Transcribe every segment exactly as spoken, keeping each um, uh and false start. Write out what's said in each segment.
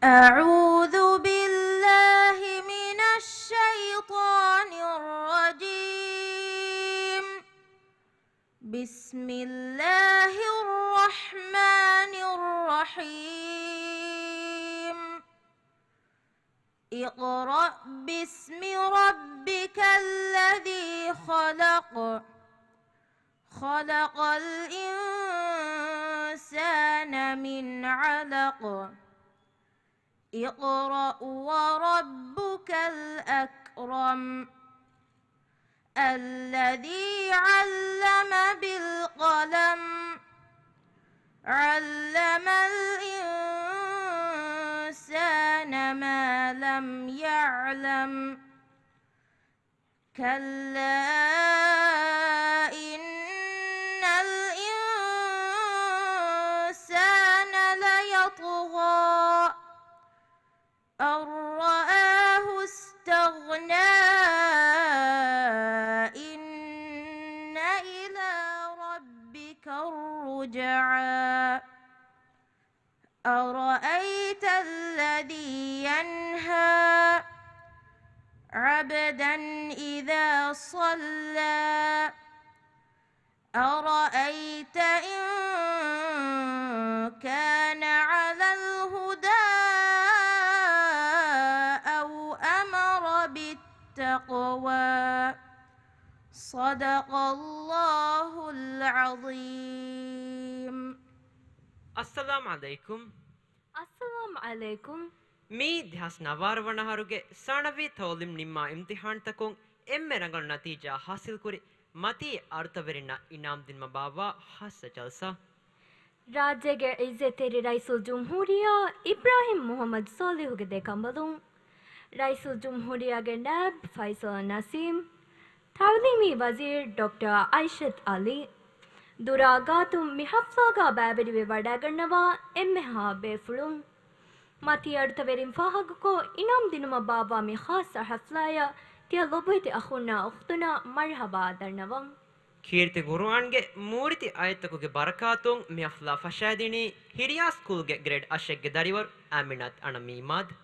أعوذ بالله من الشيطان الرجيم. بسم الله الرحمن الرحيم. اقرأ باسم ربك الذي خلق. خلق الإنسان من علق. اقرأ وربك الأكرم. الذي علم بالقلم. علم الإنسان ما لم يعلم. كلا إن الإنسان ليطغى. أن رآه استغنى. إن إلى ربك الرجعى. أرأيت الذي ينهى. عبدا إذا صلى. أرأيت إن كان على الهدى أو أمر بالتقوى. صدق الله العظيم. އައްސަލާމް ޢަލައިކުމް. އައްސަލާމް ޢަލައިކުމް. މީ ދެހާސް ނަވާރަ ވަނަ އަހަރުގެ ސާނަވީ ތަޢުލީމް ނިންމާ އިމްތިޙާންތަކުން އެންމެ ރަނގަޅު ނަތީޖާ ޙާޞިލްކުރި މަތީ އަރުތަވެރިންނަށް އިނާމް ދިނުމަށް ބާއްވާ ޚާއްޞަ ޖަލްސާ. ރާއްޖޭގެ ޢިއްޒަތްތެރި ރައީސުލްޖުމްހޫރިއްޔާ އިބްރާހިމް މުޙައްމަދު ޞާލިޙުގެ ދެކަނބަލުން، ރައީސުލްޖުމްހޫރިއްޔާގެ ނާއިބް ފައިސަލް ނަސީމް، ތަޢުލީމީ ވަޒީރު ޑޮކްޓަރ އައިޝަތު ޢަލީ، ދުރާ ގާތުން މި ޙަފްލާގާ ބައިވެރިވެ ވަޑައިގަންނަވާ އެންމެހާ ބޭފުޅުން. މަތީ އަރުތަވެރިން ފާހަގަކޮށް، އިނާމް ދިނުމަށް ބާއްވާ މި ޚާއްޞަ ޙަފްލާއަށް ތިޔަ ލޮބުވެތި އަޚުންނާ އުޚްތުންނާ މަރްޙަބާ ދަންނަވަން. ކީރިތި ޤުރުއާންގެ މޫރިތި އާޔަތްތަކުގެ ބަރަކާތުން މި ޙަފްލާ ފަށައިދިނީ ހިރިޔާ ސްކޫލްގެ ގްރޭޑް އަށެއްގެ ދަރިވަރު އާމިނާތު އަނަމީ މާދަ.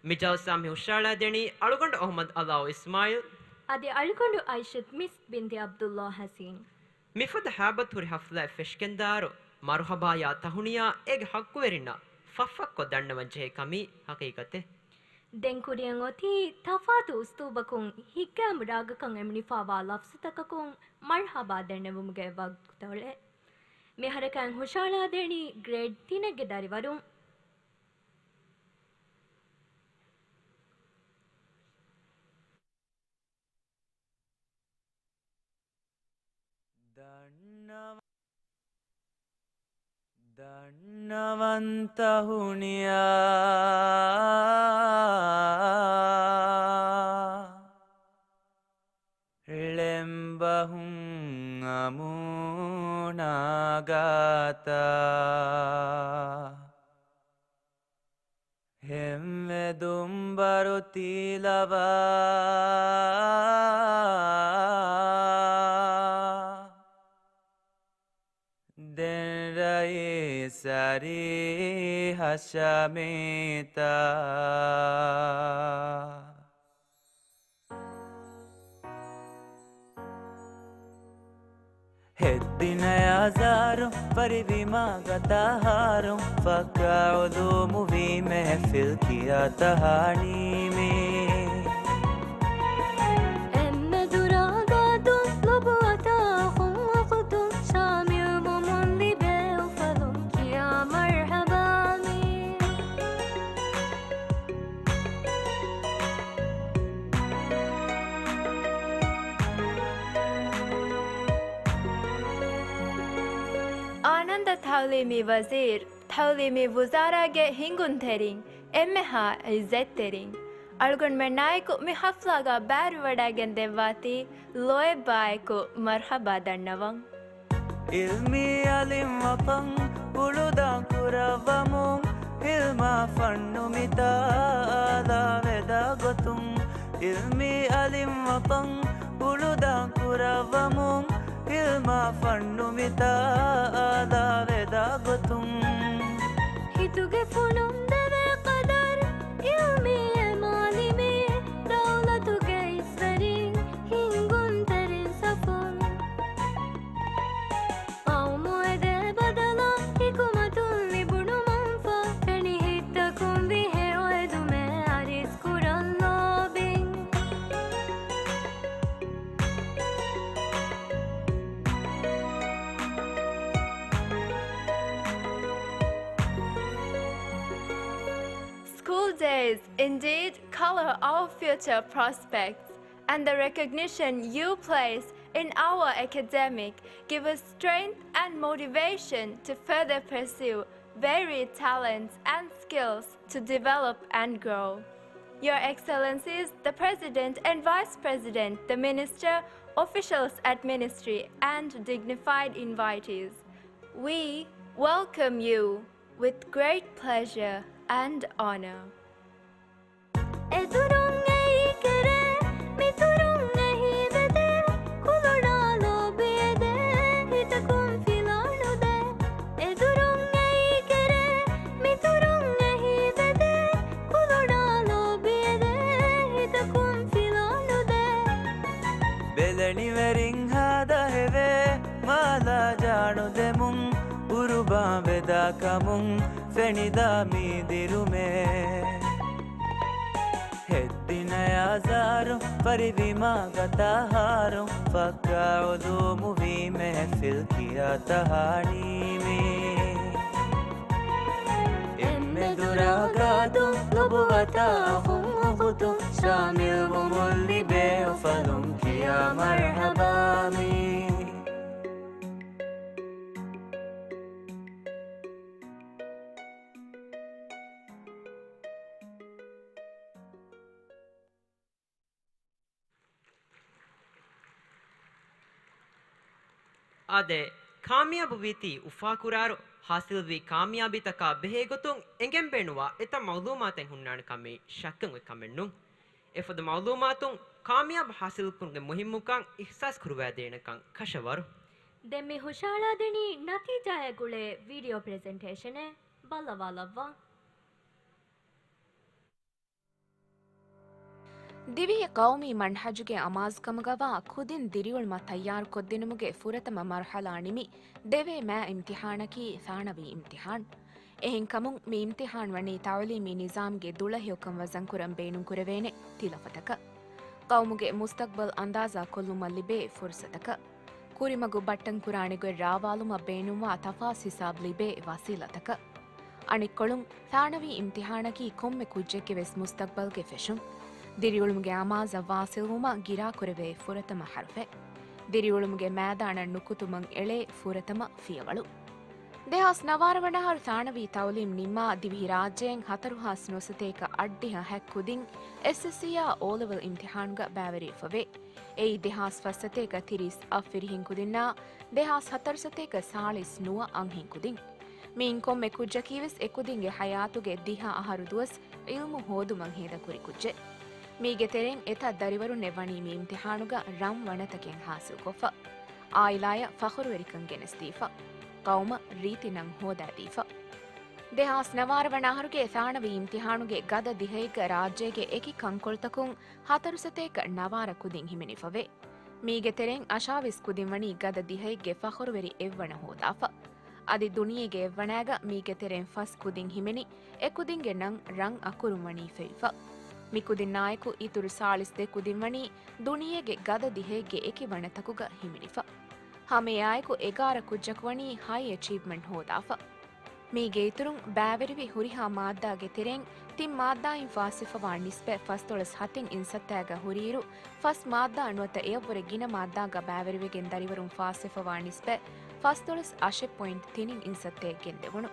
މި ޖަލްސާ މި ހުށައަޅައިދެނީ އަޅުގަނޑު އަޙްމަދު ޢަލާއު އިސްމާޢީލް. އަދި އަޅުގަނޑު އައިޝަތު މިސް ބިންތި ޢަބްދުﷲ ޙަސީން. މިފަދަ ހައިބަތުހުރި ޙަފްލާއެއް ފެށިގެންދާއިރު، މަރުޙަބާޔާ ތަހުނިޔާ އޭގެ ޙައްޤުވެރިންނަށް ފަށްފަށްކޮށް ދަންނަވަން ޖެހޭ ކަމީ ޙަޤީޤަތެއް. ދެން ކުރިއަށް އޮތީ ތަފާތު އުސްލޫބަކުން ހިތްގައިމު ރާގަކަށް އެމުނިފާވާ ލަފްޒުތަކަކުން މަރްޙަބާ ދަންނެވުމުގެ ވަގުތުކޮޅެއް. މި ހަރަކާތް ހުށަހަޅާދޭނީ ގްރޭޑް ތިނެއްގެ ދަރިވަރުން. ދަންނަވަ-، ދަންނަވަން ތަހުނިޔާ، ޅެންބަހުން އަމޫނާ ގާތަށް. ހެންވެ ދުންބަރު ތީލަވާ، ދެން ރައީސް އަރީ ހަށަމީތަ. ހެއްދިނަޔާ ޒާރު ފަރިވީމާ ގަތާ ހާރު، ފައްކާ އުލޫމު ވީ މެހެފިލް ކިޔާ ތަހާނީމޭ. އެންމެ ދުރާ ގާތުން ލޮބުވަތާ އަޚުން އުޚުތުން، ޝާމިލްވުމުން ލިބޭ އުފަލުން ކިޔާ މަރްޙަބާ މީ. އާނަންދަ ތަޢުލީމީ ވަޒީރު، ތަޢުލީމީ ވުޒާރާގެ ހިނގުންތެރިން، އެންމެހާ ޢިއްޒަތްތެރިން، އަޅުގަނޑުމެންނާއެކު މި ޙަފްލާގާ ބައިވެރިވަޑައިގެން ދެއްވާތީ ލޯތްބާއެކު މަރްޙަބާ ދަންނަވަން. ޢިލްމީ އަލިން ވަތަން ގުޅުދާން ކުރައްވަމުން، ޢިލްމާ ފަންނު މިތާ އާލާ ވެދާ ގޮތުން. ޢިލްމީ އަލިން ވަތަން ގުޅުދާން ކުރައްވަމުން، ޢިލްމާ ފަންނު މިތާ އާލާ ވެދާ ގޮތުން. ހިތުގެ ފުނުން ދެވޭ ޤަދަ Days indeed color our future prospects, and the recognition you place in our academic give us strength and motivation to further pursue varied talents and skills to develop and grow. Your Excellencies, the President and Vice President, the Minister, officials at Ministry, and dignified invitees, we welcome you with great pleasure and honor. އެދުރުން އެއީ ކެރޭ، މިތުރުން އެހީވެދޭ، ކުލުނާ ލޯބިއެދޭ، ހިތަކުން ފިލާނުދޭ. އެދުރުން އެއީ ކެރޭ، މިތުރުން އެހީވެދޭ، ކުލުނާ ލޯބިއެދޭ، ހިތަކުން ފިލާނުދޭ. ބެލެނިވެރިން ހާދަހެވޭ، މާލާ ޖާނުދެމުން، ޤުރުބާން ވެދާކަމުން ފެނިދާ މީ ދިރުމޭ. ހެއްދިނަޔާ ޒާރު، ފަރިވީމާ ގަތާ ހާރު، ފައްކާ އުލޫމު ވީ މެހެފިލް ކިޔާ ތަހާނީ މީ. އެންމެ ދުރާ ގާދު، ލޮބުވަތާ އަޚުން އުޚުތު، ޝާމިލްވުމުން ލިބޭ އުފަލުން ކިޔާ މަރްޙަބާ މީ. އާދެ، ކާމިޔާބު ވީތީ އުފާކުރާއިރު، ހާސިލްވީ ކާމިޔާބީތަކާ ބެހޭގޮތުން އެނގެން ބޭނުންވާ އެތައް މައުލޫމާތެއް ހުންނާނެ ކަމީ ޝައްކެއް އޮތް ކަމެއް ނޫން. އެފަދަ މައުލޫމާތުން ކާމިޔާބު ހާސިލްކުރުމުގެ މުހިއްމުކަން އިޙްސާސް ކުރުވައިދޭނެކަން ކަށަވަރު. ދެން މި ހުށަހަޅާދެނީ ނަތީޖާއާ ގުޅޭ ވީޑިއޯ ޕްރެޒެންޓޭޝަނެއް. ބައްލަވާލައްވާ. ދިވެހި ޤައުމީ މަންހަޖުގެ އަމާޒުކަމުގަވާ ކުދިން ދިރިއުޅުމަށް ތައްޔާރުކޮށްދިނުމުގެ ފުރަތަމަ މަރުޙަލާ ނިމި، ދެވޭ މާ އިމްތިޙާނަކީ ޘާނަވީ އިމްތިޙާން. އެހެންކަމުން، މި އިމްތިޙާން ވަނީ ތަޢުލީމީ ނިޒާމްގެ ދުޅަހެޔޮކަން ވަޒަންކުރަން ބޭނުންކުރެވޭނެ ތިލަފަތަކަށް. ޤައުމުގެ މުސްތަޤްބަލް އަންދާޒާކޮށްލުމަށް ލިބޭ ފުރުޞަތަކަށް. ކުރިމަގު ބައްޓަންކުރާނެ ގޮތް ރާވާލުމަށް ބޭނުންވާ ތަފާސް ހިސާބް ލިބޭ ވަސީލަތަކަށް. އަނެއްކޮޅުން، ޘާނަވީ އިމްތިޙާނަކީ ކޮންމެ ކުއްޖެއްގެ ވެސް މުސްތަޤްބަލްގެ ފެށުން. ދިރިއުޅުމުގެ އަމާޒަށް ވާޞިލްވުމަށް ގިރާކުރެވޭ ފުރަތަމަ ޙަރުފެއް. ދިރިއުޅުމުގެ މައިދާނަށް ނުކުތުމަށް އެޅޭ ފުރަތަމަ ފިޔަވަޅު. ދެހާސް ނަވާރަ ވަނަ އަހަރު ޘާނަވީ ތަޢުލީމް ނިންމާ ދިވެހިރާއްޖެއިން ހަތަރު ހާސް ނުވަސަތޭކަ އަށްޑިހަ ހަތް ކުދިން އެސްއެސްސީއާ އޯލެވެލް އިމްތިޙާނުގަ ބައިވެރިވެފަވޭ. އެއީ ދެހާސް ފަސްސަތޭކަ ތިރީސް އަށް ފިރިހެން ކުދިންނާ ދެހާސް ހަތަރުސަތޭކަ ސާޅީސް ނުވަ އަންހެން ކުދިން. މިއިން ކޮންމެ ކުއްޖަކީވެސް އެކުދިންގެ ޙަޔާތުގެ ދިހަ އަހަރު ދުވަސް ޢިލްމު ހޯދުމަށް ހޭދަކުރި ކުއްޖެއް. މީގެ ތެރެއިން އެތައް ދަރިވަރުންނެއް ވަނީ މި އިމްތިޙާނުގަ ރަން ވަނަތަކެއް ޙާޞިލްކޮށްފަ، ޢާއިލާއަށް ފަޚުރުވެރިކަން ގެނެސްދީފަ، ޤައުމަށް ރީތި ނަން ހޯދައިދީފަ. ދެހާސް ނަވާރަ ވަނަ އަހަރުގެ ޘާނަވީ އިމްތިޙާނުގެ ގަދަ ދިހައެއްގަ ރާއްޖޭގެ އެކި ކަންކޮޅުތަކުން ހަތަރުސަތޭކަ ނަވާރަ ކުދިން ހިމެނިފަވޭ. މީގެ ތެރެއިން އަށާވީސް ކުދިން ވަނީ ގަދަ ދިހައެއްގެ ފަޚުރުވެރި އެއްވަނަ ހޯދާފަ. އަދި ދުނިޔޭގެ އެއްވަނައިގަ މީގެ ތެރެއިން ފަސް ކުދިން ހިމެނި، އެކުދިންގެ ނަން ރަން އަކުރުން ވަނީ ފެވިފަ. މިކުދިންނާއެކު އިތުރު ސާޅީސް ދެ ކުދިން ވަނީ ދުނިޔޭގެ ގަދަ ދިހައެއްގެ އެކި ވަނަތަކުގަ ހިމެނިފަ. ހަމައެއާއެކު އެގާރަ ކުއްޖަކު ވަނީ ހައި އެޗީވްމަންޓް ހޯދާފަ. މީގެ އިތުރުން ބައިވެރިވި ހުރިހާ މާއްދާގެ ތެރެއިން ތިން މާއްދާއިން ފާސްވެފަވާ ނިސްބަތް ފަސްދޮޅަސް ހަތިން އިންސައްތައިގަ ހުރިއިރު، ފަސް މާއްދާ ނުވަތަ އެއަށްވުރެ ގިނަ މާއްދާގަ ބައިވެރިވެގެން ދަރިވަރުން ފާސްވެފަވާ ނިސްބަތް ފަސްދޮޅަސް އަށެއް ޕޮއިންޓް ތިނިން އިންސައްތައެއް ގެންދެވުނު.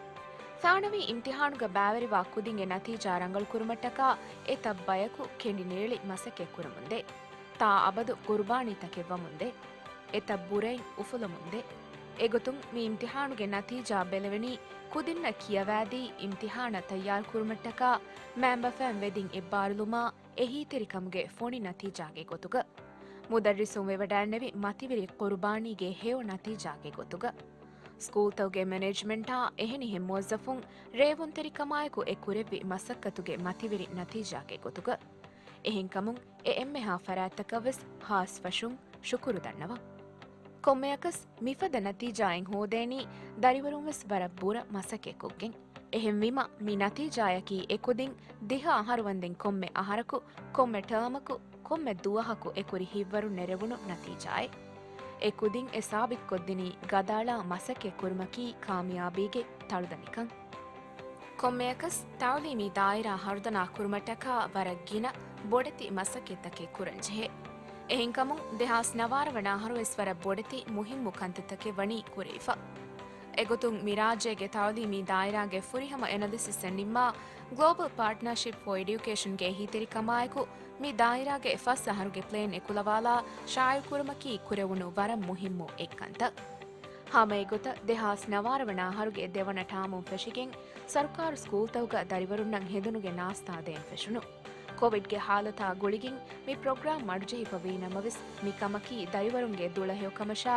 ޘާނަވީ އިމްތިޙާނުގަ ބައިވެރިވާ ކުދިންގެ ނަތީޖާ ރަނގަޅުކުރުމަށްޓަކާ އެތައް ބަޔަކު ކެނޑިނޭޅި މަސައްކަތްކުރަމުންދޭ. ތާ އަބަދު ޤުރުބާނީތަކެއްވަމުންދޭ. އެތައް ބުރައިން އުފުލަމުންދޭ. އެގޮތުން މި އިމްތިޙާނުގެ ނަތީޖާ ބެލެވެނީ ކުދިންނަށް ކިޔަވައިދީ އިމްތިޙާނަށް ތައްޔާރުކުރުމަށްޓަކާ މައިންބަފައިން ވެދިން އެއްބާރުލުމާ އެހީތެރިކަމުގެ ފޮނި ނަތީޖާގެ ގޮތުގަ. މުދައްރިސުން ވެވަޑައިންނެވި މަތިވެރި ޤުރުބާނީގެ ހެޔޮ ނަތީޖާގެ ގޮތުގަ. ސްކޫލްތަކުގެ މެނޭޖްމަންޓާ އެހެނިހެން މުވައްޒަފުން ރޭވުންތެރިކަމާއެކު އެ ކުރެއްވި މަސައްކަތުގެ މަތިވެރި ނަތީޖާގެ ގޮތުގަ. އެހެންކަމުން އެ އެންމެހާ ފަރާތްތަކަށްވެސް ހާސް ފަށުން ޝުކުރު ދަންނަވަން. ކޮންމެއަކަސް މިފަދަ ނަތީޖާއެއް ހޯދޭނީ ދަރިވަރުންވެސް ވަރަށް ބުރަ މަސައްކަތްކޮށްގެން. އެހެންވީމަ، މި ނަތީޖާޔަކީ އެކުދިން ދިހަ އަހަރު ވަންދެން ކޮންމެ އަހަރަކު، ކޮންމެ ޓާމަކު، ކޮންމެ ދުވަހަކު އެކުރި ހިތްވަރުން ނެރެވުނު ނަތީޖާއެއް. އެކުދިން އެ ސާބިތުކޮށްދިނީ ގަދައަޅާ މަސައްކަތް ކުރުމަކީ ކާމިޔާބީގެ ތަޅުދަނޑިކަން. ކޮންމެއަކަސް ތައުލީމީ ދާއިރާ ހަރުދަނާ ކުރުމަށްޓަކާ ވަރަށް ގިނަ ބޮޑެތި މަސައްކަތްތަކެއް ކުރަންޖެހޭ. އެހެންކަމުން، ދެހާސް ނަވާރަ ވަނަ އަހަރުވެސް ވަރަށް ބޮޑެތި މުހިއްމު ކަންތައްތަކެއް ވަނީ ކުރެވިފަ. އެގޮތުން މި ރާއްޖޭގެ ތައުލީމީ ދާއިރާގެ ފުރިހަމަ އެނަލިސިސްއެއް ނިންމާ، ގްލޯބަލް ޕާޓްނަރޝިޕް ފޯ އެޑިއުކޭޝަންގެ އެހީތެރިކަމާއެކު، މި ދާއިރާގެ ފަސް އަހަރުގެ ޕްލޭން އެކުލަވާލާ ޝާއިޢުކުރުމަކީ ކުރެވުނު ވަރަށް މުހިއްމު އެއްކަންތައް. ހަމައެގޮތަށް، ދެހާސް ނަވާރަ ވަނަ އަހަރުގެ ދެވަނަ ޓާމުން ފެށިގެން، ސަރުކާރު ސްކޫލްތަކުގަ ދަރިވަރުންނަށް ހެނދުނުގެ ނާސްތާ ދޭން ފެށުނު. ކޮވިޑްގެ ހާލަތާ ގުޅިގެން މި ޕްރޮގްރާމް މަޑުޖެހިފަ ވީ ނަމަވެސް، މި ކަމަކީ ދަރިވަރުންގެ ދުޅަހެޔޮކަމަށާ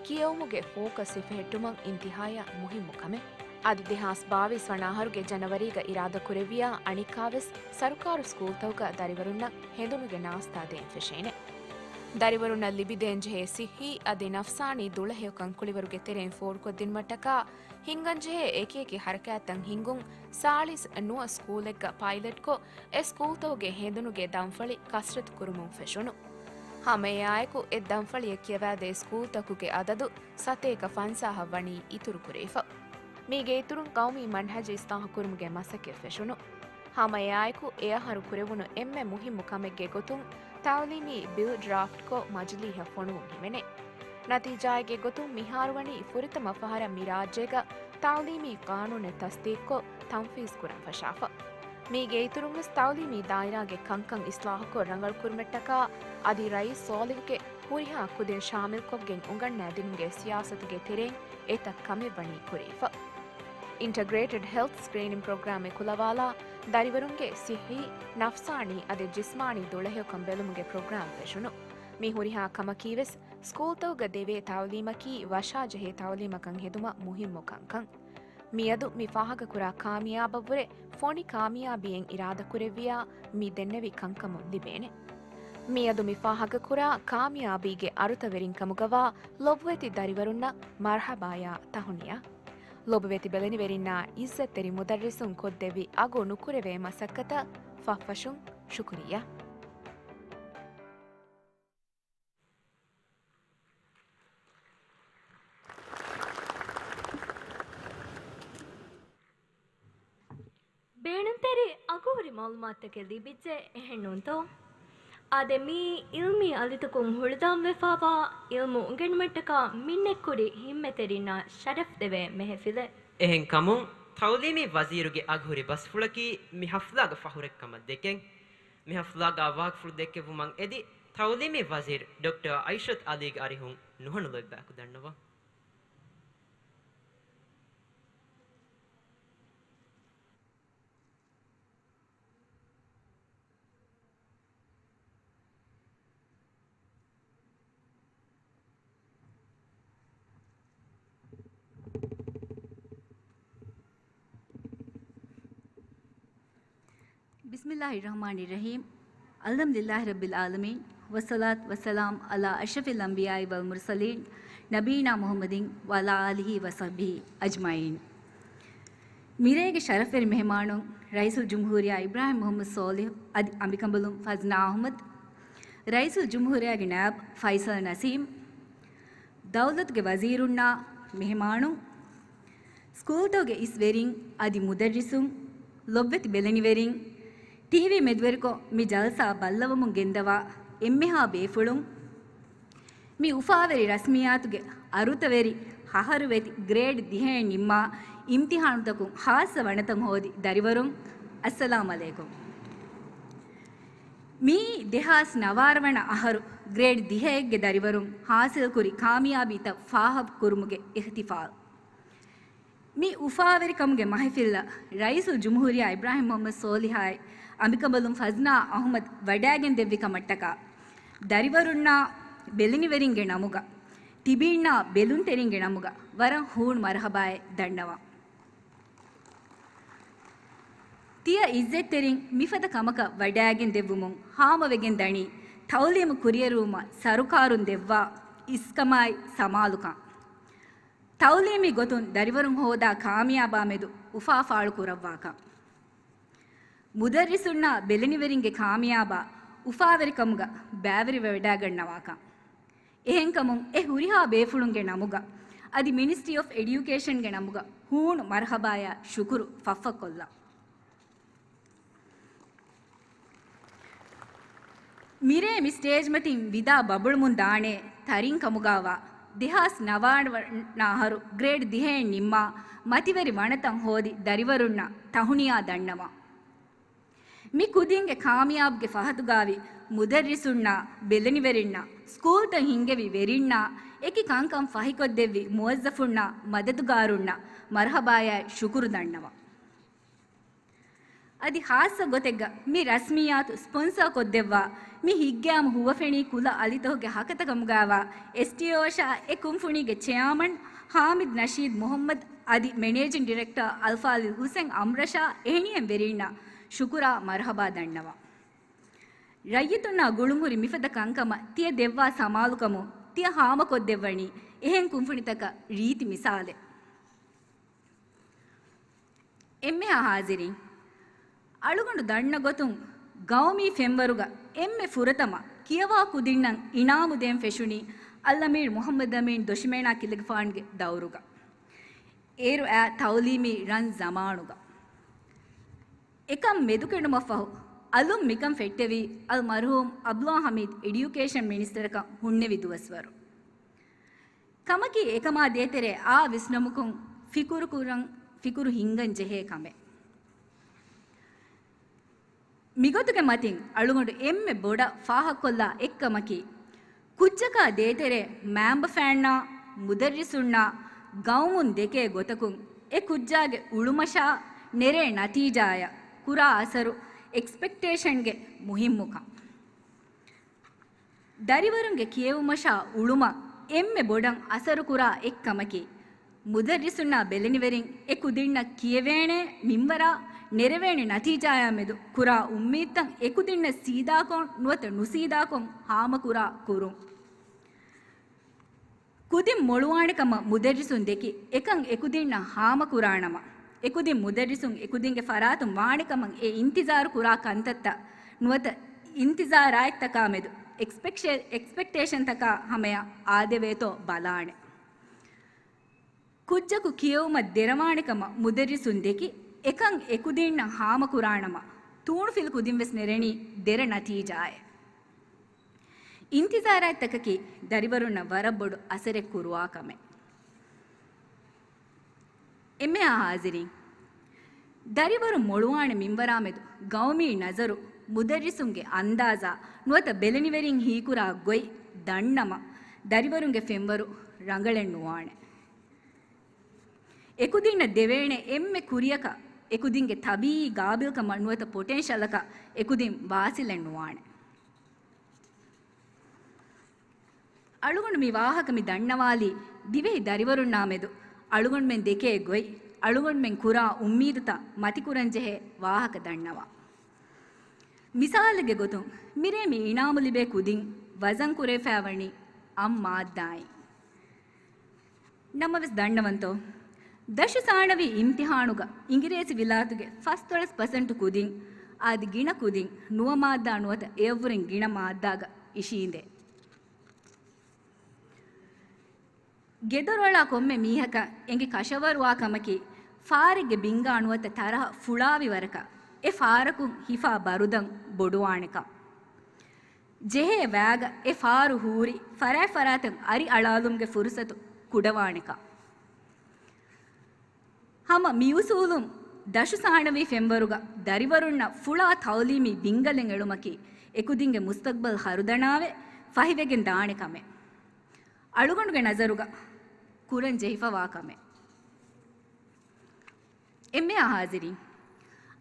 ކިޔެވުމުގެ ފޯކަސް ހިފެހެއްޓުމަށް އިންތިހާޔަށް މުހިއްމު ކަމެއް. އަދި ދެހާސް ބާވީސް ވަނަ އަހަރުގެ ޖަނަވަރީގަ އިރާދަކުރެއްވިޔާ އަނެއްކާވެސް ސަރުކާރު ސްކޫލްތަކުގަ ދަރިވަރުންނަށް ހެނދުނުގެ ނާސްތާ ދޭން ފެށޭނެ. ދަރިވަރުންނަށް ލިބިދޭންޖެހޭ ސިއްހީ އަދި ނަފްސާނީ ދުޅަހެޔޮކަން ކުޅިވަރުގެ ތެރެއިން ފޯރުކޮށްދިނުމަށްޓަކާ ހިންގަންޖެހޭ އެކިއެކި ހަރަކާތްތައް ހިންގުން ސާޅީސް ނުވަ ސްކޫލެއްގަ ޕައިލެޓްކޮށް، އެ ސްކޫލްތަކުގެ ހެނދުނުގެ ދަންފަޅި ކަސްރަތު ކުރުމުން ފެށުނު. ހަމައެއާއެކު، އެ ދަންފަޅިއަށް ކިޔަވާދޭ ސްކޫލްތަކުގެ އަދަދު ސަތޭކަ ފަންސާހަށް ވަނީ އިތުރުކުރެވިފަ. މީގެ އިތުރުން ޤައުމީ މަންހަޖު އިސްލާހު ކުރުމުގެ މަސައްކަތް ފެށުނު. ހަމައެއާއެކު، އެއަހަރު ކުރެވުނު އެންމެ މުހިއްމު ކަމެއްގެ ގޮތުން ތައުލީމީ ބިލް ޑްރާފްޓްކޮށް މަޖިލީހަށް ފޮނުވުން ހިމެނޭ. ނަތީޖާއެއްގެ ގޮތުން މިހާރުވަނީ ފުރަތަމަ ފަހަރަށް މި ރާއްޖޭގަ ތައުލީމީ ޤާނޫނެއް ތަސްދީޤްކޮށް ތަންފީޒް ކުރަން ފަށާފަ. މީގެ އިތުރުންވެސް ތައުލީމީ ދާއިރާގެ ކަންކަން އިސްލާހުކޮށް ރަނގަޅުކުރުމަށްޓަކާ އަދި ރައީސް ޞާލިޙުގެ ހުރިހާ ކުދިން ޝާމިލްކޮށްގެން އުނގަންނާދިނުމުގެ ސިޔާސަތުގެ ތެރެއިން އެތައް ކަމެއް ވަނީ ކުރެވިފަ. އިންޓަގްރޭޓެޑް ހެލްތް ސްކްރީނިން ޕްރޮގްރާމް އެކުލަވާލާ، ދަރިވަރުންގެ ސިއްހީ، ނަފްސާނީ އަދި ޖިސްމާނީ ދުޅަހެޔޮކަން ބެލުމުގެ ޕްރޮގްރާމް ފެށުނު. މި ހުރިހާ ކަމަކީވެސް ސްކޫލްތަކުގަ ދެވޭ ތައުލީމަކީ ވަށާޖެހޭ ތައުލީމަކަށް ހެދުމަށް މުހިއްމު ކަންކަން. މިއަދު މި ފާހަގަކުރާ ކާމިޔާބަށްވުރެ ފޮނި ކާމިޔާބީއެއް އިރާދަކުރެއްވިޔާ މި ދެންނެވި ކަންކަމުން ލިބޭނެ. މިއަދު މި ފާހަގަކުރާ ކާމިޔާބީގެ އަރުތަވެރިންކަމުގަވާ ލޮބުވެތި ދަރިވަރުންނަށް މަރްޙަބާޔާ ތަހުނިޔާ. ލޮބުވެތި ބެލެނިވެރިންނާ އިއްޒަތްތެރި މުދައްރިސުން ކޮށްދެއްވި އަގު ނުކުރެވޭ މަސައްކަތަށް ފަށްފަށުން ޝުކުރިއްޔާ. ބޭނުންތެރި އަގުހުރި މައުލޫމާތުތަކެއް ލިބިއްޖެ، އެހެންނޫންތޯ؟ އާދެ، މިއީ އިލްމީ އަލިތަކުން ހުޅުދާންވެފާވާ އިލްމު އުނގެނުމަށްޓަކާ މިންނެއްކުރި ހިންމަތެރިންނާ ޝަރަފްދެވޭ މެހެފިލެއް. އެހެންކަމުން، ތައުލީމީ ވަޒީރުގެ އަގުހުރި ބަސްފުޅަކީ މި ހަފްލާގަ ފަހުރެއްކަމަށް ދެކެން، މި ހަފްލާގަ ވާހަކަފުޅު ދެއްކެވުމަށް އެދި، ތައުލީމީ ވަޒީރު ޑޮކްޓަރ އައިޝަތު އަލީގެ އަރިހުން ނުހަނު ލޯތްބާއެކު ދަންނަވަން. بسم الله الرحمن الرحيم. الحمد لله رب العالمين. والصلاة والسلام على أشرف الأنبياء والمرسلين نبينا محمد وعلى آله وصحبه أجمعين. މިރޭގެ ޝަރަފްވެރި މެހެމާނުން، ރައީސުލްޖުމްހޫރިއްޔާ އިބްރާހިމް މުޙައްމަދު ޞާލިޙު އަދި އަނބިކަނބަލުން ފަޒްނާ އަޙްމަދު، ރައީސުލްޖުމްހޫރިއްޔާގެ ނާއިބު ފައިސަލް ނަސީމް، ދައުލަތުގެ ވަޒީރުންނާ މެހެމާނުން، ސްކޫލްތަކުގެ އިސް ވެރިން އަދި މުދައްރިސުން، ލޮބުވެތި ބެލެނިވެރިން، ޓީވީ މެދުވެރިކޮށް މި ޖަލްސާ ބައްލަވަމުން ގެންދަވާ އެންމެހާ ބޭފުޅުން، މި އުފާވެރި ރަސްމިއްޔާތުގެ އަރުތަވެރި އަހަރުވެތި ގްރޭޑް ދިހައެއް ނިންމާ އިމްތިޙާނުތަކުން ޚާއްޞަ ވަނަތައް ހޯދި ދަރިވަރުން، އައްސަލާމް ޢަލައިކުމް. މިއީ ދެހާސް ނަވާރަ ވަނަ އަހަރު ގްރޭޑް ދިހައެއްގެ ދަރިވަރުން ޙާޞިލްކުރި ކާމިޔާބީތައް ފާހަގަކުރުމުގެ އިޙްތިފާލް. މި އުފާވެރިކަމުގެ މަހެފިލްއަށް ރައީސުލްޖުމްހޫރިއްޔާ އިބްރާހިމް މުޙައްމަދު ޞާލިޙާއި އަނބިކަނބަލުން ފަޒްނާ އަޙްމަދު ވަޑައިގެން ދެއްވި ކަމަށްޓަކާ، ދަރިވަރުންނާ ބެލެނިވެރިންގެ ނަމުގަ، ތިބީންނާ ބެލުންތެރިންގެ ނަމުގަ ވަރަށް ހޫނު މަރުޙަބާއެއް ދަންނަވަން. ތިޔަ އިއްޒަތްތެރިން މިފަދަ ކަމަކަށް ވަޑައިގެން ދެއްވުމުން ހާމަވެގެން ދަނީ، ތައުލީމު ކުރިއެރުވުމަށް ސަރުކާރުން ދެއްވާ އިސްކަމާއި ސަމާލުކަން. ތައުލީމީ ގޮތުން ދަރިވަރުން ހޯދާ ކާމިޔާބާ މެދު އުފާ ފާޅު ކުރައްވާކަން. މުދައްރިސުންނާ ބެލެނިވެރިންގެ ކާމިޔާބާ އުފާވެރިކަމުގަ ބައިވެރިވެވަޑައިގަންނަވާކަން. އެހެންކަމުން އެ ހުރިހާ ބޭފުޅުންގެ ނަމުގަ އަދި މިނިސްޓްރީ އޮފް އެޑިއުކޭޝަންގެ ނަމުގަ ހޫނު މަރުހަބާޔާ ޝުކުރު ފައްފަކޮށްލަން. މިރޭ މި ސްޓޭޖްމަތިން ވިދާ ބަބުޅުމުން ދާނެ ތަރިން ކަމުގާވާ ދެހާސް ނަވާރަ ވަނަ އަހަރު ގްރޭޑް ދިހައެއް ނިންމާ މަތިވެރި ވަނަތައް ހޯދި ދަރިވަރުންނަށް ތަހުނިޔާ ދަންނަވަން. މި ކުދިންގެ ކާމިޔާބުގެ ފަހަތުގާވި މުދައްރިސުންނާ، ބެލެނިވެރިންނާ، ސްކޫލްތައް ހިންގެވި ވެރިންނާ އެކި ކަންކަން ފަހިކޮށްދެއްވި މުވައްޒަފުންނާ، މަދަދުގާރުންނަށް މަރުހަބާޔާ ޝުކުރު ދަންނަވަން. އަދި ހާއްސަ ގޮތެއްގަ މި ރަސްމިއްޔާތު ސްޕޮންސާ ކޮށްދެއްވާ މި ހިތްގައިމު ހުވަފެނީ ކުލަ އަލިތަކުގެ ހަކަތަކަމުގާވާ އެސްޓީއޯއަށާ އެ ކުންފުނީގެ ޗެއާމަން ހާމިދު ނަޝީދު މުހައްމަދު އަދި މެނޭޖިން ޑިރެކްޓަރ އަލްފާޟިލް ހުސެން އަމްރަށާ އެހެނިހެން ވެރީންނަށް ޝުކުރާ މަރުހަބާ ދަންނަވަން. ރައްޔިތުންނާ ގުޅުންހުރި މިފަދަ ކަންކަމަށް ތިޔަ ދެއްވާ ސަމާލުކަމުން ތިޔަ ހާމަކޮށްދެއްވަނީ އެހެން ކުންފުނިތަކަށް ރީތި މިސާލެއް. އެންމެހާ ހާޒިރީން، އަޅުގަނޑު ދަންނަ ގޮތުން ގައުމީ ފެންވަރުގަ އެންމެ ފުރަތަމަ ކިޔަވާ ކުދިންނަށް އިނާމު ދޭން ފެށުނީ އަލްއަމީރު މުހައްމަދު އަމީން ދޮށިމޭނާ ކިލަގެފާނުގެ ދައުރުގަ. އޭރު އާ ތައުލީމީ ރަން ޒަމާނުގަ. އެކަން މެދުކެނޑުމަށްފަހު، އަލުން މިކަން ފެއްޓެވީ އަލް މަރުހޫމް އަބްދުﷲ ހަމީދު އެޑިއުކޭޝަން މިނިސްޓަރަކަށް ހުންނެވި ދުވަސްވަރު. ކަމަކީ އެކަމާ ދޭތެރޭ އާ ވިސްނަމުކުން ފިކުރު ކުރަން، ފިކުރު ހިންގަން ޖެހޭ ކަމެއް. މިގޮތުގެ މަތިން އަޅުގަނޑު އެންމެ ބޮޑަށް ފާހަގަކޮށްލާ އެއްކަމަކީ، ކުއްޖަކާ ދޭތެރޭ މައިންބަފައިންނާ، މުދައްރިސުންނާ، ގައުމުން ދެކޭ ގޮތަކުން އެ ކުއްޖާގެ އުޅުމަށާ ނެރޭ ނަތީޖާއަށް ކުރާ އަސަރު އެކްސްޕެކްޓޭޝަންގެ މުހިއްމުކަން. ދަރިވަރުންގެ ކިޔެވުމަށާ އުޅުމަށް އެންމެ ބޮޑަށް އަސަރުކުރާ އެއްކަމަކީ، މުދައްރިސުންނާ ބެލެނިވެރިން އެ ކުދިންނަށް ކިޔެވޭނެ މިންވަރާ ނެރެވޭނެ ނަތީޖާޔާ މެދު ކުރާ އުއްމީދުތައް އެ ކުދިންނަށް ސީދާކޮށް ނުވަތަ ނުސީދާކޮށް ހާމަކުރާ ކުރުން. ކުދިން މޮޅުވާނެ ކަމަށް މުދައްރިސުން ދެކި، އެކަން އެކުދިންނަށް ހާމަކުރާނަމަ، އެކުދިން މުދައްރިސުން އެކުދިންގެ ފަރާތުން ވާނެ ކަމަށް އެ އިންތިޒާރު ކުރާ ކަންތައްތައް ނުވަތަ އިންތިޒާރާތްތަކާ މެދު އެކްސްޕެކްޝެ-، އެކްސްޕެކްޓޭޝަންތަކާ ހަމަޔަށް އާދެވޭތޯ ބަލާނެ. ކުއްޖަކު ކިޔެވުމަށް ދެރަވާނެ ކަމަށް މުދައްރިސުން ދެކި، އެކަން އެކުދިންނަށް ހާމަކުރާނަމަ، ތޫނުފިލު ކުދިން ވެސް ނެރެނީ ދެރަ ނަތީޖާއެއް. އިންތިޒާރާތްތަކަކީ ދަރިވަރުންނަށް ވަރަށް ބޮޑު އަސަރެއް ކުރުވާ ކަމެއް. އެންމެހާ ހާޒިރީން، ދަރިވަރުން މޮޅުވާނެ މިންވަރާމެދު ގައުމީ ނަޒަރު، މުދައްރިސުންގެ އަންދާޒާ ނުވަތަ ބެލެނިވެރިން ހީކުރާ ގޮތް ދަންނަމަ، ދަރިވަރުންގެ ފެންވަރު ރަނގަޅެއް ނުވާނެ. އެކުދިންނަށް ދެވޭނެ އެންމެ ކުރިޔަކަށް އެކުދިންގެ ތަބީއީ ގާބިލްކަމަށް ނުވަތަ ޕޮޓެންޝަލަކަށް އެކުދިން ވާސިލެއް ނުވާނެ. އަޅުގަނޑު މި ވާހަކަ މި ދަންނަވާލީ ދިވެހި ދަރިވަރުންނާ މެދު އަޅުގަނޑުމެން ދެކޭ ގޮތް، އަޅުގަނޑުމެން ކުރާ އުއްމީދުތައް މަތިކުރަންޖެހޭ ވާހަކަ ދަންނަވާ. މިސާލެއްގެ ގޮތުން، މިރޭ މި އިނާމު ލިބޭ ކުދިން ވަޒަން ކުރެވިފައިވަނީ އަށް މާއްދާއިން. ނަމަވެސް ދަންނަވަންތޯ؟ ދަށު ސާނަވީ އިމްތިހާނުގަ އިނގިރޭސި ވިލާތުގެ ފަސްދޮޅަސް ޕަސެންޓު ކުދިން އަދި ގިނަ ކުދިން ނުވަ މާއްދާ ނުވަތަ އެއަށްވުރެން ގިނަ މާއްދާގަ އިށީނދޭ. ގެދޮރުއަޅާ ކޮންމެ މީހަކަށް އެނގި ކަށަވަރުވާ ކަމަކީ، ފާރެއްގެ ބިންގާ ނުވަތަ ތަރަހަ ފުޅާވި ވަރަކަށް އެ ފާރަކުން ހިފާ ބަރުދަން ބޮޑުވާނެކަން. ޖެހޭ ވައިގަ އެ ފާރު ހޫރި ފަރާތް ފަރާތަށް އަރި އަޅާލުމުގެ ފުރުސަތު ކުޑަވާނެކަން. ހަމަ މިއުސޫލުން ދަށު ސާނަވީ ފެންވަރުގަ ދަރިވަރުންނަށް ފުޅާ ތައުލީމީ ބިންގަލެއް އެޅުމަކީ އެކުދިންގެ މުސްތަގްބަލް ހަރުދަނާވެ ފަހިވެގެން ދާނެ ކަމެއް. އަޅުގަނޑުގެ ނަޒަރުގަ ކުރަން ޖެހިފަވާ ކަމެއް. އެންމެހާ ހާޒިރީން،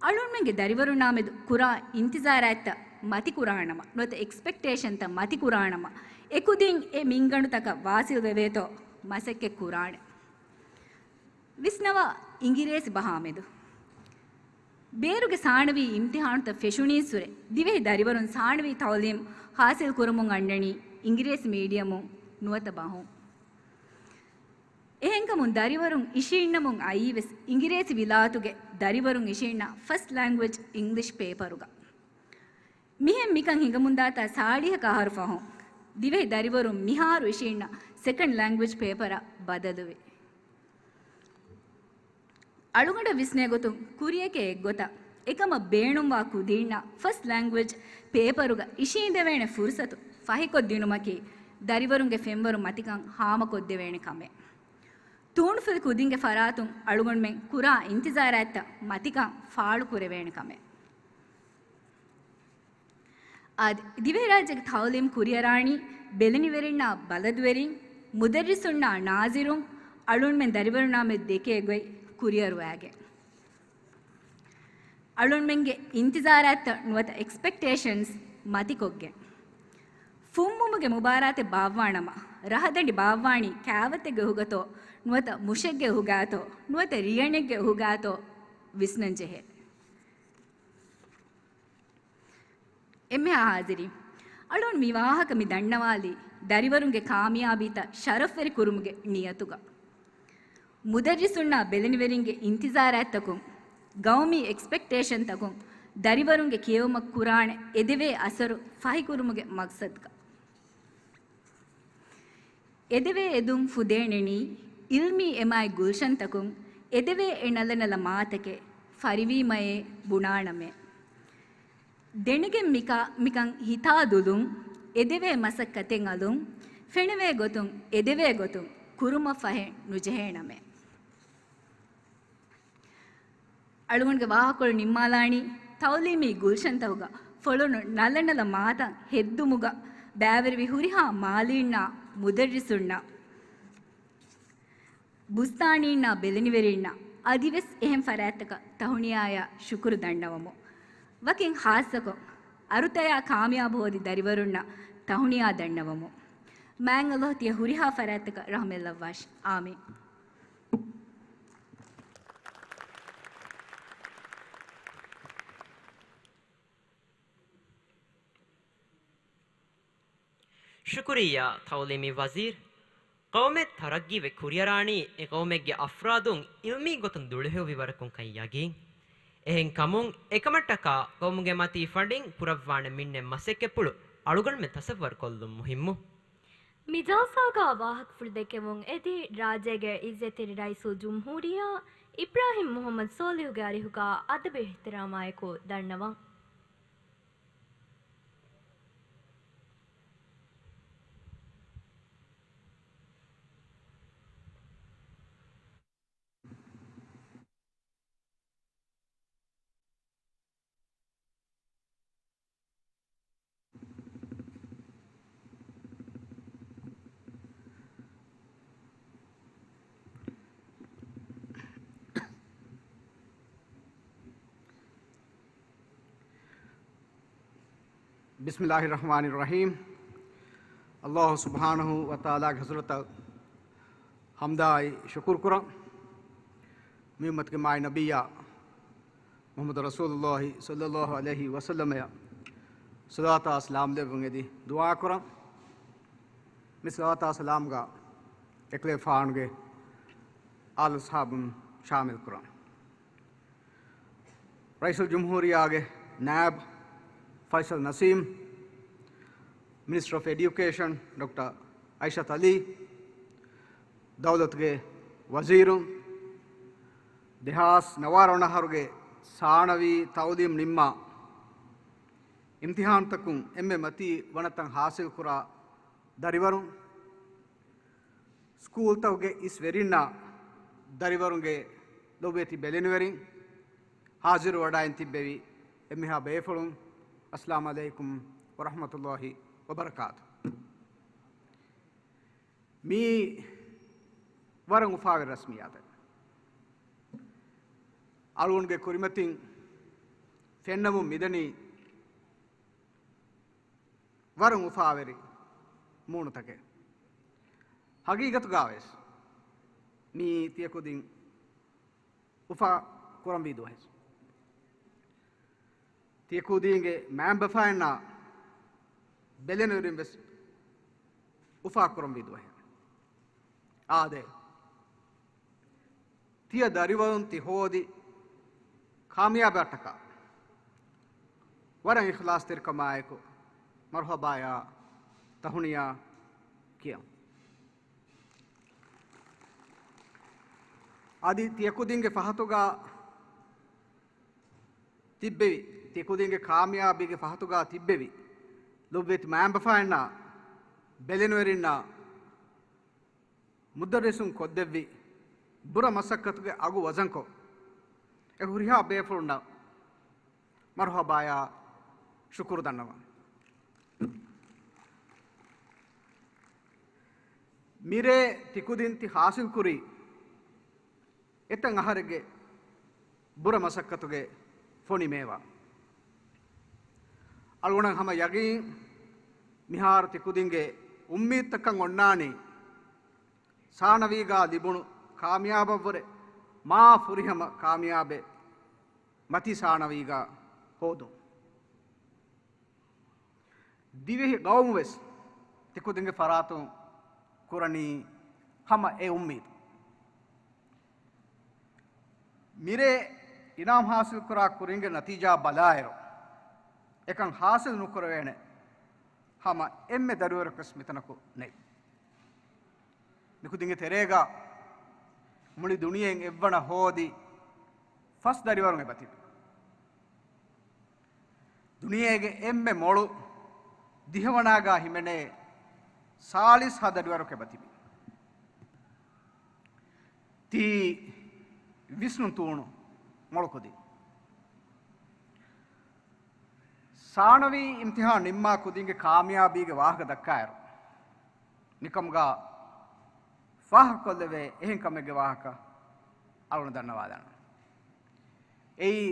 އަޅުންމެންގެ ދަރިވަރުންނާމެދު ކުރާ އިންތިޒާރާތްތައް މަތިކުރާނަމަ، ނުވަތަ އެކްސްޕެކްޓޭޝަންތައް މަތިކުރާނަމަ، އެކުދިން އެ މިންގަނޑުތަކަށް ވާސިލް ވެވޭތޯ މަސައްކަތް ކުރާނެ. ވިސްނަވާ އިނގިރޭސި ބަހާމެދު. ބޭރުގެ ސާނަވީ އިމްތިހާނުތައް ފެށުނީއްސުރެ، ދިވެހި ދަރިވަރުން ސާނަވީ ތައުލީމް ހާސިލް ކުރަމުން އަންނަނީ އިނގިރޭސި މީޑިއަމުން ނުވަތަ ބަހުން. އެހެންކަމުން ދަރިވަރުން އިށީންނަމުން އައީވެސް އިނގިރޭސި ވިލާތުގެ ދަރިވަރުން އިށީންނަ ފަސްޓް ލެންގުއޭޖް އިންގްލިޝް ޕޭޕަރުގަ. މިހެން މިކަން ހިނގަމުންދާތާ ސާޅީހަކަ އަހަރު ފަހުން، ދިވެހި ދަރިވަރުން މިހާރު އިށީންނަ ސެކަންޑް ލެންގުއޭޖް ޕޭޕަރަށް ބަދަލުވި. އަޅުގަނޑަށް ވިސްނޭ ގޮތުން ކުރިޔަކޭ އެއްގޮތަށް އެކަމަށް ބޭނުންވާ ކުދީންނަށް ފަސްޓް ލެންގުއޭޖް ޕޭޕަރުގަ އިށީނދެވޭނެ ފުރުސަތު ފަހިކޮށްދިނުމަކީ ދަރިވަރުންގެ ފެންވަރު މަތިކަން ހާމަކޮށްދެވޭނެ ކަމެއް. ތޫނުފިލި ކުދިންގެ ފަރާތުން އަޅުގަނޑުމެން ކުރާ އިންތިޒާރާތްތައް މަތިކަން ފާޅުކުރެވޭނެ ކަމެއް. އަދި ދިވެހިރާއްޖޭގެ ތައުލީމް ކުރިއަރާނީ ބެލެނިވެރިންނާ ބަލަދުވެރިން، މުދައްރިސުންނާ ނާޒިރުން، އަޅުންމެން ދަރިވަރުންނާމެދު ދެކޭ ގޮތް ކުރިއަރުވާގެން. އަޅުންމެންގެ އިންތިޒާރާތްތައް ނުވަތަ އެކްސްޕެކްޓޭޝަންސް މަތިކޮށްގެން. ފުންމުމުގެ މުބާރާތެއް ބާއްވާނަމަ، ރަހަދަނޑި ބާއްވާނީ ކާވަތެއްގެ އުހުގަތޯ، ނުވަތަ މުށެއްގެ އުހުގާތޯ، ނުވަތަ ރިޔަނެއްގެ އުހުގާތޯ ވިސްނަންޖެހޭ. އެންމެހާ ހާޒިރީން، އަޅުން މި ވާހަކަ މި ދަންނަވާލީ ދަރިވަރުންގެ ކާމިޔާބީތައް ޝަރަފްވެރި ކުރުމުގެ ނިޔަތުގަ. މުދައްރިސުންނާ ބެލެނިވެރިންގެ އިންތިޒާރާތްތަކުން، ގައުމީ އެކްސްޕެކްޓޭޝަންތަކުން ދަރިވަރުންގެ ކިޔެވުމަށް ކުރާނެ އެދެވޭ އަސަރު ފަހިކުރުމުގެ މަގްސަދުގަ. އެދެވޭ އެދުން ފުދޭނެނީ، އިލްމީ އެމާތް ގުލްޝަންތަކުން އެދެވޭ އެ ނަލަނަލަ މާތަކެއް ފަރިވީމައޭ ބުނާނަމޭ. ދެނެގެން މިކަ-، މިކަން ހިތާ ދުލުން، އެދެވޭ މަސައްކަތެއް އަލުން، ފެނެވޭ ގޮތުން، އެދެވޭ ގޮތުން ކުރުމަށް ފަހެއް ނުޖެހޭނަމޭ. އަޅުގަނޑުގެ ވާހަކަކޮޅު ނިންމާލާނީ ތައުލީމީ ގުލްޝަންތަކުގަ ފޮޅުނު ނަލަނަލަ މާތައް ހެއްދުމުގަ ބައިވެރިވި ހުރިހާ މާލީންނާ މުދައްރިސުންނަށް، ބުސްތާނީންނާ ބެލެނިވެރިންނަށް އަދިވެސް އެހެން ފަރާތްތަކަށް ތަހުނިޔާއާ ޝުކުރު ދަންނަވަމު. ވަކިން ހާއްސަކޮށް، އަރުތަޔާ ކާމިޔާބު ހޯދި ދަރިވަރުންނަށް ތަހުނިޔާ ދަންނަވަމު. މާތް އަލްލާހު ތިޔަ ހުރިހާ ފަރާތްތަކަށް ރަޙްމަތްލައްވާށި. އާމީން. ޝުކުރިއްޔާ ތައުލީމީ ވަޒީރު. ޤައުމެއް ތަރައްގީވެ ކުރިއަރާނީ އެ ޤައުމެއްގެ އަފްރާދުން އިލްމީ ގޮތުން ދުޅަހެޔޮވި ވަރަކުން ކަން ޔަގީން. އެހެންކަމުން އެކަމަށްޓަކާ ޤައުމުގެ މަތީ ފަނޑިން ކުރައްވާނެ މިންނެ މަސައްކަތްޕުޅު އަޅުގަނޑުމެން ތަސައްވަރުކޮށްލުން މުހިއްމު. މި ޖަލްސާގަ ވާހަކަފުޅު ދެކެވުން އެދި ރާއްޖޭގެ އިއްޒަތްތެރި ރައީސުލްޖުމްހޫރިއްޔާ އިބްރާހިމް މުޙައްމަދު ސޯލިހުގެ އަރިހުގަ އަދަބު އިޙްތިރާމާއެކު ދަންނަވަން. ބިސްމިﷲ ރަޙްމާނި ރަޙީމް. ﷲ ސުބްޙާނަހޫ ވަތަޢާލާގެ ޙަޟްރަތަށް ޙަމްދާއި ޝުކުރު ކުރަން. މި އުއްމަތުގެ މާތް ނަބިއްޔާ މުޙައްމަދު ރަސޫލުﷲ ޞައްލަﷲ ޢަލައިހި ވަސައްލަމައަށް ޞަލާތާ ސަލާމް ލެއްވުން އެދި ދުޢާ ކުރަން. މި ޞަލާތާ ސަލާމްގަ އެކަލޭގެފާނުގެ އާލު އަޞްޙާބުން ޝާމިލް ކުރަން. ރައީސުލްޖުމްހޫރިއްޔާގެ ނާއިބު ފައިޞަލް ނަސީމް، މިނިސްޓަރ އޮފް އެޑިއުކޭޝަން ޑޮކްޓަރ އައިޝަތު ޢަލީ، ދައުލަތުގެ ވަޒީރުން، ދެހާސް ނަވާރަ ވަނަ އަހަރުގެ ސާނަވީ ތައުލީމް ނިންމާ، އިމްތިޙާންތަކުން އެންމެ މަތީ ވަނަތައް ޙާޞިލްކުރާ ދަރިވަރުން، ސްކޫލްތަކުގެ އިސް ވެރިންނާ ދަރިވަރުންގެ ލޮބުވެތި ބެލެނިވެރިން، ޙާޟިރު ވަޑައިން ތިއްބެވި އެންމެހާ ބޭފުޅުން، އައްސަލާމު ޢަލައިކުމް ވަރަޙްމަތުﷲ ވަބަރަކާތު. މީ ވަރަށް އުފާވެރި ރަސްމިއްޔާތެއް. އަޅުގަނޑުގެ ކުރިމަތިން ފެންނަމުން މިދަނީ ވަރަށް އުފާވެރި މޫނުތަކެއް. ހަގީގަތުގަވެސް މީ ތިޔަ ކުދިން އުފާ ކުރަންވީ ދުވަހެއް. ތިޔަ ކުދީންގެ މައިންބަފައިންނާ ބެލެނިވެރިން ވެސް އުފާ ކުރަންވީ ދުވަހެއް. އާދެ، ތިޔަ ދަރިވަރުން ތި ހޯދި ކާމިޔާބަށްޓަކާ ވަރަށް އިޚްލާޞްތެރިކަމާއެކު މަރުޙަބާޔާ ތަހުނިޔާ ކިޔަން. އަދި ތިޔަކުދިންގެ ފަހަތުގަ ތިއްބެވި، ތިކުދިންގެ ކާމިޔާބީގެ ފަހަތުގަ ތިއްބެވި، ލޮބުވެތި މައިންބަފައިންނާ ބެލެނިވެރިންނާ މުދައްރިސުން ކޮށްދެއްވި ބުރަ މަސައްކަތުގެ އަގު ވަޒަންކޮށް، އެ ހުރިހާ ބޭފުޅުންނަށް މަރުހަބާޔާ ޝުކުރު ދަންނަވަން. މިރޭ ތިކުދިން ތި ހާސިލްކުރީ އެތައް އަހަރެއްގެ ބުރަ މަސައްކަތުގެ ފޮނި މޭވާ. އަޅުގަނޑަށް ހަމަ ޔަގީން މިހާރު ތިކުދިންގެ އުއްމީދުތަކަށް އޮންނާނީ ސާނަވީގާ ލިބުނު ކާމިޔާބަށްވުރެ މާ ފުރިހަމަ ކާމިޔާބެއް މަތީ ސާނަވީގާ ހޯދުން. ދިވެހި ގައުމުވެސް ތިކުދިންގެ ފަރާތުން ކުރަނީ ހަމަ އެ އުއްމީދު. މިރޭ އިނާމް ހާސިލްކުރާ ކުރިންގެ ނަތީޖާ ބަލާއިރު، އެކަން ހާސިލް ނުކުރެވޭނެ ހަމަ އެންމެ ދަރިވަރަކަސް މިތަނަކު ނެތް. މިކުދިންގެ ތެރޭގަ މުޅި ދުނިޔެއިން އެއްވަނަ ހޯދި ފަސް ދަރިވަރުން އެބަތިބި. ދުނިޔޭގެ އެންމެ މޮޅު ދިހަވަނާގާ ހިމެނޭ ސާޅީސް ހަ ދަރިވަރަކު އެބަތިބި. ތީ ވިސްނުން ތޫނު މޮޅު ކުދިން. ސާނަވީ އިމްތިހާން ނިންމާ ކުދިންގެ ކާމިޔާބީގެ ވާހަކަ ދައްކާއިރު، ނިކަމުގަ ފާހަގަކޮށްލެވޭ އެހެން ކަމެއްގެ ވާހަކަ އަޅުގަނޑު ދަންނަވާލާނަން. އެއީ،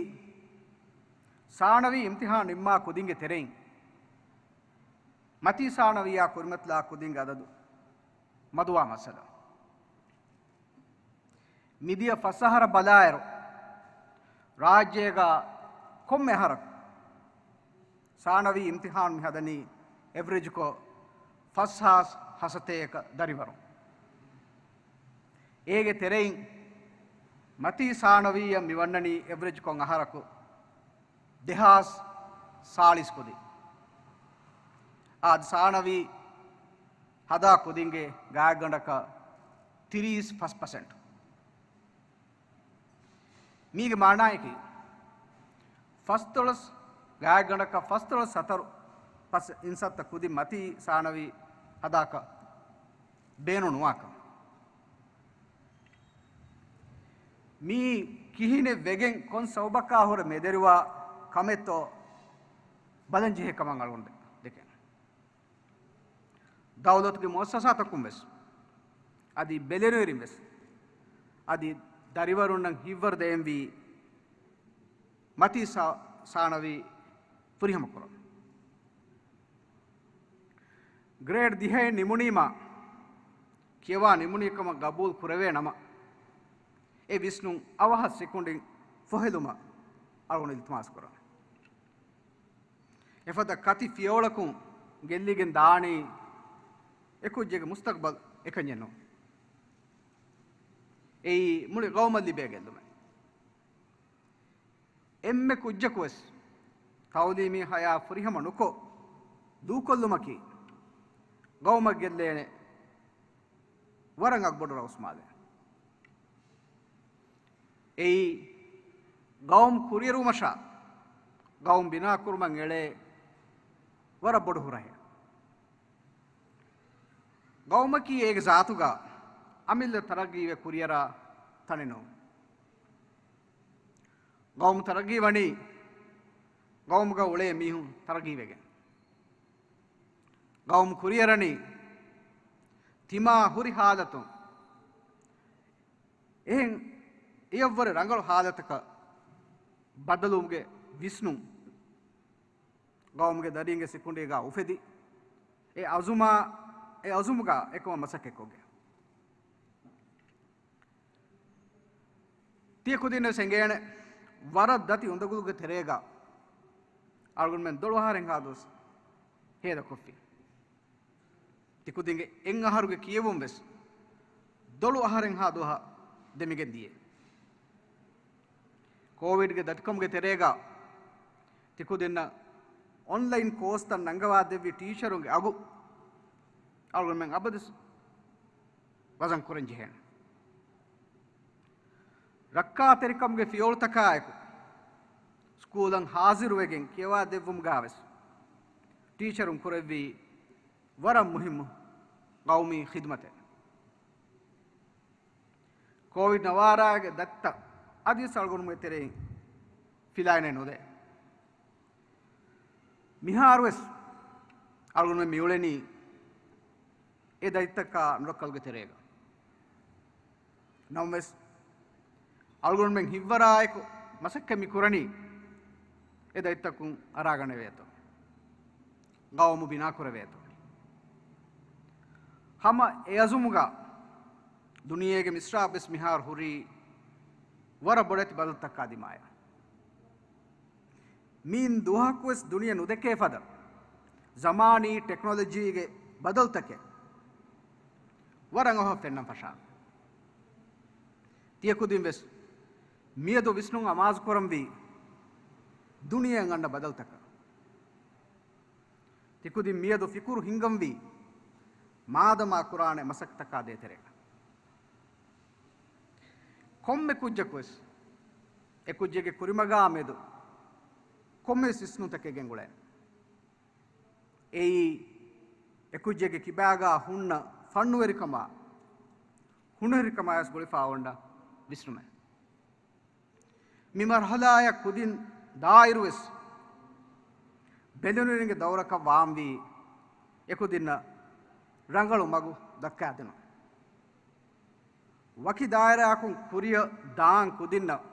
ސާނަވީ އިމްތިހާން ނިންމާ ކުދިންގެ ތެރެއިން މަތީ ސާނަވީއާ ކުރިމަތިލާ ކުދިންގެ އަދަދު މަދުވާ މައްސަލަ. މިދިޔަ ފަސް އަހަރަށް ބަލާއިރު، ރާއްޖޭގަ ކޮންމެ އަހަރަކު ސާނަވީ އިމްތިހާން މި ހަދަނީ އެވްރެޖްކޮށް ފަސް ހާސް ހަސަތޭކަ ދަރިވަރުން. އޭގެ ތެރެއިން މަތީ ސާނަވީއަށް މި ވަންނަނީ އެވްރެޖްކޮށް އަހަރަކު ދެހާސް ސާޅީސް ކުދިން. އާދެ، ސާނަވީ ހަދާ ކުދިންގެ ގާތްގަނޑަކަށް ތިރީސް ފަސް ޕަސެންޓް. މީގެ މާނައަކީ، ފަސްދޮޅަސް ގާތްގަނޑަކަށް ފަސްދޮޅަސް ހަތަރު ޕަސެ-، އިންސައްތަ ކުދިން މަތީ ސާނަވީ ހަދާކަށް ބޭނުން ނުވާކަން. މީ ކިހިނެއް ވެގެން ކޮން ސަބަބަކާ ހުރެ މެދެރިވާ ކަމެއްތޯ ބަލަން ޖެހޭ ކަމަށް އަޅުގަނޑު ދެކެން. ދައުލަތުގެ މުއައްސަސާތަކުން ވެސް، އަދި ބެލެނިވެރިން ވެސް، އަދި ދަރިވަރުންނަށް ހިތްވަރު ދޭންވީ މަތީ ސާ-، ސާނަވީ ފުރިހަމަ ކުރަން. ގްރޭޑް ދިހައެއް ނިމުނީމާ، ކިޔަވާ ނިމުނީ ކަމަށް ގަބޫލު ކުރެވޭ ނަމަ، އެ ވިސްނުން އަވަހަށް ސެކުންޑިން ފޮހެލުމަށް އަޅުގަނޑު އިލްތިމާސް ކުރަން. އެފަދަ ކަތި ފިޔަވަޅަކުން ގެއްލިގެން ދާނީ އެ ކުއްޖެއްގެ މުސްތަގްބަލް އެކަންޏެއް ނޫން. އެއީ މުޅި ގައުމަށް ލިބޭ ގެއްލުމެއް. އެންމެ ކުއްޖަކުވެސް ތައުލީމީ ހަޔާތް ފުރިހަމަ ނުކޮށް ދޫކޮށްލުމަކީ، ގައުމަށް ގެއްލޭނެ ވަރަށް އަގުބޮޑު ރައުސްމާލެއް. އެއީ، ގައުމު ކުރިއެރުވުމަށާ ގައުމު ބިނާކުރުމަށް އެޅޭ ވަރަށް ބޮޑު ހުރަހެއް. ގައުމަކީ އޭގެ ޒާތުގަ އަމިއްލަ ތަރައްގީވެ ކުރިއަރާ ތަނެއް ނޫން. ގައުމު ތަރައްގީ ވަނީ، ގައުމުގަ އުޅޭ މީހުން ތަރައްގީވެގެން. ގައުމު ކުރިއަރަނީ، ތިމާ ހުރި ހާލަތުން އެހެން އެޔަށްވުރެ ރަނގަޅު ހާލަތަކަށް ބަދަލުވުމުގެ ވިސްނުން. ގައުމުގެ ދަރީންގެ ސިކުނޑީގަ އުފެދި، އެ އަޒުމާ، އެ އަޒުމުގަ އެކަމަށް މަސައްކަތްކޮށްގެން. ތިޔަ ކުދިންނަށް ވެސް އެނގޭނެ، ވަރަށް ދަތި އުނދަގުލުގެ ތެރޭގަ އަޅުގަނޑުމެން ދޮޅު އަހަރެއްހާ ދުވަސް ހޭދަކޮށްފި. ތިކުދިންގެ އެއް އަހަރުގެ ކިޔެވުން ވެސް ދޮޅު އަހަރެއްހާ ދުވަހަށް ދެމިގެން ދިޔަ. ކޯވިޑްގެ ދަތިކަމުގެ ތެރޭގަ ތިކުދިންނަށް އޮންލައިން ކޯސްތައް ނަންގަވާ ދެއްވި ޓީޗަރުންގެ އަގު އަޅުގަނޑުމެން އަބަދުވެސް ވަޒަން ކުރަން ޖެހޭނެ. ރައްކާތެރިކަމުގެ ފިޔަވަޅުތަކާއެކު، ސްކޫލަށް ހާޒިރުވެގެން ކިޔަވާ ދެއްވުމުގާވެސް، ޓީޗަރުން ކުރެއްވީ ވަރަށް މުހިއްމު ގައުމީ ޚިދުމަތެއް. ކޯވިޑް ނަވާރާގެ ދަތިތައް އަދިވެސް އަޅުގަނޑުމެން ތެރެއިން ފިލާއިނެއް ނުދޭ. މިހާރުވެސް އަޅުގަނޑުމެން މިއުޅެނީ އެ ދަތިތަކާ ނުރައްކަލުގެ ތެރޭގަ. ނަމަވެސް، އަޅުގަނޑުމެން ހިތްވަރާއެކު މަސައްކަތް މި ކުރަނީ އެ ދަތިތަކުން އަރާގަނެވޭތޯ، ގައުމު ބިނާކުރެވޭތޯ. ހަމަ އެ އަޒުމުގަ ދުނިޔޭގެ މިސްރާބުވެސް މިހާރު ހުރީ ވަރަށް ބޮޑެތި ބަދަލުތަކާ ދިމާޔަށް. މިއިން ދުވަހަކުވެސް ދުނިޔެ ނުދެކޭ ފަދަ ޒަމާނީ ޓެކްނޮލޮޖީގެ ބަދަލުތަކެއް ވަރަށް އަވަހަށް ފެންނަން ފަށާނެ. ތިޔަކުދިންވެސް މިއަދު ވިސްނުން އަމާޒުކުރަންވީ ދުނިޔެއަށް އަންނަ ބަދަލުތަކަށް. ތިކުދިން މިއަދު ފިކުރު ހިންގަންވީ މާދަމާ ކުރާނެ މަސައްކަތަކާ ދޭތެރޭގަ. ކޮންމެ ކުއްޖަކުވެސް އެ ކުއްޖެއްގެ ކުރިމަގާ މެދު ކޮންމެވެސް ވިސްނުންތަކެއް ގެންގުޅޭނެ. އެއީ، އެ ކުއްޖެއްގެ ކިބާގާ ހުންނަ ފަންނުވެރިކަމާ، ހުނަރުވެރިކަމާވެސް ގުޅިފާ އޮންނަ ވިސްނުމެއް. މި މަރުހަލާއަށް ކުދިން ދާއިރުވެސް ބެލެނިވެރިންގެ ދައުރަކަށް ވާންވީ އެކުދިންނަށް ރަނގަޅު މަގު ދައްކާދިނުން. ވަކި ދާއިރާއަކުން ކުރިއަށް ދާން ކުދިންނަށް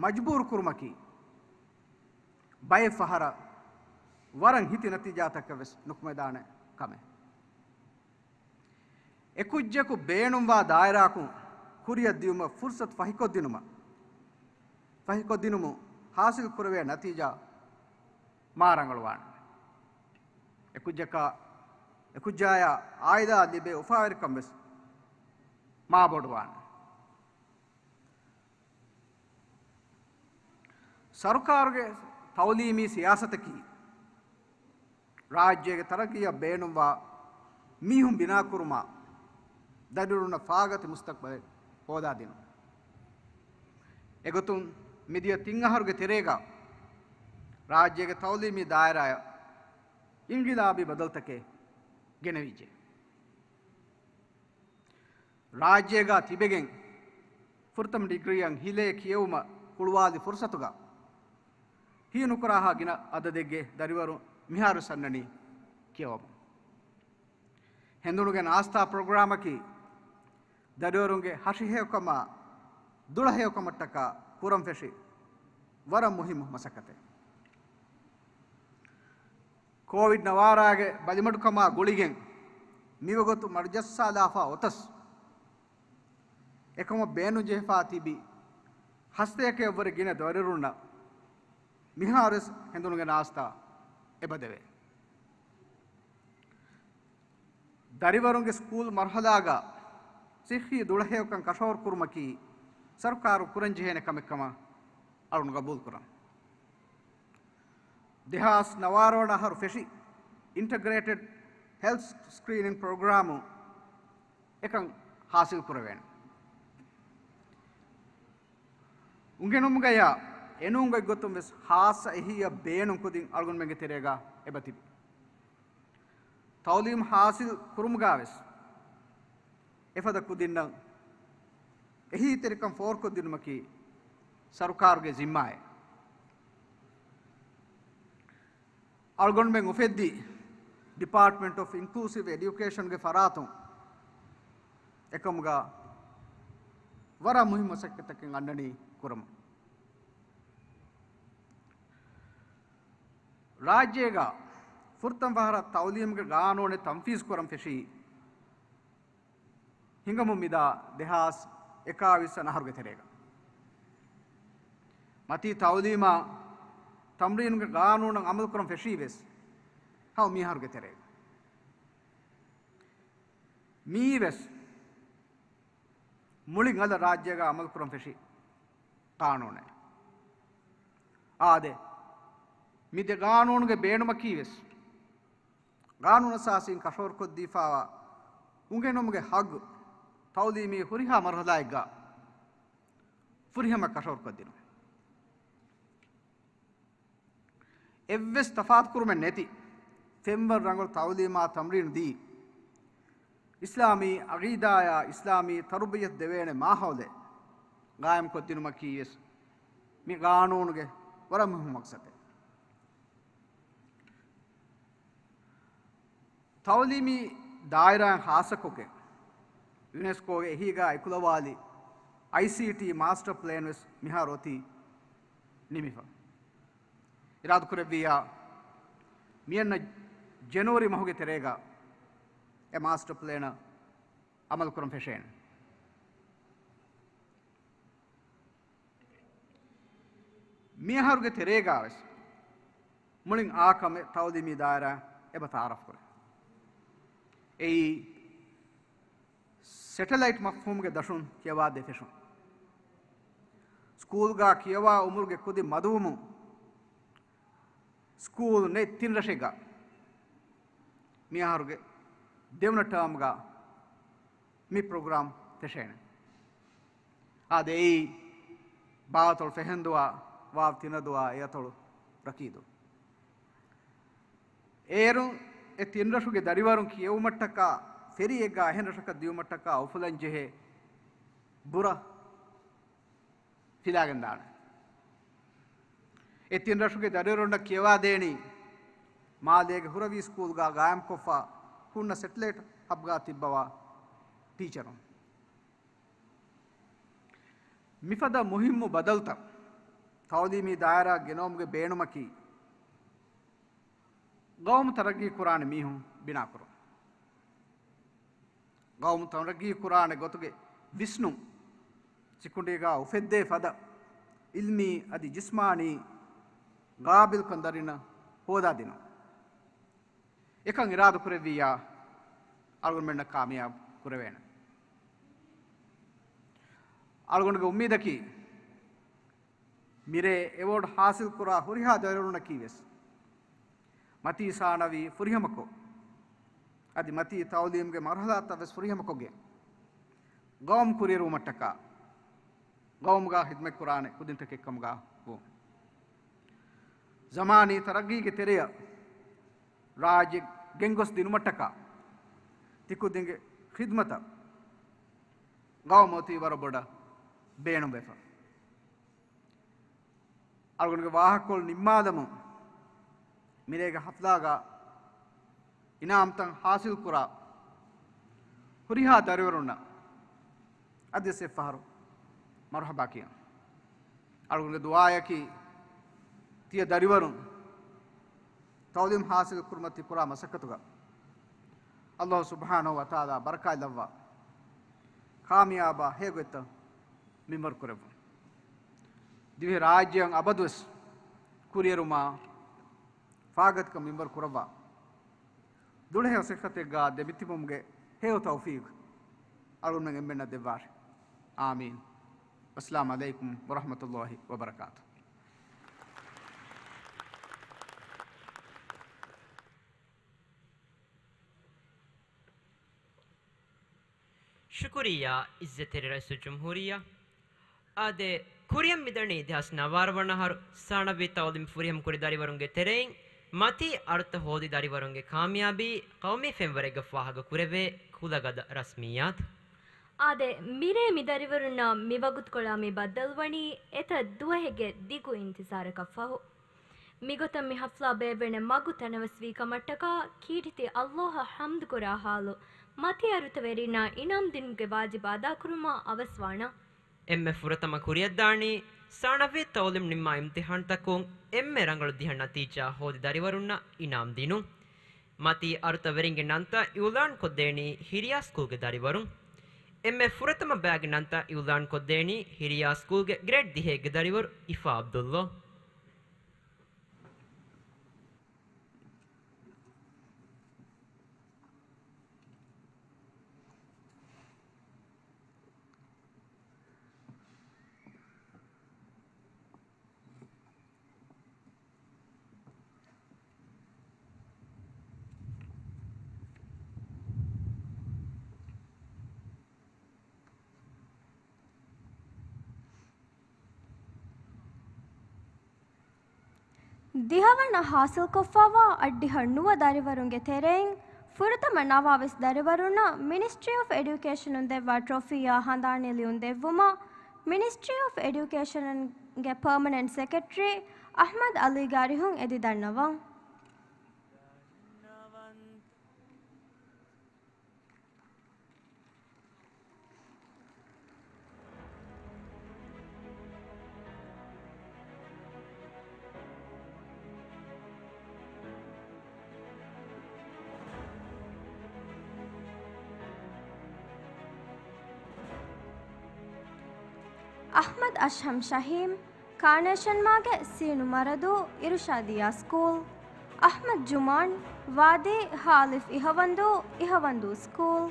މަޖުބޫރު ކުރުމަކީ، ބައެއް ފަހަރަށް ވަރަށް ހިތި ނަތީޖާތަކެއް ވެސް ނުކުމެދާނެ ކަމެއް. އެކުއްޖަކު ބޭނުންވާ ދާއިރާއަކުން ކުރިއަށް ދިއުމަށް ފުރުސަތު ފަހިކޮށްދިނުމަށް، ފަހިކޮށްދިނުމުން ހާސިލް ކުރެވޭ ނަތީޖާ މާ ރަނގަޅުވާނެ. އެކުއްޖަކާ، އެކުއްޖާޔާ އާއިލާއަށް ލިބޭ އުފާވެރިކަން ވެސް މާ ބޮޑުވާނެ. ސަރުކާރުގެ ތައުލީމީ ސިޔާސަތަކީ، ރާއްޖޭގެ ތަރައްގީއަށް ބޭނުންވާ މީހުން ބިނާކުރުމާ، ދަރިވަރުންނަށް ފާގަތި މުސްތަޤްބަލެއް ހޯދާދިނުން. އެގޮތުން، މިދިޔަ ތިން އަހަރުގެ ތެރޭގަ ރާއްޖޭގެ ތައުލީމީ ދާއިރާއަށް އިންގިލާބީ ބަދަލުތަކެއް ގެނެވިއްޖެ. ރާއްޖޭގަ ތިބެގެން ފުރަތަމަ ޑިގްރީއަށް ހިލޭ ކިޔެވުމަށް ހުޅުވާލި ފުރުސަތުގަ ހިޔަ ނުކުރާހާ ގިނަ އަދަދެއްގެ ދަރިވަރު މިހާރު ސަންނަނީ ކިޔަވަމުން. ހެނދުނުގެ ނާސްތާ ޕްރޮގްރާމަކީ ދަރިވަރުންގެ ހަށިހެޔޮކަމާ ދުޅަހެޔޮކަމަށްޓަކާ ކުރަން ފެށި ވަރަށް މުހިއްމު މަސައްކަތެއް. ކޯވިޑް ނަވާރާގެ ބަލިމަޑުކަމާ ގުޅިގެން މިވަގުތު މަޑުޖައްސާލާފާ އޮތަސް، އެކަމަށް ބޭނުންޖެހިފާ ތިބި ހަސަތޭކައަށްވުރެ ގިނަ ދަރިވަރުންނަށް މިހާރުވެސް ހެނދުނުގެ ނާސްތާ އެބަދެވޭ. ދަރިވަރުންގެ ސްކޫލް މަރުހަލާގަ ސިއްހީ ދުޅަހެޔޮކަން ކަށަވަރު ކުރުމަކީ ސަރުކާރު ކުރަންޖެހޭނެ ކަމެއްކަމަށް އަޅުން ގަބޫލުކުރަން. ދެހާސް ނަވާރަ ވަނަ އަހަރު ފެށި އިންޓަގްރޭޓެޑް ހެލްތް ސްކްރީނިން ޕްރޮގްރާމު އެކަން ހާސިލް ކުރެވޭނެ. އުނގެނުމުގަޔާ އެނޫން ގޮތްގޮތުން ވެސް ހާއްސަ އެހީއަށް ބޭނުން ކުދިން އަޅުގަނޑުމެންގެ ތެރޭގަ އެބަތިބި. ތައުލީމް ހާސިލް ކުރުމުގާވެސް އެފަދަ ކުދިންނަށް އެހީތެރިކަން ފޯރުކޮށްދިނުމަކީ ސަރުކާރުގެ ޒިންމާއެއް. އަޅުގަނޑުމެން އުފެއްދީ ޑިޕާޓްމަންޓް އޮފް އިންކްލޫސިވް އެޑިއުކޭޝަންގެ ފަރާތުން. އެކަމުގަ ވަރަށް މުހިއްމު މަސައްކަތްތަކެއް އަންނަނީ ކުރަމުން. ރާއްޖޭގަ ފުރަތަމަ ފަހަރަށް ތައުލީމުގެ ގާނޫނެއް ތަންފީޒު ކުރަން ފެށީ ހިނގަމުން މިދާ ދެހާސް އެކާވީސް އަހަރުގެ ތެރޭގަ. މަތީ ތައުލީމާ ތަމްރީނުގެ ގާނޫނަށް އަމަލުކުރަން ފެށީ ވެސް ހަމަ މިއަހަރުގެ ތެރޭގަ. މިއީ ވެސް މުޅި އަލަށް ރާއްޖޭގަ އަމަލުކުރަން ފެށި ގާނޫނެއް. އާދެ، މި ދެ ގާނޫނުގެ ބޭނުމަކީ ވެސް ގާނޫނުއަސާސީން ކަށަވަރުކޮށްދީފާވާ އުނގެނުމުގެ ހައްގު ތައުލީމީ ހުރިހާ މަރުހަލާއެއްގަ ފުރިހަމަ ކަށަވަރުކޮށްދިނުން. އެއްވެސް ތަފާތުކުރުމެއް ނެތި ފެންވަރު ރަނގަޅު ތައުލީމާ ތަމްރީނު ދީ، އިސްލާމީ އަގީދާއާ އިސްލާމީ ތަރުބިޔަތު ދެވޭނެ މާހައުލެއް ގާއިމްކޮށްދިނުމަކީވެސް މި ގާނޫނުގެ ވަރަށް މުހިއްމު މަގްސަދެއް. ތައުލީމީ ދާއިރާއިން ޚާއްޞަކޮށްގެން، ޔުނެސްކޯގެ އެހީގާ އެކުލަވާލި އައިސީޓީ މާސްޓަރ ޕްލޭން ވެސް މިހާރު އޮތީ ނިމިފަ. އިރާދަކުރެއްވިއްޔާ، މިއަންނަ ޖެނުއަރީ މަހުގެ ތެރޭގަ އެ މާސްޓަރ ޕްލޭނަށް އަމަލުކުރަން ފެށޭނެ. މިއަހަރުގެ ތެރޭގަވެސް މުޅިން އާ ކަމެއް ތައުލީމީ ދާއިރާ އެބަ ތައާރަފް ކުރޭ. އެއީ، ސެޓެލައިޓް މަފްހޫމުގެ ދަށުން ކިޔަވާދޭ ފެށުން. ސްކޫލްގަ ކިޔަވާ އުމުރުގެ ކުދިން މަދުވުމުން، ސްކޫލް ނެތް ތިން ރަށެއްގަ މިއަހަރުގެ ދެވަނަ ޓާމްގަ މި ޕްރޮގްރާމް ފެށޭނެ. އާދެ، އެއީ، ބާއަތޮޅު ފެހެންދުވާ، ވާވް ތިނަދުވާ، އެއަތޮޅު ރަކީދު. އޭރުން އެ ތިން ރަށުގެ ދަރިވަރުން ކިޔެވުމަށްޓަކާ، ފެރީއެއްގަ އެހެން ރަށަކަށް ދިޔުމަށްޓަކާ އުފުލަން ޖެހޭ ބުރަ ފިލާގެން ދާނެ. އެ ތިން ރަށުގެ ދަރިވަރުންނަށް ކިޔަވާދޭނީ، މާލޭގެ ހުރަވީ ސްކޫލްގަ ގާއިމްކޮށްފަ ހުންނަ ސެޓެލައިޓް ހަބްގަ ތިއްބަވާ ޓީޗަރުން. މިފަދަ މުހިއްމު ބަދަލުތައް ތައުލީމީ ދާއިރާ ގެނައުމުގެ ބޭނުމަކީ، ގައުމު ތަރައްގީ ކުރާނެ މީހުން ބިނާކުރުން. ގައުމު ތަރައްގީ ކުރާނެ ގޮތުގެ ވިސްނުން، ސިކުނޑީގަ އުފެއްދޭ ފަދަ އިލްމީ އަދި ޖިސްމާނީ ގާބިލްކަން ދަރިންނަށް ހޯދާދިނުން. އެކަން އިރާދަކުރެއްވިއްޔާ، އަޅުގަނޑުމެންނަށް ކާމިޔާބު ކުރެވޭނެ. އަޅުގަނޑުގެ އުއްމީދަކީ، މިރޭ އެވޯޑް ހާސިލްކުރާ ހުރިހާ ދަރިވަރުންނަކީވެސް، މަތީ ސާނަވީ ފުރިހަމަކޮށް، އަދި މަތީ ތައުލީމުގެ މަރުހަލާތައްވެސް ފުރިހަމަކޮށްގެން، ގައުމު ކުރިއެރުވުމަށްޓަކާ، ގައުމުގަ ޚިދްމަތްކުރާނެ ކުދިންތަކެއްކަމުގަ ވުން. ޒަމާނީ ތަރައްގީގެ ތެރެއަށް ރާއްޖެ ގެންގޮސް ދިނުމަށްޓަކާ، ތިކުދިންގެ ޚިދްމަތަށް ގައުމު އޮތީ ވަރަށް ބޮޑަށް ބޭނުންވެފަ. އަޅުގަނޑުގެ ވާހަކަކޮޅު ނިންމާލަމުން، މިރޭގެ ހަފްލާގަ އިނާމްތައް ހާސިލްކުރާ ހުރިހާ ދަރިވަރުންނަށް އަދިވެސް އެއްފަހަރު މަރުހަބާ ކިޔަން. އަޅުގަނޑުގެ ދުޢާއަކީ، ތިޔަ ދަރިވަރުން ތައުލީމް ހާސިލް ކުރުމަށް ތި ކުރާ މަސައްކަތުގަ ﷲ ސުބްޙާނަހޫ ވަތަޢާލާ ބަރަކާތްލައްވާ، ކާމިޔާބާ ހެޔޮގޮތްތައް މިންވަރު ކުރެއްވުން. ދިވެހި ރާއްޖެއަށް އަބަދުވެސް ކުރިއެރުމާ، ފާގަތިކަން މިންވަރު ކުރައްވާ، ދުޅަހެޔޮ ސިއްހަތެއްގަ ދެމިތިބުމުގެ ހެޔޮ ތައުފީގު އަޅުގަނޑުމެން އެންމެންނަށް ދެއްވާށި. އާމީން. އައްސަލާމު ޢަލައިކުމް ވަރަޙްމަތުﷲި ވަބަރަކާތުހު. ޝުކުރިއްޔާ ޢިއްޒަތްތެރި ރައީސުލްޖުމްހޫރިއްޔާ. އާދެ، ކުރިއަށް މިދަނީ ދެހާސް ނަވާރަ ވަނަ އަހަރު ސާނަވީ ތައުލީމް ފުރިހަމަ ކުރި ދަރިވަރުންގެ ތެރެއިން މަތީ އަރުތަ ހޯދި ދަރިވަރުންގެ ކާމިޔާބީ ޤައުމީ ފެންވަރެއްގަ ފާހަގަ ކުރެވޭ ކުލަގަދަ ރަސްމިއްޔާތު. އާދެ، މިރޭ މި ދަރިވަރުންނަށް މި ވަގުތުކޮޅާ މި ބައްދަލުވަނީ އެތައް ދުވަހެއްގެ ދިގު އިންތިޒާރަކަށް ފަހު. މިގޮތަށް މި ޙަފްލާ ބޭއްވެނެ މަގު ތަނަވަސްވީ ކަމަށްޓަކާ ކީރިތި ﷲ އަށް ޙަމްދުކުރާ ޙާލު، މަތީ އަރުތަވެރިންނަށް އިނާމް ދިނުމުގެ ވާޖިބު އަދާކުރުމަށް އަވަސްވާނަން. އެންމެ ފުރަތަމަ ކުރިއަށްދާނީ، ސާނަވީ ތައުލީމް ނިންމާ އިމްތިޙާންތަކުން އެންމެ ރަނގަޅު ދިހަ ނަތީޖާ ހޯދި ދަރިވަރުންނަށް އިނާމް ދިނުން. މަތީ އަރުތަވެރިންގެ ނަންތައް އިޢުލާން ކޮށްދޭނީ ހިރިޔާ ސްކޫލްގެ ދަރިވަރުން. އެންމެ ފުރަތަމަ ބައިގެ ނަންތައް އިޢުލާން ކޮށްދޭނީ ހިރިޔާ ސްކޫލްގެ ގްރޭޑް ދިހައެއްގެ ދަރިވަރު އިފާ ޢަބްދުﷲ. ދިހަވަނަ ހާސިލްކޮށްފައިވާ އަށްޑިހަ ނުވަ ދަރިވަރުންގެ ތެރެއިން ފުރަތަމަ ނަވާވީސް ދަރިވަރުންނަށް މިނިސްޓްރީ އޮފް އެޑިއުކޭޝަނުން ދެއްވާ ޓްރޮފީއާ ހަނދާން ނެލިއުންދެއްވުމަށް މިނިސްޓްރީ އޮފް އެޑިއުކޭޝަންގެ ޕަރމަނެންޓް ސެކްރެޓަރީ އަޙްމަދު އަލީގެ އަރިހުން އެދި ދަންނަވަން. އަޙްމަދު އަޝްހަމް ޝަހީމް، ކާނޭޝަންމާގެ ސީނު މަރަދޫ އިރުޝާދިއްޔާ ސްކޫލް. އަޙްމަދު ޖުމާން، ވާދީ ހާލިފް އިހަވަންދޫ އިހަވަންދޫ ސްކޫލް.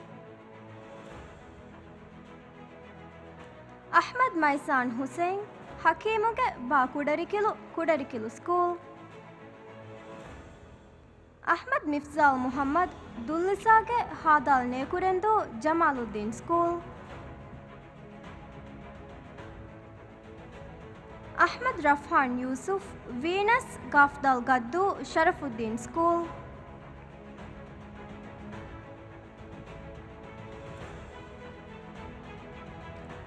އަޙްމަދު މައިސާން ހުސެއިން، ހަކީމުގެ ބާ ކުޑަރިކިލު ކުޑަރިކިލު ސްކޫލް. އަޙްމަދު މިފްޒާލް މުޙައްމަދު، ދުއްލިސާގެ ހާދާލް ނޭކުރެންދޫ ޖަމާލުއްދީން ސްކޫލް. އަޙްމަދު ރަފްހާން ޔޫސުފް، ވީނަސް ގާފްދާލް ގައްދޫ ޝަރަފުއްދީން ސްކޫލް.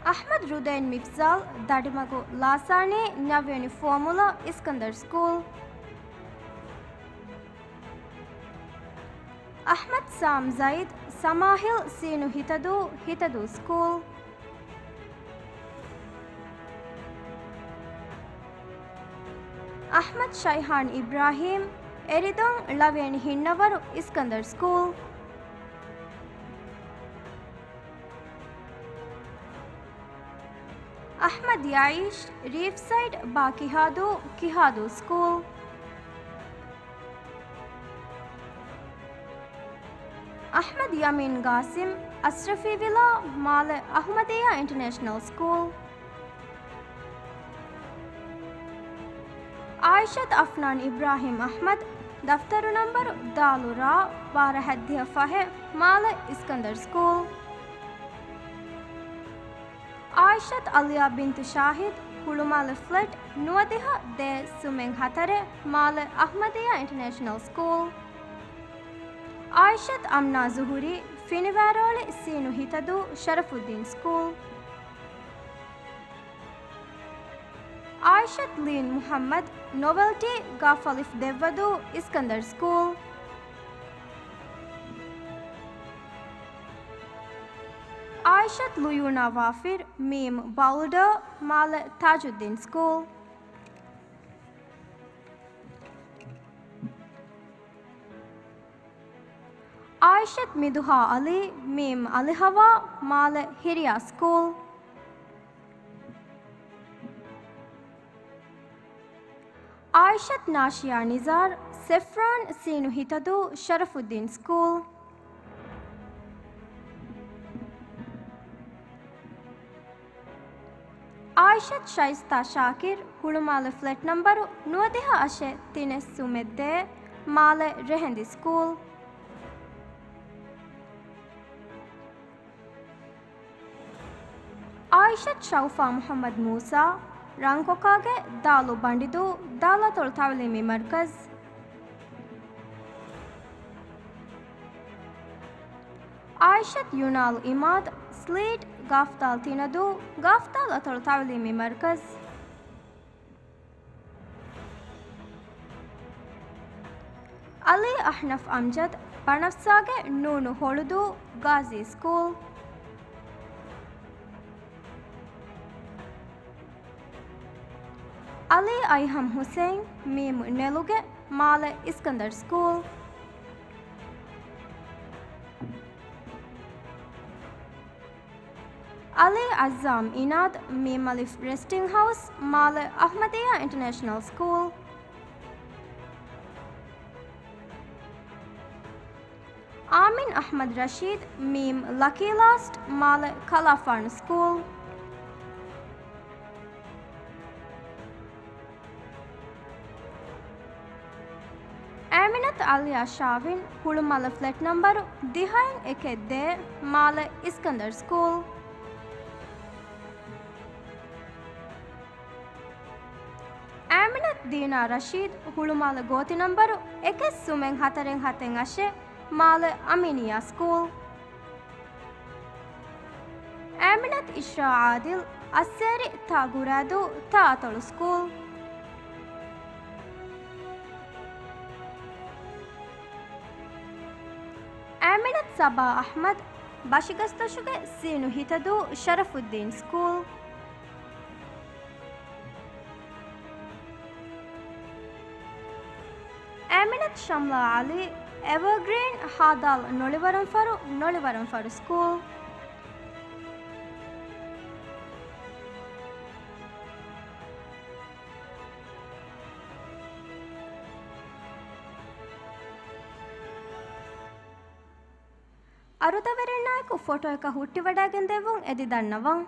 އަޙްމަދު ރުދައިން މިފްޒާލް، ދަޑިމަގު ލާސާނީ ނަވިޔަނި ފުވައްމުލައް އިސްކަންދަރު ސްކޫލް. އަޙްމަދު ސާމް ޒައިދް، ސަމާހިލް ސީނު ހިތަދޫ ހިތަދޫ ސްކޫލް. އަޙްމަދު ޝައިހާން އިބްރާހީމް، އެރިދޮން ޅަވިޔަނި ހިންނަވަރު އިސްކަންދަރު ސްކޫލް. އަޙްމަދު ޔައީޝް، ރީފްސައިޑް ބާ ކިހާދޫ ކިހާދޫ ސްކޫލް. އަޙްމަދު ޔަމީން ގާސިމް، އަޝްރަފީ ވިލާ، މާލެ އަޙްމަދިއްޔާ އިންޓަރނޭޝަނަލް ސްކޫލް. އާއިޝަތު އަފްނާން އިބްރާހީމް އަޙްމަދު، ދަފްތަރު ނަންބަރު ދާލު ރާ ބާރަ ހައްދިހަ ފަހެއް، މާލެ އިސްކަންދަރު ސްކޫލް. އާއިޝަތު އަލިޔާ ބިންތު ޝާހިދު، ހުޅުމާލެ ފްލެޓް ނުވަދިހަ ދޭއް ސުމެއް ހަތަރެއް، މާލެ އަޙްމަދިއްޔާ އިންޓަރނޭޝަނަލް ސްކޫލް. އާއިޝަތު އަމްނާ ޒުހުރީ، ފިނިވާރޯޅި ސީނު ހިތަދޫ ޝަރަފުއްދީން ސްކޫލް. އާއިޝަތު ލީން މުޙައްމަދު، ނޮވެލްޓީ ގާފް އަލިފް ދެއްވަދޫ އިސްކަންދަރު ސްކޫލް. އާއިޝަތު ލުޔޫނާ ވާފިރު، މީމް ބައުލްޑާ، މާލެ ތާޖުއްދީން ސްކޫލް. އާއިޝަތު މިދުހާ އަލީ، މީމް އަލިހަވާ، މާލެ ހިރިޔާ ސްކޫލް. އާއިޝަތު ނާޝިޔާ ނިޒާރު، ސެފްރާން ސީނު ހިތަދޫ ޝަރަފުއްދީން ސްކޫލް. އާއިޝަތު ޝައިސްތާ ޝާކިރު، ހުޅުމާލެ ފްލެޓް ނަންބަރު ނުވަދިހަ އަށެއް ތިނެއް ސުމެއް ދޭއް، މާލެ ރެހެންދި ސްކޫލް. އާއިޝަތު ޝައުފާ މުޙައްމަދު މޫސާ، ރަންކޮކާގެ ދާލު ބަނޑިދޫ ދާލަތޮޅު ތަޢުލީމީ މަރުކަޒު. އާއިޝަތު ޔުނާލް އިމާދު، ސްލީޓް ގާފްދާލް ތިނަދޫ ގާފްދާލް އަތޮޅު ތަޢުލީމީ މަރުކަޒު. އަލީ އަޙްނަފް އަމްޖަދު، ބަނަފްސާގެ ނޫނު ހޮޅުދޫ ގާޒީ ސްކޫލް. އަލީ އައިހަމް ހުސެއިން، މީމް ނެލުގެ، މާލެ އިސްކަންދަރު ސްކޫލް. އަލީ އައްޒާމް އިނާދު، މީމް އަލިފް ރެސްޓިންގ ހައުސް، މާލެ އަޙްމަދިއްޔާ އިންޓަރނޭޝަނަލް ސްކޫލް. އާމިން އަޙްމަދު ރަޝީދު، މީމް ލަކީ ލާސްޓް، މާލެ ކަލާފާނު ސްކޫލް. އޭމިނަތު އަލިޔާ ޝާވިން، ހުޅުމާލެ ފްލެޓް ނަންބަރު ދިހައިން އެކެއް ދޭއް، މާލެ އިސްކަންދަރު ސްކޫލް. އޭމިނަތު ދީނާ ރަޝީދު، ހުޅުމާލެ ގޯތި ނަންބަރު އެކެއް ސުމެއް ހަތަރެއް ހަތެއް އަށެއް، މާލެ އަމީނިއްޔާ ސްކޫލް. އައިމިނަތު އިޝްރާ އާދިލް، އައްސޭރި ތާ ގުރާދޫ ތާ އަތޮޅު ސްކޫލް. އައިމިނަތު ސަބާ އަޙްމަދު، ބަށިގަސްދޮށުގެ ސީނު ހިތަދޫ ޝަރަފުއްދީން ސްކޫލް. އައިމިނަތު ޝަމްލާ ޢަލީ، އެވަރގްރީން ހާދާލް ނޮޅިވަރަންފަރު، ނޮޅިވަރަންފަރު ސްކޫލް. އަރުދަވެރިންނާއެކު ފޮޓޯއަކަށް ހުއްޓިވަޑައިގެން ދެއްވުން އެދި ދަންނަވަން.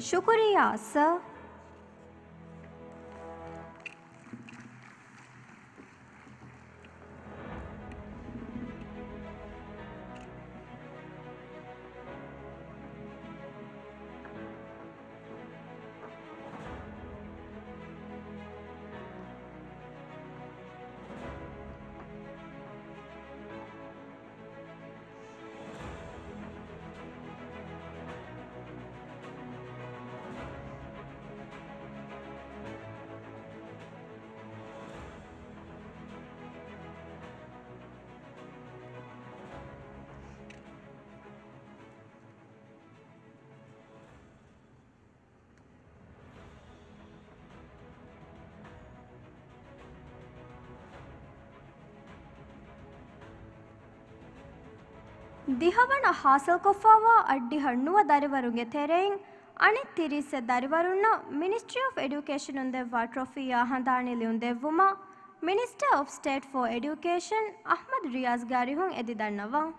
ޝުކުރިއްޔާ ސަރ. ދިހަވަނަ ހާސިލްކޮށްފައިވާ އަށްޑިހަ ނުވަ ދަރިވަރުންގެ ތެރެއިން އަނެއް ތިރީސް ދަރިވަރުންނަށް މިނިސްޓްރީ އޮފް އެޑިއުކޭޝަނުން ދެއްވާ ޓްރޮފީއާ ހަނދާނީ ލިޔުން ދެއްވުމަށް މިނިސްޓަރ އޮފް ސްޓޭޓް ފޯ އެޑިއުކޭޝަން އަޙްމަދު ރިޔާޒްގެ އަރިހުން އެދި ދަންނަވަން.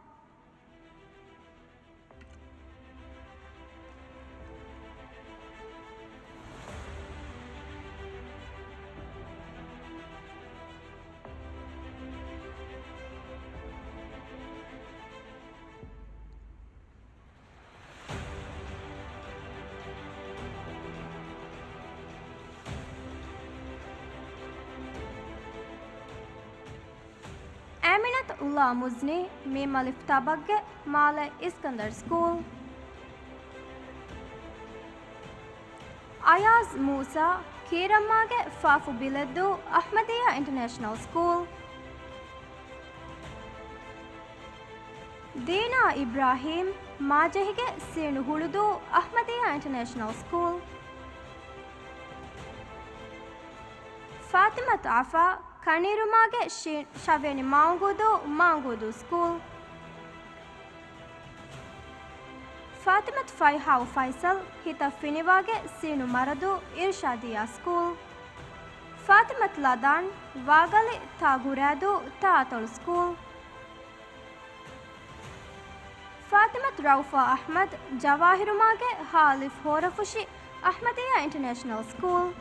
އައިމިނަތު އުލާ މުޒްނީ، މީމް އަލިފް ތާ ބައްގެ، މާލެ އިސްކަންދަރް ސްކޫލް. އަޔާޒް މޫސާ، ކީރަމްމާގެ ފާފު ބިލެއްދޫ އަޙްމަދިއްޔާ އިންޓަރނޭޝަނަލް ސްކޫލް. ދީނާ އިބްރާހީމް، މާޖެހިގެ ސީނު ހުޅުދޫ އަޙްމަދިއްޔާ އިންޓަރނޭޝަނަލް ސްކޫލް. ފާތިމަތު އަފާ، ކަނީރުމާގެ ޝީ-، ޝަވޭނި މާއުނގޫދޫ، މާއުނގޫދޫ ސްކޫލް. ފާތިމަތު ފައިހާއު ފައިސަލް، ހިތަށް ފިނިވާގެ ސީނު މަރަދޫ އިރުޝާދިއްޔާ ސްކޫލް. ފާތިމަތު ލަދާން، ވާގަލި ތާ ގުރާދޫ ތާ އަތޮޅު ސްކޫލް. ފާތިމަތު ރައުފާ އަޙްމަދު، ޖަވާހިރުމާގެ ހާ އަލިފް ހޯރަފުށި އަޙްމަދިއްޔާ އިންޓަރނޭޝަނަލް ސްކޫލް.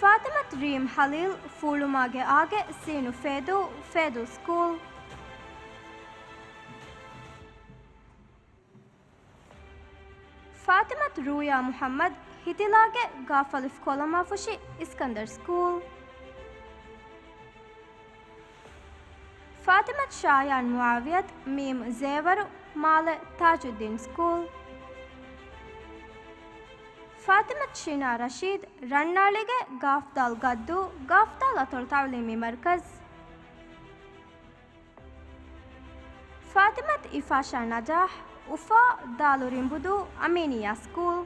ފާތިމަތު ރީމް ހަލީލް، ފޫޅުމާގެ އާގެ ސީނު ފޭދޫ، ފޭދޫ ސްކޫލް. ފާތިމަތު ރޫޔާ މުޙައްމަދު، ހިތިލާގެ ގާފަލިފް ކޮލަމާފުށި އިސްކަންދަރް ސްކޫލް. ފާތިމަތު ޝާޔާން މުޢާވިޔަތު، މީމް ޒޭވަރު، މާލެ ތާޖުއްދީން ސްކޫލް. ފާތިމަތު ޝިނާ ރަޝީދު، ރަންނާޅީގެ ގާފްދާލް ގައްދޫ، ގާފްދާލް އަތޮޅު ތަޢުލީމީ މަރުކަޒު. ފާތިމަތު އިފާޝާ ނަޖާޙް، އުފާ ދާލު ރިނބުދޫ، އަމީނިއްޔާ ސްކޫލް.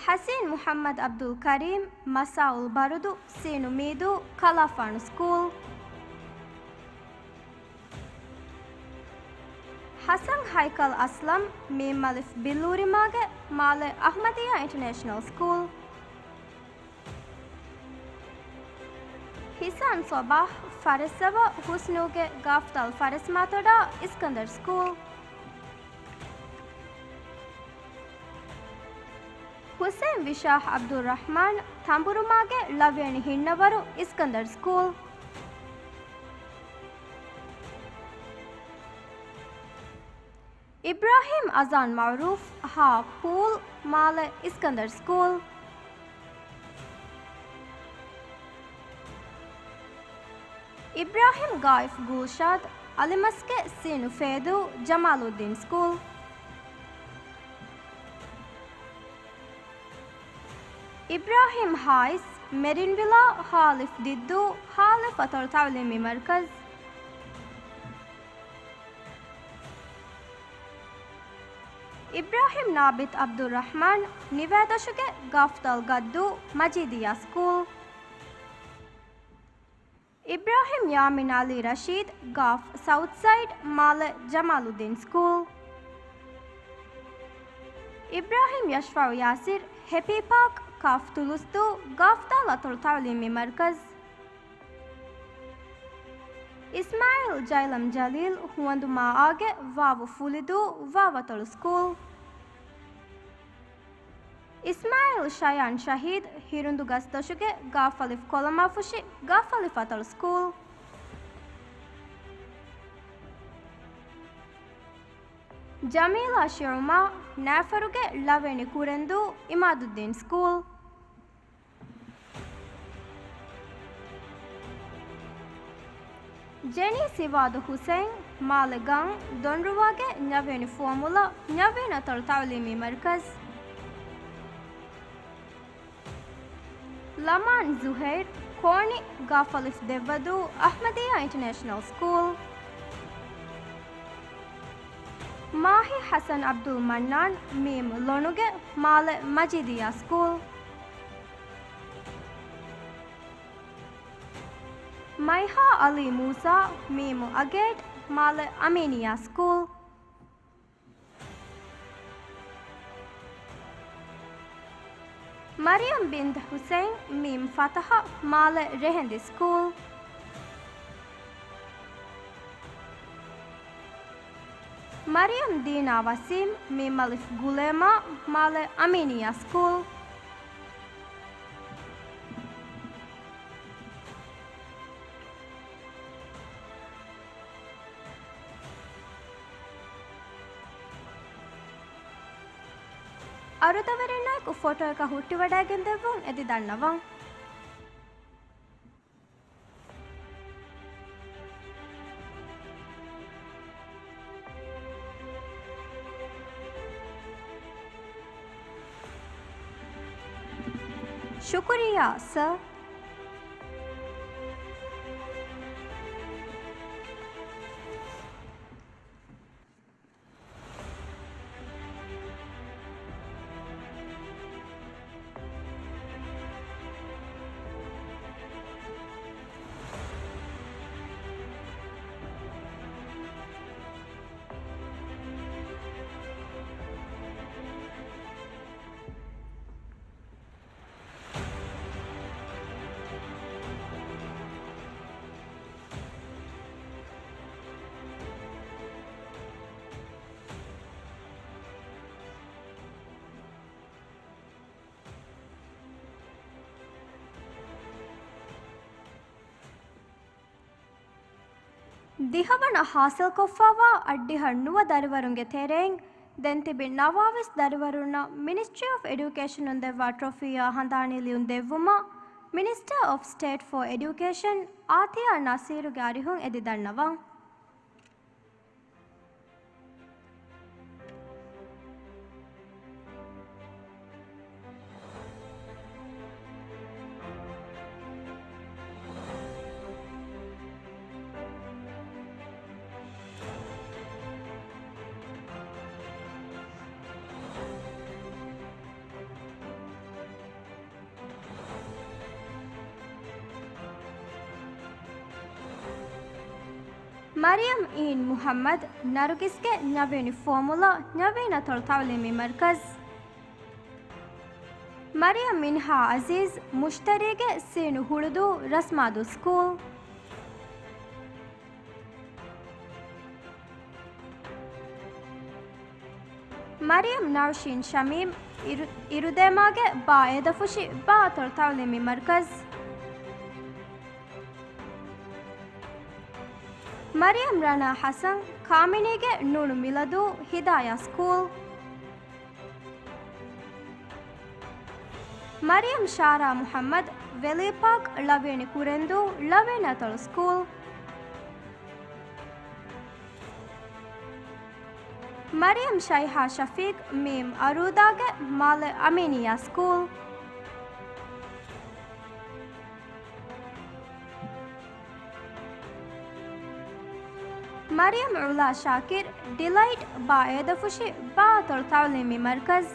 ޙަސީން މުޙައްމަދު ޢަބްދުލް ކަރީމް، މަސާއުލް ބަރުދު، ސީނު މީދޫ، ކަލާފާނު ސްކޫލް. ޙަސަން ހައިކަލް އަސްލަމް، މީމް އަލިފް ބިއްލޫރިމާގެ، މާލެ އަޙްމަދިއްޔާ އިންޓަރނޭޝަނަލް ސްކޫލް. ޙިސާން ޞަބާޙް، ފަރެއްސަވަ ޙުސްނޫގެ ގާފްދާލް ފަރެސްމާތޮޑާ އިސްކަންދަރް ސްކޫލް. ޙުސައިން ވިޝާހް ޢަބްދުއްރަޙްމާން ތަނބުރުމާގެ ޅަވިޔަނި ހިންނަވަރު އިސްކަންދަރް ސްކޫލް. އިބްރާހީމް އަޒާން މަޢުރޫފް ހ. ޕޫލް، މާލެ އިސްކަންދަރް ސްކޫލް. އިބްރާހީމް ޣާއިފް ގުލްޝާދް އަލިމަސްގެ ސީނު ފޭދޫ ޖަމާލުއްދީން ސްކޫލް. އިބްރާހީމް ހާއިސް މެރިންވިލާ ހ. ދިއްދޫ ހ. އަތޮޅު ތަޢުލީމީ މަރުކަޒް. އިބްރާހީމް ނާބިތް ޢަބްދުއްރަޙްމާން ނިވައިދޮށުގެ ގާފްދާލް ގައްދޫ މަޖީދިއްޔާ ސްކޫލް. އިބްރާހީމް ޔާމީން ޢަލީ ރަޝީދް ގާފް ސައުތް ސައިޑް މާލެ ޖަމާލުއްދީން ސްކޫލް. އިބްރާހީމް ޔަޝްފާޢު ޔާސިރް ހެޕީ ޕާކް ކާފް ތުލުސްދޫ ގާފްދާލް އަތޮޅު ތަޢުލީމީ މަރުކަޒް. އިސްމާޢީލް ޖައިލަމް ޖަލީލް ހުވަނދުމާއާގެ ވާވު ފުލިދޫ ވާވަތޮޅު ސްކޫލް. އިސްމާޢީލް ޝަޔާން ޝަހީދް ހިރުނދު ގަސްދޮށުގެ ގާފްއަލިފް ކޮލަމާފުށި ގާފްއަލިފް އަތޮޅު ސްކޫލް. ޖަމީލާ ޝިއުމާ ނައިފަރުގެ ޅަވިޔަނި ކުރެންދޫ އިމާދުއްދީން ސްކޫލް. ޖެނީ ސިވާދު ޙުސައިން މާލެ ގަން ދޮންރުވާގެ ނަވިޔަނި ފުވައްމުލައް ނަވީން އަތޮޅު ތަޢުލީމީ މަރުކަޒް. ލަމާން ޒުހައިރް ކޯނި ގާފްއަލިފް ދެއްވަދޫ އަޙްމަދިއްޔާ އިންޓަނޭޝަނަލް ސްކޫލް. މާހި ޙަސަން ޢަބްދުލް މަންނާން މީމް ލޮނުގެ މާލެ މަޖީދިއްޔާ ސްކޫލް. މައިހާ ޢަލީ މޫސާ މީމު އަގޭޓް މާލެ އަމީނިއްޔާ ސްކޫލް. މަރިޔަމް ބިންތު ޙުސައިން މީމް ފަތަޙަ މާލެ ރެހެންދި ސްކޫލް. މަރިޔަމް ދީނާ ވަސީމް މީމް އަލިފް ގުލޭމާ މާލެ އަމީނިއްޔާ ސްކޫލް. އަރުދަވެރިންނާއެކު ފޮޓޯއަކަށް ހުއްޓިވަޑައިގެން ދެއްވުން އެދި ދަންނަވަން. ޝުކުރިއްޔާ، ސަރ. ދިހަވަނަ ހާސިލްކޮށްފައިވާ އަށްޑިހަ ނުވަ ދަރިވަރުންގެ ތެރެއިން ދެން ތިބި ނަވާވީސް ދަރިވަރުންނަށް މިނިސްޓްރީ އޮފް އެޑިއުކޭޝަނުން ދެއްވާ ޓްރޮފީއާ ހަނދާނީ ލިޔުން ދެއްވުމަށް މިނިސްޓަރ އޮފް ސްޓޭޓް ފޯ އެޑިއުކޭޝަން އާތިޔާ ނަސީރުގެ އަރިހުން އެދި ދަންނަވަން. މަރިޔަމް އީން މުޙައްމަދު، ނަރުގިސްގެ ނަވިޔަނި ފުވައްމުލައް ނަވީން އަތޮޅު ތަޢުލީމީ މަރުކަޒު. މަރިޔަމް މިންހާ ޢަޒީޒް، މުޝްތަރީގެ ސީނު ހުޅުދޫ ރަސްމާދޫ ސްކޫލް. މަރިޔަމް ނައުޝީން ޝަމީމް، އިރު-، އިރުދޭމާގެ ބާ އޭދަފުށި ބާ އަތޮޅު ތަޢުލީމީ މަރުކަޒް. މަރިޔަމް ރަނާ ޙަސަން، ކާމިނީގެ ނޫނު މިލަދޫ ހިދާޔާ ސްކޫލް. މަރިޔަމް ޝާރާ މުޙައްމަދު، ވެލީޕާކް ޅަވިޔަނި ކުރެންދޫ ޅަވިޔަނި އަތޮޅު ސްކޫލް. މަރިޔަމް ޝައިހާ ޝަފީޤް، މީމް އަރޫދާގެ މާލެ އަމީނިއްޔާ ސްކޫލް. މަރިޔަމް ޢުލާ ޝާކިރު، ޑިލައިޓް ބާ އޭދަފުށި ބާ އަތޮޅު ތަޢުލީމީ މަރުކަޒް.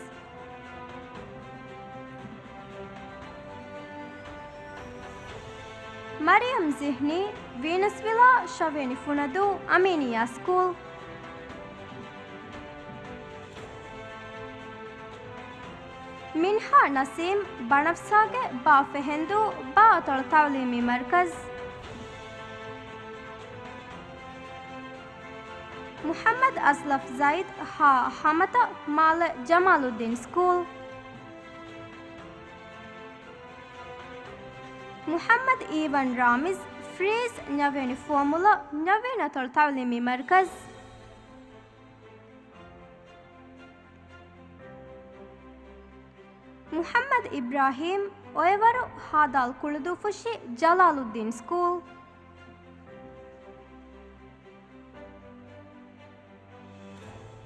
މަރިޔަމް ޒިހްނީ، ވީނަސްވިލާ ށަވިޔަނި ފުނަދޫ އަމީނިއްޔާ ސްކޫލް. މިންހާ ނަސީމް، ބަނަފްސާގެ ބާ ފެހެންދޫ ބާ އަތޮޅު ތަޢުލީމީ މަރުކަޒް. މުޙައްމަދު އަސްލަފް ޒައިދު، ހާ ހަމަތަ މާލެ ޖަމާލުއްދީން ސްކޫލް. މުޙައްމަދު އީވަން ރާމިޒް، ފްރީޒް ނަވިޔަނި ފުވައްމުލައް ނަވިޔަނި އަތޮޅު ތަޢުލީމީ މަރުކަޒް. މުޙައްމަދު އިބްރާހީމް، އޮއެވަރު ހާދާލް ކުޅުދޫފުށި ޖަލާލުއްދީން ސްކޫލް.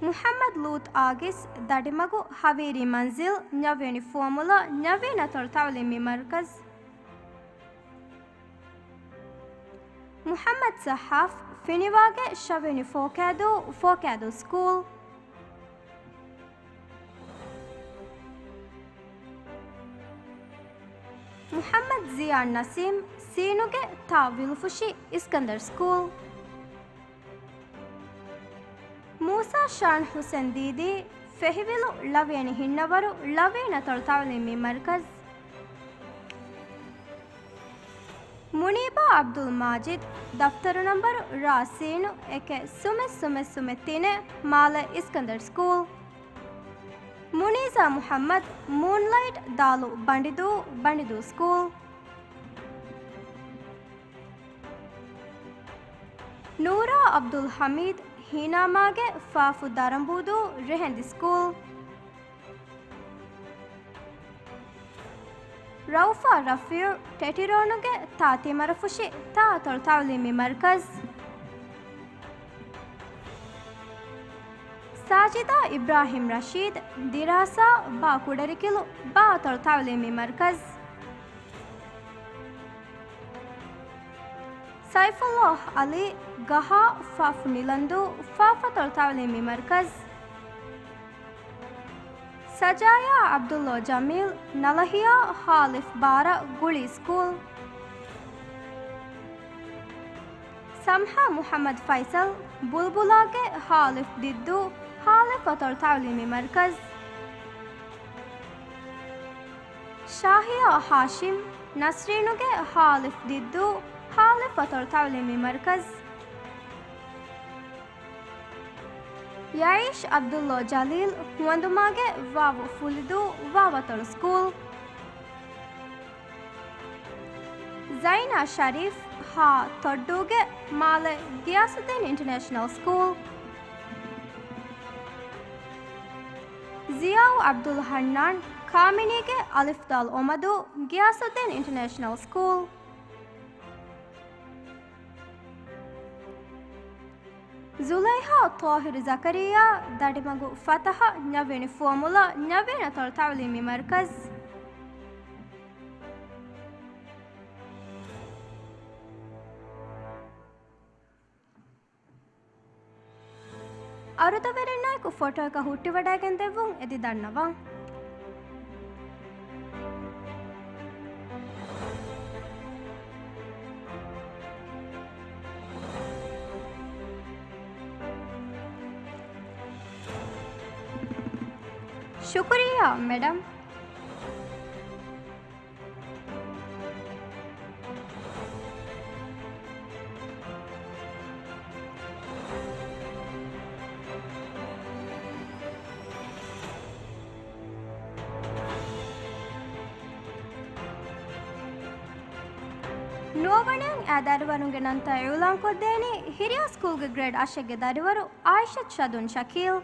މުޙައްމަދު ލޫޠު އާގިސް، ދަޑިމަގު ހަވީރީ މަންޒިލް ނަވިޔަނި ފުވައްމުލައް ނަވިޔަނި އަތޮޅު ތަޢުލީމީ މަރުކަޒް. މުޙައްމަދު ސައްހާފް، ފިނިވާގެ ށަވިޔަނި ފޯކައިދޫ ފޯކައިދޫ ސްކޫލް. މުޙައްމަދު ޒިޔާ ނަސީމް، ސީނުގެ ތާ ވިލުފުށި އިސްކަންދަރު ސްކޫލް. މޫސާ ޝާން ޙުސެން ދީދީ، ފެހިވިލު ޅަވިޔަނި ހިންނަވަރު ޅަވިޔަނި އަތޮޅު ތަޢުލީމީ މަރުކަޒް. މުނީބާ ޢަބްދުލް މާޖިދު، ދަފްތަރު ނަންބަރު ރާ ސީނު އެކެއް ސުމެއް ސުމެއް ސުމެއް ތިނެއް، މާލެ އިސްކަންދަރު ސްކޫލް. މުނީޒާ މުޙައްމަދު، މޫންލައިޓް ދާލު ބަނޑިދޫ ބަނޑިދޫ ސްކޫލް. ނޫރާ ޢަބްދުލް ޙަމީދު، ހީނާމާގެ ފާފު ދަރަނބޫދޫ ރެހެންދި ސްކޫލް. ރައުފާ ރަފީޢު، ޓެޓިރޯނުގެ ތާ ތިމަރަފުށި ތާ އަތޮޅު ތަޢުލީމީ މަރުކަޒް. ސާޖިދާ އިބްރާހިމް ރަޝީދު، ދިރާސާ ބާ ކުޑަރިކިލު ބާ އަތޮޅު ތަޢުލީމީ މަރުކަޒް. ސައިފުﷲ ޢަލީ، ގަހާ ފާފު ނިލަންދޫ ފާފަތޮޅު ތަޢުލީމީ މަރުކަޒް. ސަޖާޔާ ޢަބްދުﷲ ޖަމީލް، ނަލަހިޔާ ހާލިފް ބާރަ ގުޅީ ސްކޫލް. ސަމްޙާ މުޙައްމަދު ފައިސަލް، ބުލްބުލާގެ ހާލިފް ދިއްދޫ ހާލިފް އަތޮޅު ތަޢުލީމީ މަރުކަޒް. ޝާހިޔާ ހާޝިމް، ނަސްރީނުގެ ހާލިފް ދިއްދޫ ހާލިފް އަތޮޅު ތަޢުލީމީ މަރުކަޒް. ޔައީޝް ޢަބްދުﷲ ޖަލީލް، ހުވަނދުމާގެ ވާވު ފުލިދޫ ވާވަތޮޅު ސްކޫލް. ޒައިނާ ޝަރީފް، ހާ ތޮއްޑޫގެ މާލެ ގިޔާސުއްދީން އިންޓަރނޭޝަނަލް ސްކޫލް. ޒިޔާއު ޢަބްދުލް ޙަންނާން، ކާމިނީގެ އަލިފް ދާލް އޮމަދޫ ގިޔާސުއްދީން އިންޓަރނޭޝަނަލް ސްކޫލް. ޒުލައިހާ ޠާހިރު ޒަކަރިއްޔާ، ދަޑިމަގު ފަތަޙަ ނަވިޔަނި ފުވައްމުލައް ނަވިޔަނި އަތޮޅު ތަޢުލީމީ މަރުކަޒް. އަރުދަވެރިންނާއެކު ފޮޓޯއަކަށް ހުއްޓިވަޑައިގެން ދެއްވުން އެދި ދަންނަވަން. ޝުކުރިއްޔާ، މެޑަމް. ނުވަވަނައިން އާ ދަރިވަރުންގެ ނަންތައް އިޢުލާންކޮށްދޭނީ ހިރިޔާ ސްކޫލްގެ ގްރޭޑް އަށެއްގެ ދަރިވަރު އާއިޝަތު ޝަދުން ޝަކީލް.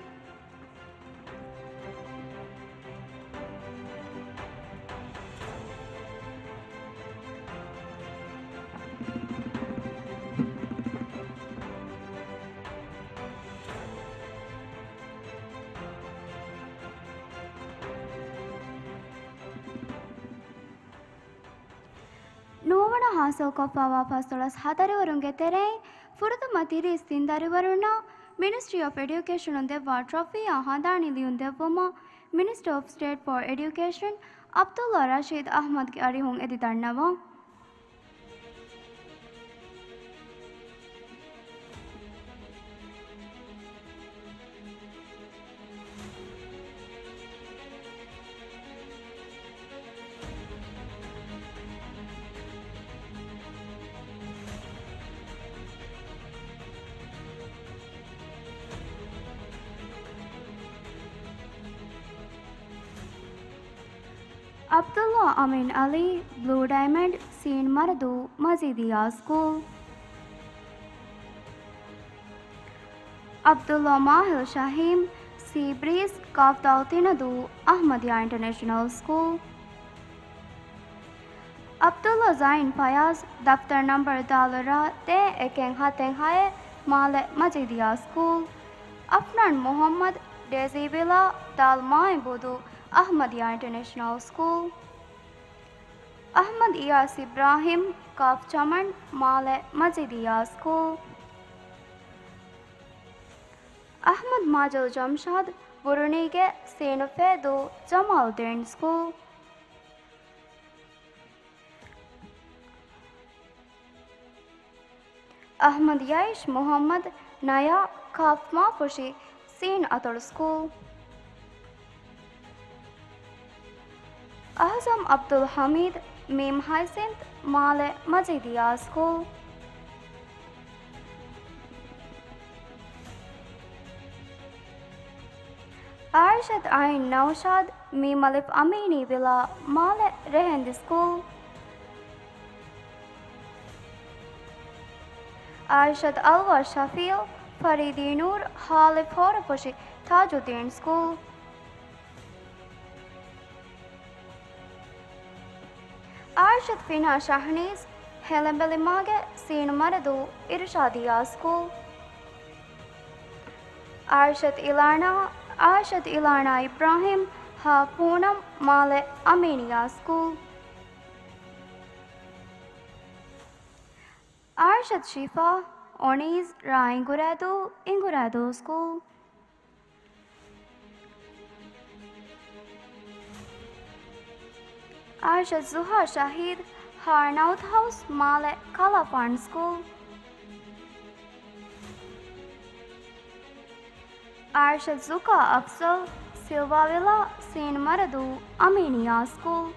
ނުވަވަނަ ހާސިލްކޮށްފައިވާ ފަސްދޮޅަސް ހަތަރުވަރުންގެ ތެރެއިން ފުރަތަމަ ތިރީސް ތިން ދަރިވަރުންނަށް މިނިސްޓްރީ އޮފް އެޑިއުކޭޝަނުން ދެއްވާ ޓްރޮފީއާ ހަނދާނީ ލިޔުން ދެއްވުމަށް މިނިސްޓަރ އޮފް ސްޓޭޓް ފޯ އެޑިއުކޭޝަން ޢަބްދުﷲ ރަޝީދު އަޙްމަދުގެ އަރިހުން އެދި ދަންނަވަން. ޢަބްދުﷲ އަމީން ޢަލީ، ބްލޫ ޑައިމަންޑް، ސީން މަރަދޫ، މަޖީދިއްޔާ ސްކޫލް. ޢަބްދުﷲ މާހިލް ޝަހީމް، ސީ ބްރީޒް، ކާފް ދާލް ތިނަދޫ، އަޙްމަދިއްޔާ އިންޓަރނޭޝަނަލް ސްކޫލް. ޢަބްދުﷲ ޒައިން ފަޔާޒް، ދަފްތަރު ނަންބަރު ދާލު ރ ދޭއް އެކެއް ހަތެއް ހައެއް، މާލެ މަޖީދިއްޔާ ސްކޫލް. އަފްނާން މުޙައްމަދު، ޑޭޒީ ވިލާ، ދާލް މާތް ބުދު، އަޙްމަދިއްޔާ އިންޓަރނޭޝަނަލް ސްކޫލް. އަޙްމަދު އިޔާސް އިބްރާހިމް، ކާފް ޗަމަން، މާލެ މަޖީދިއްޔާ ސްކޫލް. އަޙްމަދު މާޖަލް ޖަމްޝާދު، ބުރުނީގެ ސީނު ފޭދޫ، ޖަމާލުއްދީން ސްކޫލް. އަޙްމަދު ޔައިޝް މުޙައްމަދު، ނަޔާ، ކާފް މާފުށި، ސީން އަތޮޅު ސްކޫލް. އަހްޒަމް ޢަބްދުލް ޙަމީދު، މީމް ހަޔްސިންތު، މާލެ މަޖީދިއްޔާ ސްކޫލް. އާއިޝަތު ޢައިން ނައުޝާދު، މީމް އަލިފް އަމީނީ ވިލާ، މާލެ ރެހެންދި ސްކޫލް. އާއިޝަތު އަލްވާ ޝަފީޢު، ފަރީދީ ނޫރު، ހާލިފް ހޯރަފުށި، ތާޖުއްދީން ސްކޫލް. އާއިޝަތު ފިނާ ޝަހްނީޒް، ހެލެމްބެލިމާގެ ސީނު މަރަދޫ، އިރުޝާދިއްޔާ ސްކޫލް. އާއިޝަތު އިލާނާ، އާއިޝަތު އިލާނާ އިބްރާހިމް، ހ ޕޫނަމް، މާލެ އަމީނިއްޔާ ސްކޫލް. އާއިޝަތު ޝިފާ، އޮނީޒް، ރ އިނގުރޭދޫ، އިނގުރޭދޫ ސްކޫލް. އާއިޝަތު ޒުހާ ޝަހީދު، ހ ނައުތް ހައުސް، މާލެ ކަލާފާން ސްކޫލް. އާއިޝަތު ޒުކާ އަފްޒަލް، ސިލްވާވިލާ، ސީން މަރަދޫ، އަމީނިއްޔާ ސްކޫލް.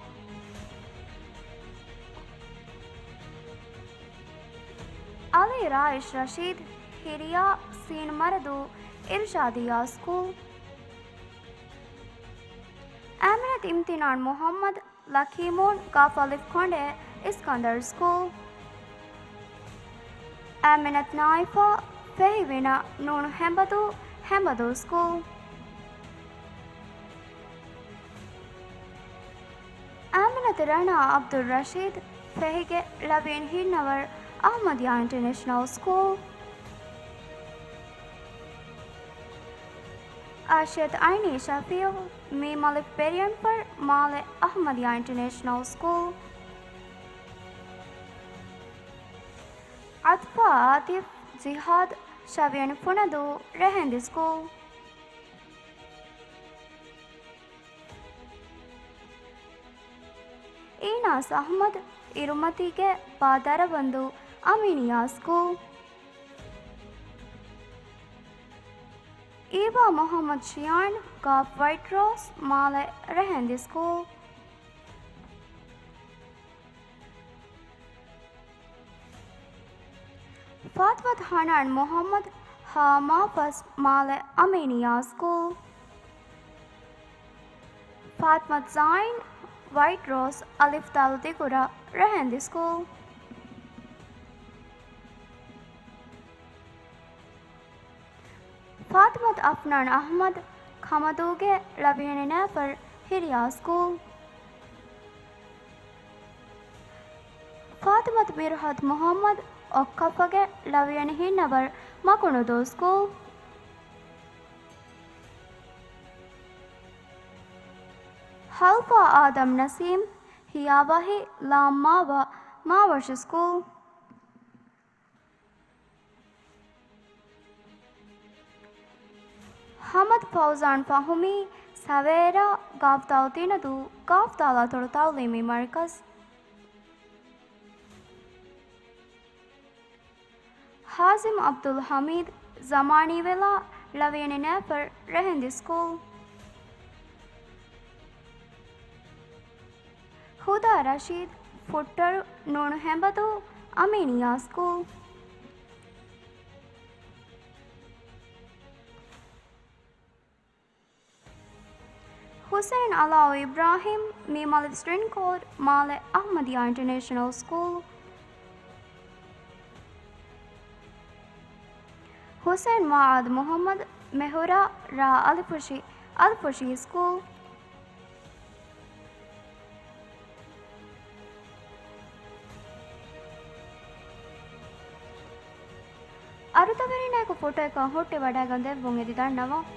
އަލީ ރާއިޝް ރަޝީދު، ހިރިޔާ، ސީން މަރަދޫ، އިރުޝާދިއްޔާ ސްކޫލް. އާމިނަތު އިމްތިނާން މުޙައްމަދު، ލަކީމޫން، ކާފް އަލިފް ކޮނޑޭ، އިސްކަންދަރު ސްކޫލް. އާމިނަތު ނާއިފާ، ފެހި ވިނަ، ނޫނު ހެނބަދޫ، ހެނބަދޫ ސްކޫލް. އާމިނަތު ރަނާ ޢަބްދުއްރަޝީދު، ފެހިގެ ޅަވިން ހިންނަވަރު، އަޙްމަދިއްޔާ އިންޓަރނޭޝަނަލް ސްކޫލް. އާޝިޔަތު އައިނީ ޝަފީޢު، މީމް އަލިފް ބެރިއަންފަރު، މާލެ އަޙްމަދިއްޔާ އިންޓަރނޭޝަނަލް ސްކޫލް. ޢަތްފާ އާތިފް، ޖިހާދު، ޝަވިޔަނި ފުނަދޫ، ރެހެންދި ސްކޫލް. އީނާސް އަޙްމަދު، އިރުމަތީގެ ބާ ދަރަވަންދޫ، އަމީނިއްޔާ ސްކޫލް. އީވާ މުޙައްމަދު ޝިޔާން، ކާފް ވައިޓް ރޯސް، މާލެ ރެހެންދި ސްކޫލް. ފާތިމަތު ޙަނާން މުޙައްމަދު، ހ މާފަސް، މާލެ އަމީނިއްޔާ ސްކޫލް. ފާތިމަތު ޒާއިން، ވައިޓް ރޯސް، އަލިފް ދާލު ދިގު ރ، ރެހެންދި ސްކޫލް. ފާތިމަތު އަފްނާން އަޙްމަދު، ކަމަދޫގެ ޅަވިޔަނި ނޭފަރު، ހިރިޔާ ސްކޫލް. ފާތިމަތު މިރުހަތު މުޙައްމަދު، އޮއްކަފަގެ ޅަވިޔަނި ހިންނަވަރު، މަކުނުދޫ ސްކޫލް. ހައުފާ އާދަމް ނަސީމް، ހިޔާވަހި، ލާމްމާވާ، މާވަށު ސްކޫލް. ޙަމަދު ފައުޒާން ފަހުމީ، ސަވޭރާ، ގާފްތާލު ތިނަދޫ، ގާފްތާލު އަތޮޅު ތަޢުލީމީ މަރުކަޒު. ޙާޒިމް ޢަބްދުލް ޙަމީދު، ޒަމާނީ ވެލާ، ޅަވިޔަނި ނޭފަރު، ރެހެންދި ސްކޫލް. ހުދާ ރަޝީދު، ފުއްޓަރު، ނޫނު ހެނބަދޫ، އަމީނިއްޔާ ސްކޫލް. ޙުސައިން ޢަލާއު އިބްރާހީމް، މީމް އަލިފް ސްޓްރިން ކޯޑް، މާލެ އަޙްމަދިއްޔާ އިންޓަރނޭޝަނަލް ސްކޫލް. ޙުސައިން މަޢާދު މުޙައްމަދު، މެހުރާ، ރާ އަލިފުށި، އަލިފުށި ސްކޫލް. އަރުދަވެރިންނާއެކު ފޮޓޯއަކަށް ހުއްޓިވަޑައިގަން ދެއްވުން އެދި ދަންނަވަން.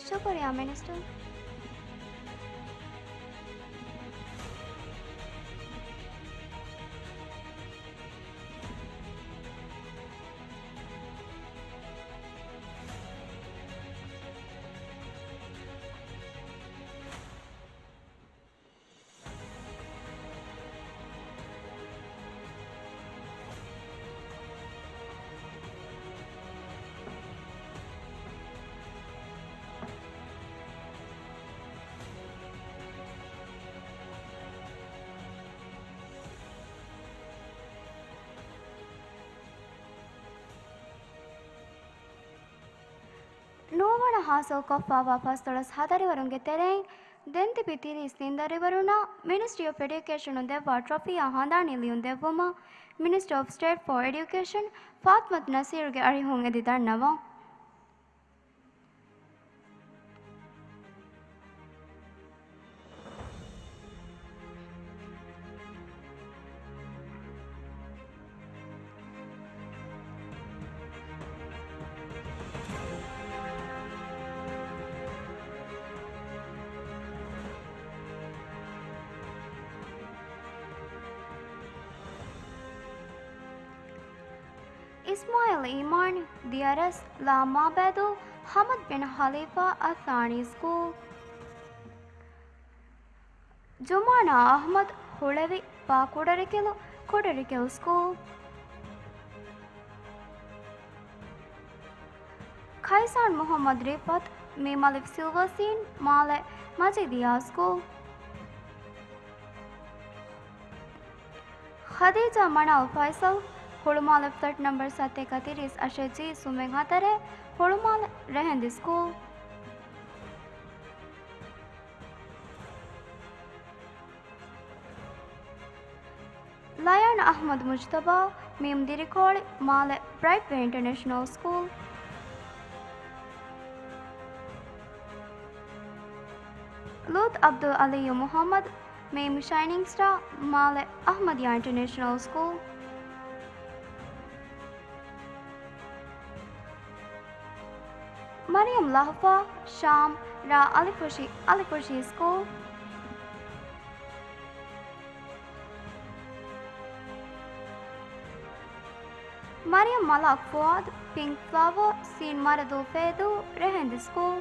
ޝުކުރިއްޔާ މިނިސްޓަރ. ނުވަވަނަ ހާސިލްކޮށްފައިވާ ފަސްދޮޅަސް ހަތަރުވަރުންގެ ތެރެއިން ދެން ތިބި ތިރީސް ތިން ދަރިވަރުންނަށް މިނިސްޓްރީ އޮފް އެޑިއުކޭޝަނުން ދެއްވާ ޓްރޮފީއާ ހަނދާނީ ލިޔުން ދެއްވުމަށް މިނިސްޓަރ އޮފް ސްޓޭޓް ފޯ އެޑިއުކޭޝަން ފާތިމަތު ނަސީރުގެ އަރިހުން އެދި ދަންނަވަން. އިސްމާޢީލް އީމާނީ، ދިޔަރަސް، ލާމާބައިދޫ، ޙަމަދު ބިން ޚަލީފާ އައްސާނީ ސްކޫލް. ޖުމާނާ އަޙްމަދު، ހުޅެވި، ބާ ކުޑަރިކެލު، ކުޑަރިކެލު ސްކޫލް. ކައިސާން މުޙައްމަދު ރިފްޢަތު، މީމް އަލިފް ސިލްވަސީން، މާލެ މަޖީދިއްޔާ ސްކޫލް. ޚަދީޖާ މަނާލް ފައިސަލް، ހުޅުމާލެ ފްލެޓް ނަމްބަރު ސަތޭކަ ތިރީސް އަށެއް ޖީ ސުމެއް ހަތަރެއް، ހުޅުމާލެ ރެހެންދި ސްކޫލް. ލަޔާން އަޙްމަދު މުޖްތަބާ، މީމް ދިރިކޯޅި، މާލެ ބްރައިޓްވޭ އިންޓަރނޭޝަނަލް ސްކޫލް. ލޫޠު އަބްދުލް އަލީއު މުޙައްމަދު، މީމް ޝައިނިން ސްޓާ، މާލެ އަޙްމަދިއްޔާ އިންޓަރނޭޝަނަލް ސްކޫލް. މަރިޔަމް ލަހުފާ، ޝާމް، ރާ އަލިފުށި، އަލިފުށި ސްކޫލް. މަރިޔަމް މަލާކް ފުއާދު، ޕިންކް ފްލަވާ، ސީން މަރަދޫ ފޭދޫ، ރެހެންދި ސްކޫލް.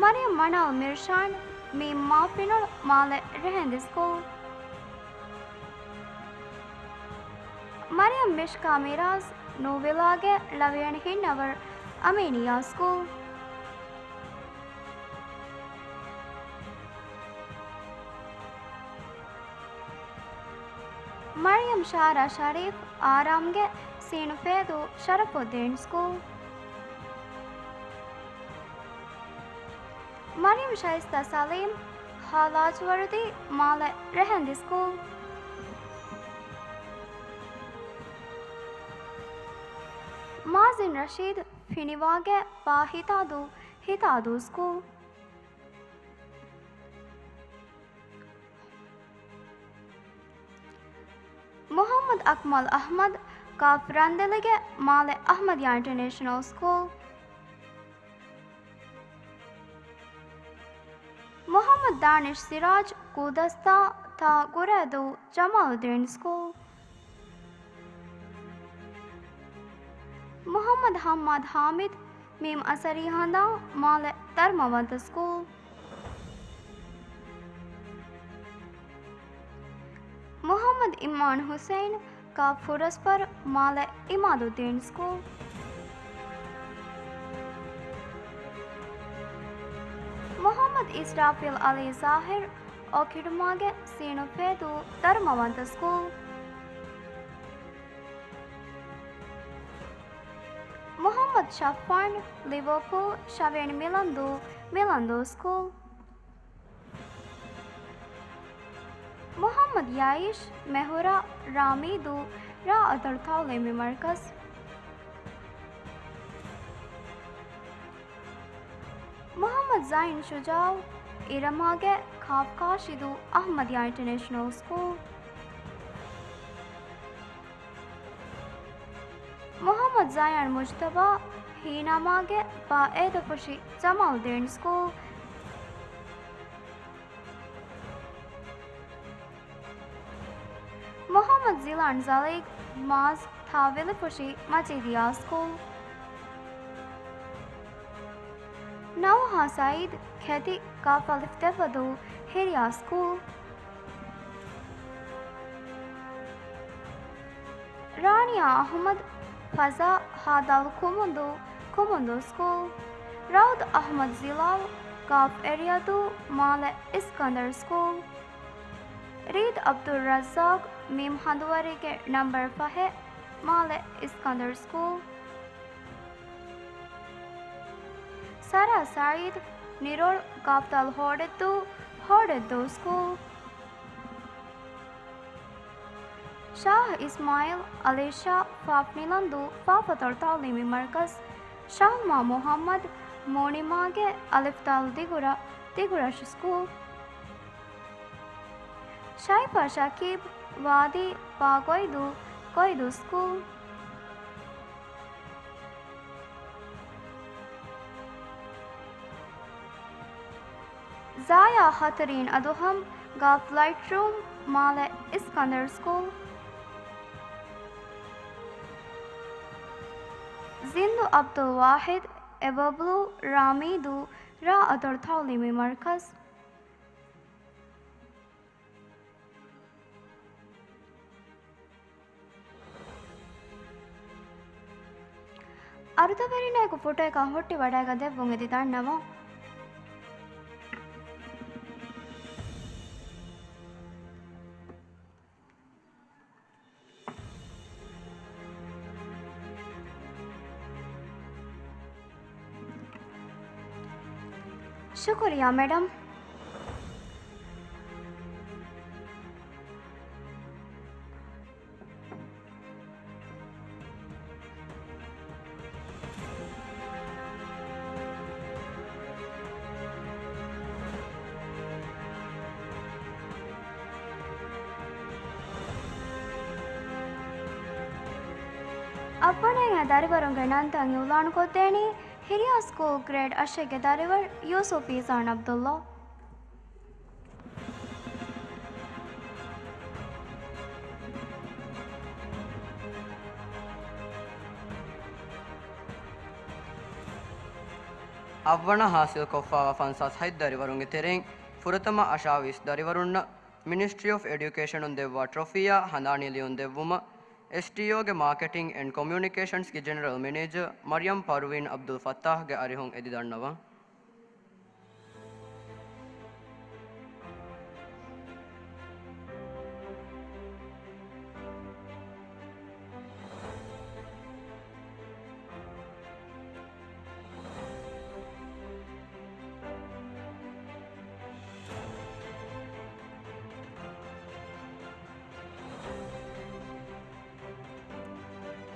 މަރިޔަމް މަނާލް މިރްޝާން، މީމް މާފިނޮޅު، މާލެ ރެހެންދި ސްކޫލް. މަރިޔަމް މިޝްކާ މިރާޒް، ނޫވިލާގެ ޅަވިޔަނި ހިންނަވަރު، އަމީނިއްޔާ ސްކޫލް. މަރިޔަމް ޝާރާ ޝަރީފް އާރާމްގެ ސީނު ފޭދޫ ޝަރަފުއްދީން ސްކޫލް. މަރިޔަމް ޝައިސްތާ ސަލީމް ހާލާޖުވަރުދީ މާލެ ރެހެންދި ސްކޫލް. މާޒިން ރަޝީދު ފިނިވާގެ ބާ ހިތާދޫ، ހިތާދޫ ސްކޫލް. މުޙައްމަދު އަކްމަލް އަޙްމަދު ކާފް ރަނދެލިގެ މާލެ އަޙްމަދިއްޔާ އިންޓަރނޭޝަނަލް ސްކޫލް. މުޙައްމަދު ދާނިޝް ސިރާޖް ކުދަސްތާ ތާ ގުރޭދޫ ޖަމާލުއްދީން ސްކޫލް. މުޙައްމަދު ޙައްމާދު ޙާމިދު މީމް އަސަރީ ހަނދާން މާލެ ދަރުމަވަންތަ ސްކޫލް. މުޙައްމަދު އިމްރާން ޙުސައިން ކާފް ފުރަސްފަރު މާލެ އިމާދުއްދީން ސްކޫލް. މުޙައްމަދު އިސްރާފީލް ޢަލީ ޒާހިރު އޯކިޑުމާގެ ސީނު ފޭދޫ ދަރުމަވަންތަ ސްކޫލް. މުޙައްމަދު ޝައްފާން ލިވަޕޫލް ޝަވޭން މިލަންދޫ، މިލަންދޫ ސްކޫލް. މުޙައްމަދު ޔައީޝް މެހުރާ ރާމީދޫ ރާ އަތޮޅު ތަޢުލީމީ މަރުކަޒު. މުޙައްމަދު ޒައިން ޝުޖާޢު އިރަމާގެ ކާފް ކާށިދޫ އަޙްމަދިއްޔާ އިންޓަރނޭޝަނަލް ސްކޫލް. މުޙައްމަދު ޒަޔާން މުޖްތަބާ ހީނާމާގެ ބާ އޭދަފުށި ޖަމާލްދީން ސްކޫލް. މުޙައްމަދު ޒިލާން ޒަލީގް މާޒް ތާ ވިލިފުށި މަޖީދިއްޔާ ސްކޫލް. ނައުހާ ސައީދު ކެތި ކާފް އަލިފް ދެއްވަދޫ ހިރިޔާ ސްކޫލް. ރާނިޔާ އަޙްމަދު ފަޒާ ހާދަލު ކުމުންދޫ، ކުމުންދޫ ސްކޫލް. ރައުދު އަޙްމަދު ޒިލާލް ކާފް އެރިޔަދޫ މާލެ އިސްކަންދަރު ސްކޫލް. ރީދު ޢަބްދުއްރައްޒާޤް މީމް ހަނދުވަރީގެ ނަންބަރު ފަހެއް މާލެ އިސްކަންދަރު ސްކޫލް. ސަރާ ސަޢީދު ނިރޯޅް ކާފްދާލް ހޯޑެއްދޫ، ހޯޑެއްދޫ ސްކޫލް. ޝާހް އިސްމާޢީލް އަލީޝާ ފާފް ނިލަންދޫ ފާފަތޮޅު ތަޢުލީމީ މަރުކަޒު، ޝަހުމާ މުޙައްމަދު މޫނިމާގެ އަލިފްދާލް ދިގުރަށް، ދިގުރަށު ސްކޫލް. ޝައިފާ ޝަކީބް ވާދީ ބާ ގޮއިދޫ، ގޮއިދޫ ސްކޫލް. ޒާޔާ ހަތަރީން އަދުހަމް ގާފް ލައިޓްރޫމް މާލެ އިސްކަންދަރު ސްކޫލް. ޒިންދު ޢަބްދުލް ވާޙިދު އެވަބްލޫ ރާމީދޫ ރާ އަތޮޅު ތަޢުލީމީ މަރުކަޒު. އަރުދަވެރިންނާއެކު ފޮޓޯއަކާ ހުއްޓިވަޑައިގަ ދެއްވުން އެދި ދަންނަވަން. ޝުކުރިއްޔާ، މެޑަމް. އަށްވަނައިގެ ދަރިވަރުންގެ ނަންތައް އިޢުލާނުކޮށްދޭނީ ހިރިޔާ ސްކޫލް ގްރޭޑް އަށެއްގެ ދަރިވަރު ޔޫސުފް އީޒާން ޢަބްދުﷲ. އަށްވަނަ ހާސިލްކޮށްފައިވާ ފަންސާސް ހަތް ދަރިވަރުންގެ ތެރެއިން ފުރަތަމަ އަށާވީސް ދަރިވަރުންނަށް މިނިސްޓްރީ އޮފް އެޑިއުކޭޝަނުން ދެއްވާ ޓްރޮފީއާ ހަނދާނީ ލިޔުން ދެއްވުމަށް އެސްޓީއޯގެ މާކެޓިން އެންޑް ކޮމިއުނިކޭޝަންސްގެ ޖެނެރަލް މެނޭޖަރ މަރިޔަމް ޕަރުވީން ޢަބްދުލް ފައްތާޙްގެ އަރިހުން އެދިދަންނަވަން.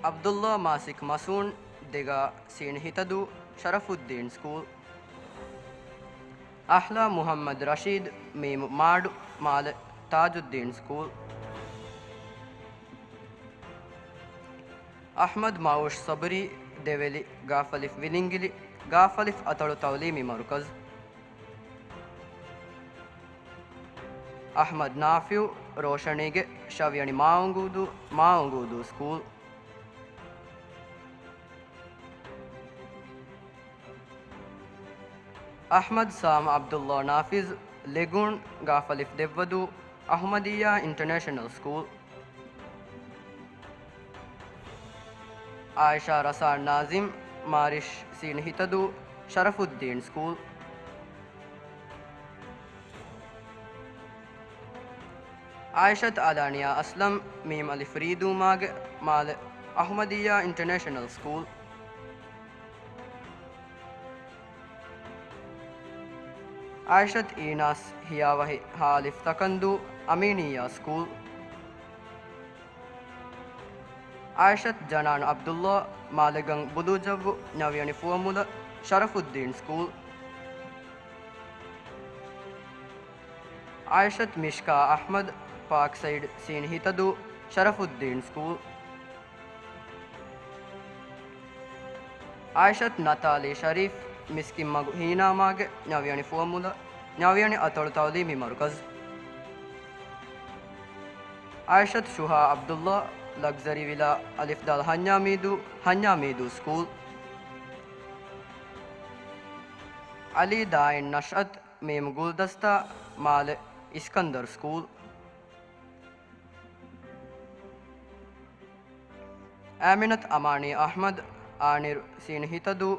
ޢަބްދުﷲ މާސިކް މަސޫން، ދެގާ ސީން ހިތަދޫ، ޝަރަފުއްދީން ސްކޫލް. އަޙްލާ މުޙައްމަދު ރަޝީދު، މީމު މާޑު، މާލެ ތާޖުއްދީން ސްކޫލް. އަޙްމަދު މައުޝް ޞަބްރީ، ދެވެލި، ގާފަލިފް ވިލިނގިލި، ގާފަލިފް އަތޮޅު ތަޢުލީމީ މަރުކަޒު. އަޙްމަދު ނާފިޢު، ރޯޝަނީގެ ށަވިޔަނި މާއުނގޫދޫ، މާއުނގޫދޫ ސްކޫލް. އަޙްމަދު ސާމް ޢަބްދުﷲ ނާފިޒު، ލެގޫން، ގާފަލިފް ދެއްވަދޫ، އަޙުމަދިއްޔާ އިންޓަރނޭޝަނަލް ސްކޫލް. އާއިޝާ ރަސާން ނާޒިމް، މާރިޝް ސީން ހިތަދޫ، ޝަރަފުއްދީން ސްކޫލް. އާއިޝަތު އަލާނިޔާ އަސްލަމް، މީމް އަލިފް ރީދޫ މާގެ، މާލެ އަޙުމަދިއްޔާ އިންޓަރނޭޝަނަލް ސްކޫލް. އާއިޝަތު އީނާސް، ހިޔާވަހި ހާ އަލިފް ތަކަންދޫ، އަމީނިއްޔާ ސްކޫލް. އާއިޝަތު ޖަނާން ޢަބްދުﷲ، މާލެގަން ބުލޫޖައްވު، ނަވިޔަނި ފުވައްމުލައް، ޝަރަފުއްދީން ސްކޫލް. އާއިޝަތު މިޝްކާ އަޙްމަދު، ޕާކް ސައިޑް ސީން ހިތަދޫ، ޝަރަފުއްދީން ސްކޫލް. އާއިޝަތު ނަތާލީ ޝަރީފް، މިސްކިތްމަގު ހީނާމާގެ، ނަވިޔަނި ފުވައްމުލައް، ނަވިޔަނި އަތޮޅު ތަޢުލީމީ މަރުކަޒު. އާއިޝަތު ޝުހާ ޢަބްދުﷲ، ލަގްޒަރީ ވިލާ، އަލިފް ދާލް ހަންޏާމީދޫ، ހަންޏާމީދޫ ސްކޫލް. އަލީ ދާއިން ނަޝްއަތު، މީމް ގުލްދަސްތާ، މާލެ އިސްކަންދަރު ސްކޫލް. އާމިނަތު އަމާނީ އަޙްމަދު، އާނިރު ސީން ހިތަދޫ،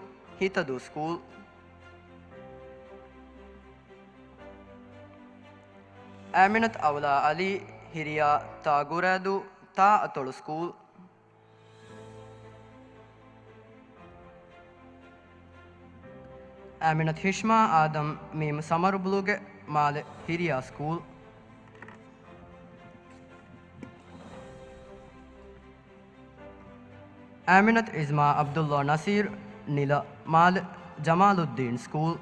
ހިތަދޫ ސްކޫލް. އާމިނަތު އަވްލާ އަލީ، ހިރިޔާ ތާ ގުރައިދޫ، ތާ އަތޮޅު ސްކޫލް. އާމިނަތު ހިޝްމާ އާދަމް، މީމް ސަމަރު ބްލޫގެ، މާލެ ހިރިޔާ ސްކޫލް. އާމިނަތު އިޒްމާ ޢަބްދުﷲ ނަސީރު، ނިލަ، މާލެ ޖަމާލުއްދީން ސްކޫލް.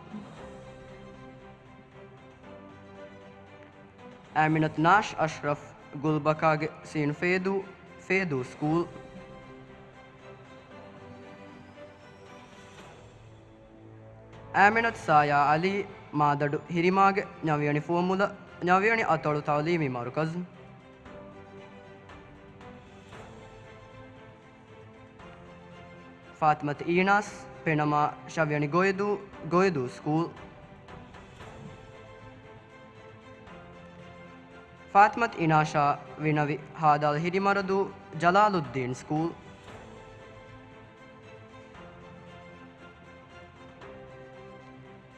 އާމިނަތު ނާޝް އަޝްރަފް، ގުލްބަކާގެ ސީން ފޭދޫ، ފޭދޫ ސްކޫލް. އާމިނަތު ސާޔާ ޢަލީ، މާދަޑު ހިރިމާގެ، ނަވިޔަނި ފުވައްމުލައް، ނަވިޔަނި އަތޮޅު ތަޢުލީމީ މަރުކަޒު. ފާތިމަތު އީނާސް، ޕެނަމާ، ށަވިޔަނި ގޮއިދޫ، ގޮއިދޫ ސްކޫލް. ފާތިމަތު އިނާޝާ، ވިނަވި، ހާދާލް ހިރިމަރަދޫ، ޖަލާލުއްދީން ސްކޫލް.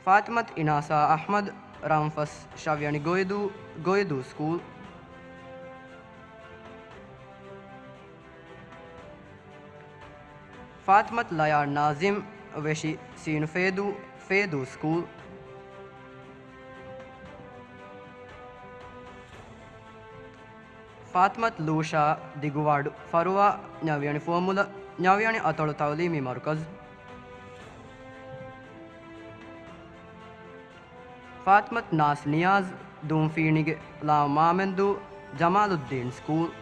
ފާތިމަތު އިނާސާ އަޙްމަދު، ރަންފަސް، ށަވިޔަނި ގޮއިދޫ، ގޮއިދޫ ސްކޫލް. ފާތިމަތު ލަޔާން ނާޒިމް، ވެށި، ސީނު ފޭދޫ، ފޭދޫ ސްކޫލް. ފާތިމަތު ލޫޝާ، ދިގުވާޑު ފަރުވާ، ނަވިޔަނި ފުވައްމުލައް، ނަވިޔަނި އަތޮޅު ތަޢުލީމީ މަރުކަޒު. ފާތިމަތު ނާސް ނިޔާޒް، ދޫންފީނިގެ ލާމް މާމެންދޫ، ޖަމާލުއްދީން ސްކޫލް.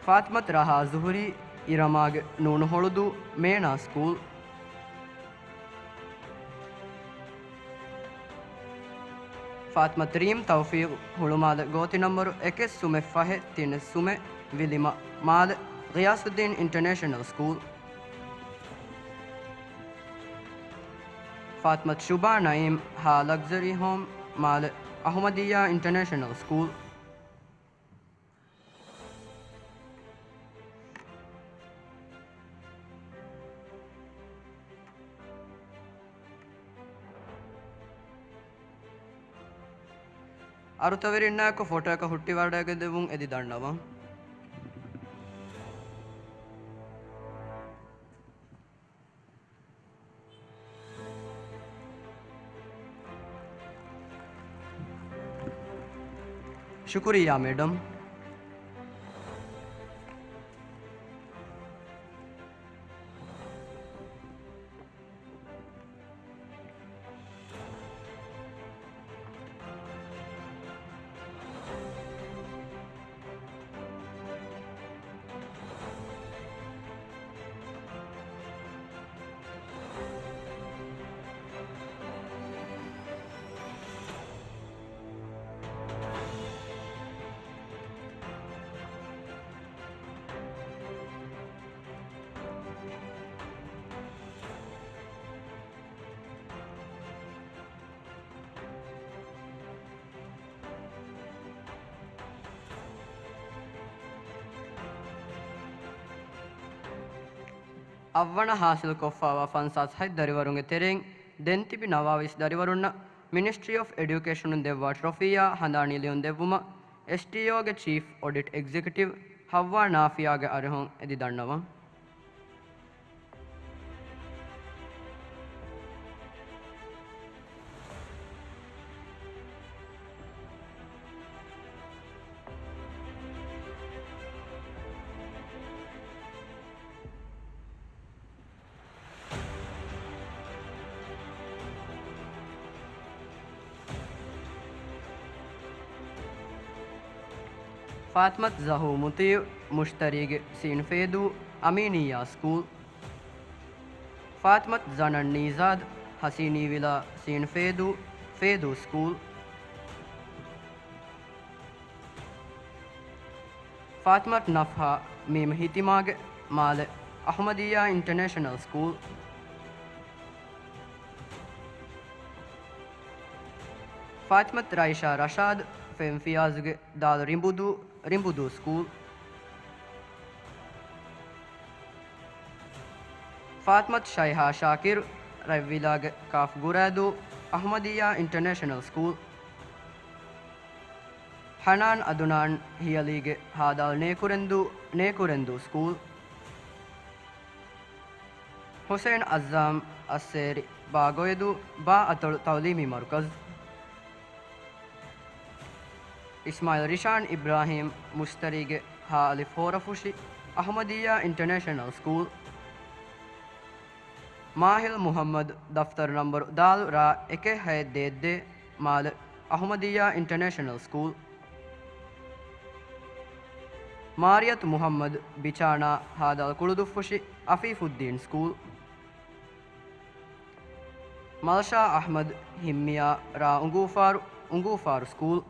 ފާތިމަތު ރަހާ ޒުހުރީ، އިރަމާގެ ނޫނު ހޮޅުދޫ، މޭނާ ސްކޫލް. ފާތިމަތު ރީމް ތައުފީޤު، ހުޅުމާލެ ގޯތި ނަންބަރު އެކެއް ސުމެއް ފަހެއް ތިނެއް ސުމެއް، ވިލިމަ، މާލެ، ޣިޔާސުއްދީން އިންޓަރނޭޝަނަލް ސްކޫލް. ފާތިމަތު ޝުބާ ނައީމް، ހާ ލަގްޒަރީ ހޯމް، މާލެ، އަޙުމަދިއްޔާ އިންޓަރނޭޝަނަލް ސްކޫލް. އަރުތަވެރިންނާއެކު ފޮޓޯއަކަށް ހުއްޓިވަޑައިގެންދެވުން އެދި ދަންނަވަން. ޝުކުރިއްޔާ މެޑަމް. އަށްވަނަ ހާސިލްކޮށްފައިވާ ފަންސާސް ހަތް ދަރިވަރުންގެ ތެރެއިން ދެން ތިބި ނަވާވީސް ދަރިވަރުންނަށް މިނިސްޓްރީ އޮފް އެޑިއުކޭޝަނުން ދެއްވާ ޓްރޮފީއާ ހަނދާނީ ލިޔުން ދެއްވުމަށް އެސްޓީއޯގެ ޗީފް އޮޑިޓް އެގްޒެކެޓިވް ހައްވާ ނާފިޔާގެ އަރިހުން އެދި ދަންނަވަން. ފާތިމަތު ޒަހޫ މުތީއު، މުޝްތަރީގެ ސީން ފޭދޫ، އަމީނިއްޔާ ސްކޫލް. ފާތިމަތު ޒަނަން ނީޒާދު، ހަސީނީވިލާ ސީން ފޭދޫ، ފޭދޫ ސްކޫލް. ފާތިމަތު ނަފްހާ، މީމް ހިތިމާގެ، މާލެ އަޙްމަދިއްޔާ އިންޓަރނޭޝަނަލް ސްކޫލް. ފާތިމަތު ރައިޝާ ރަޝާދު، ފެން ފިޔާޒުގެ ދާލު ރިނބުދޫ، ރިނބުދޫ ސްކޫލް. ފާތިމަތު ޝައިހާ ޝާކިރު، ރަތްވިލާގެ ކާފް ގުރާދޫ، އަޙްމަދިއްޔާ އިންޓަރނޭޝަނަލް ސްކޫލް. ހަނާން އަދުނާން، ހިޔަލީގެ ހާދާލް ނޭކުރެންދޫ، ނޭކުރެންދޫ ސްކޫލް. ހުސެން އައްޒާމް، އައްސޭރި ބާ ގޮއެދޫ، ބާ އަތޮޅު ތައުލީމީ މަރުކަޒު. އިސްމާއިލް ރިޝާން އިބްރާހީމް، މުޝްތަރީގެ ހާ އަލިފް ހޯރަފުށި، އަޙްމަދިއްޔާ އިންޓަރނޭޝަނަލް ސްކޫލް. މާހިލް މުޙައްމަދު، ދަފްތަރު ނަންބަރު ދާލު ރާ އެކެއް ހައެއް ދޭއް ދޭއް، މާލެ އަޙްމަދިއްޔާ އިންޓަރނޭޝަނަލް ސްކޫލް. މާރިޔަތު މުޙައްމަދު، ބިޗާނާ ހާދާލް ކުޅުދުއްފުށި، އަފީފުއްދީން ސްކޫލް. މަލްޝާ އަޙްމަދު، ހިންމިޔާ ރާ އުނގޫފާރު، އުނގޫފާރު ސްކޫލް.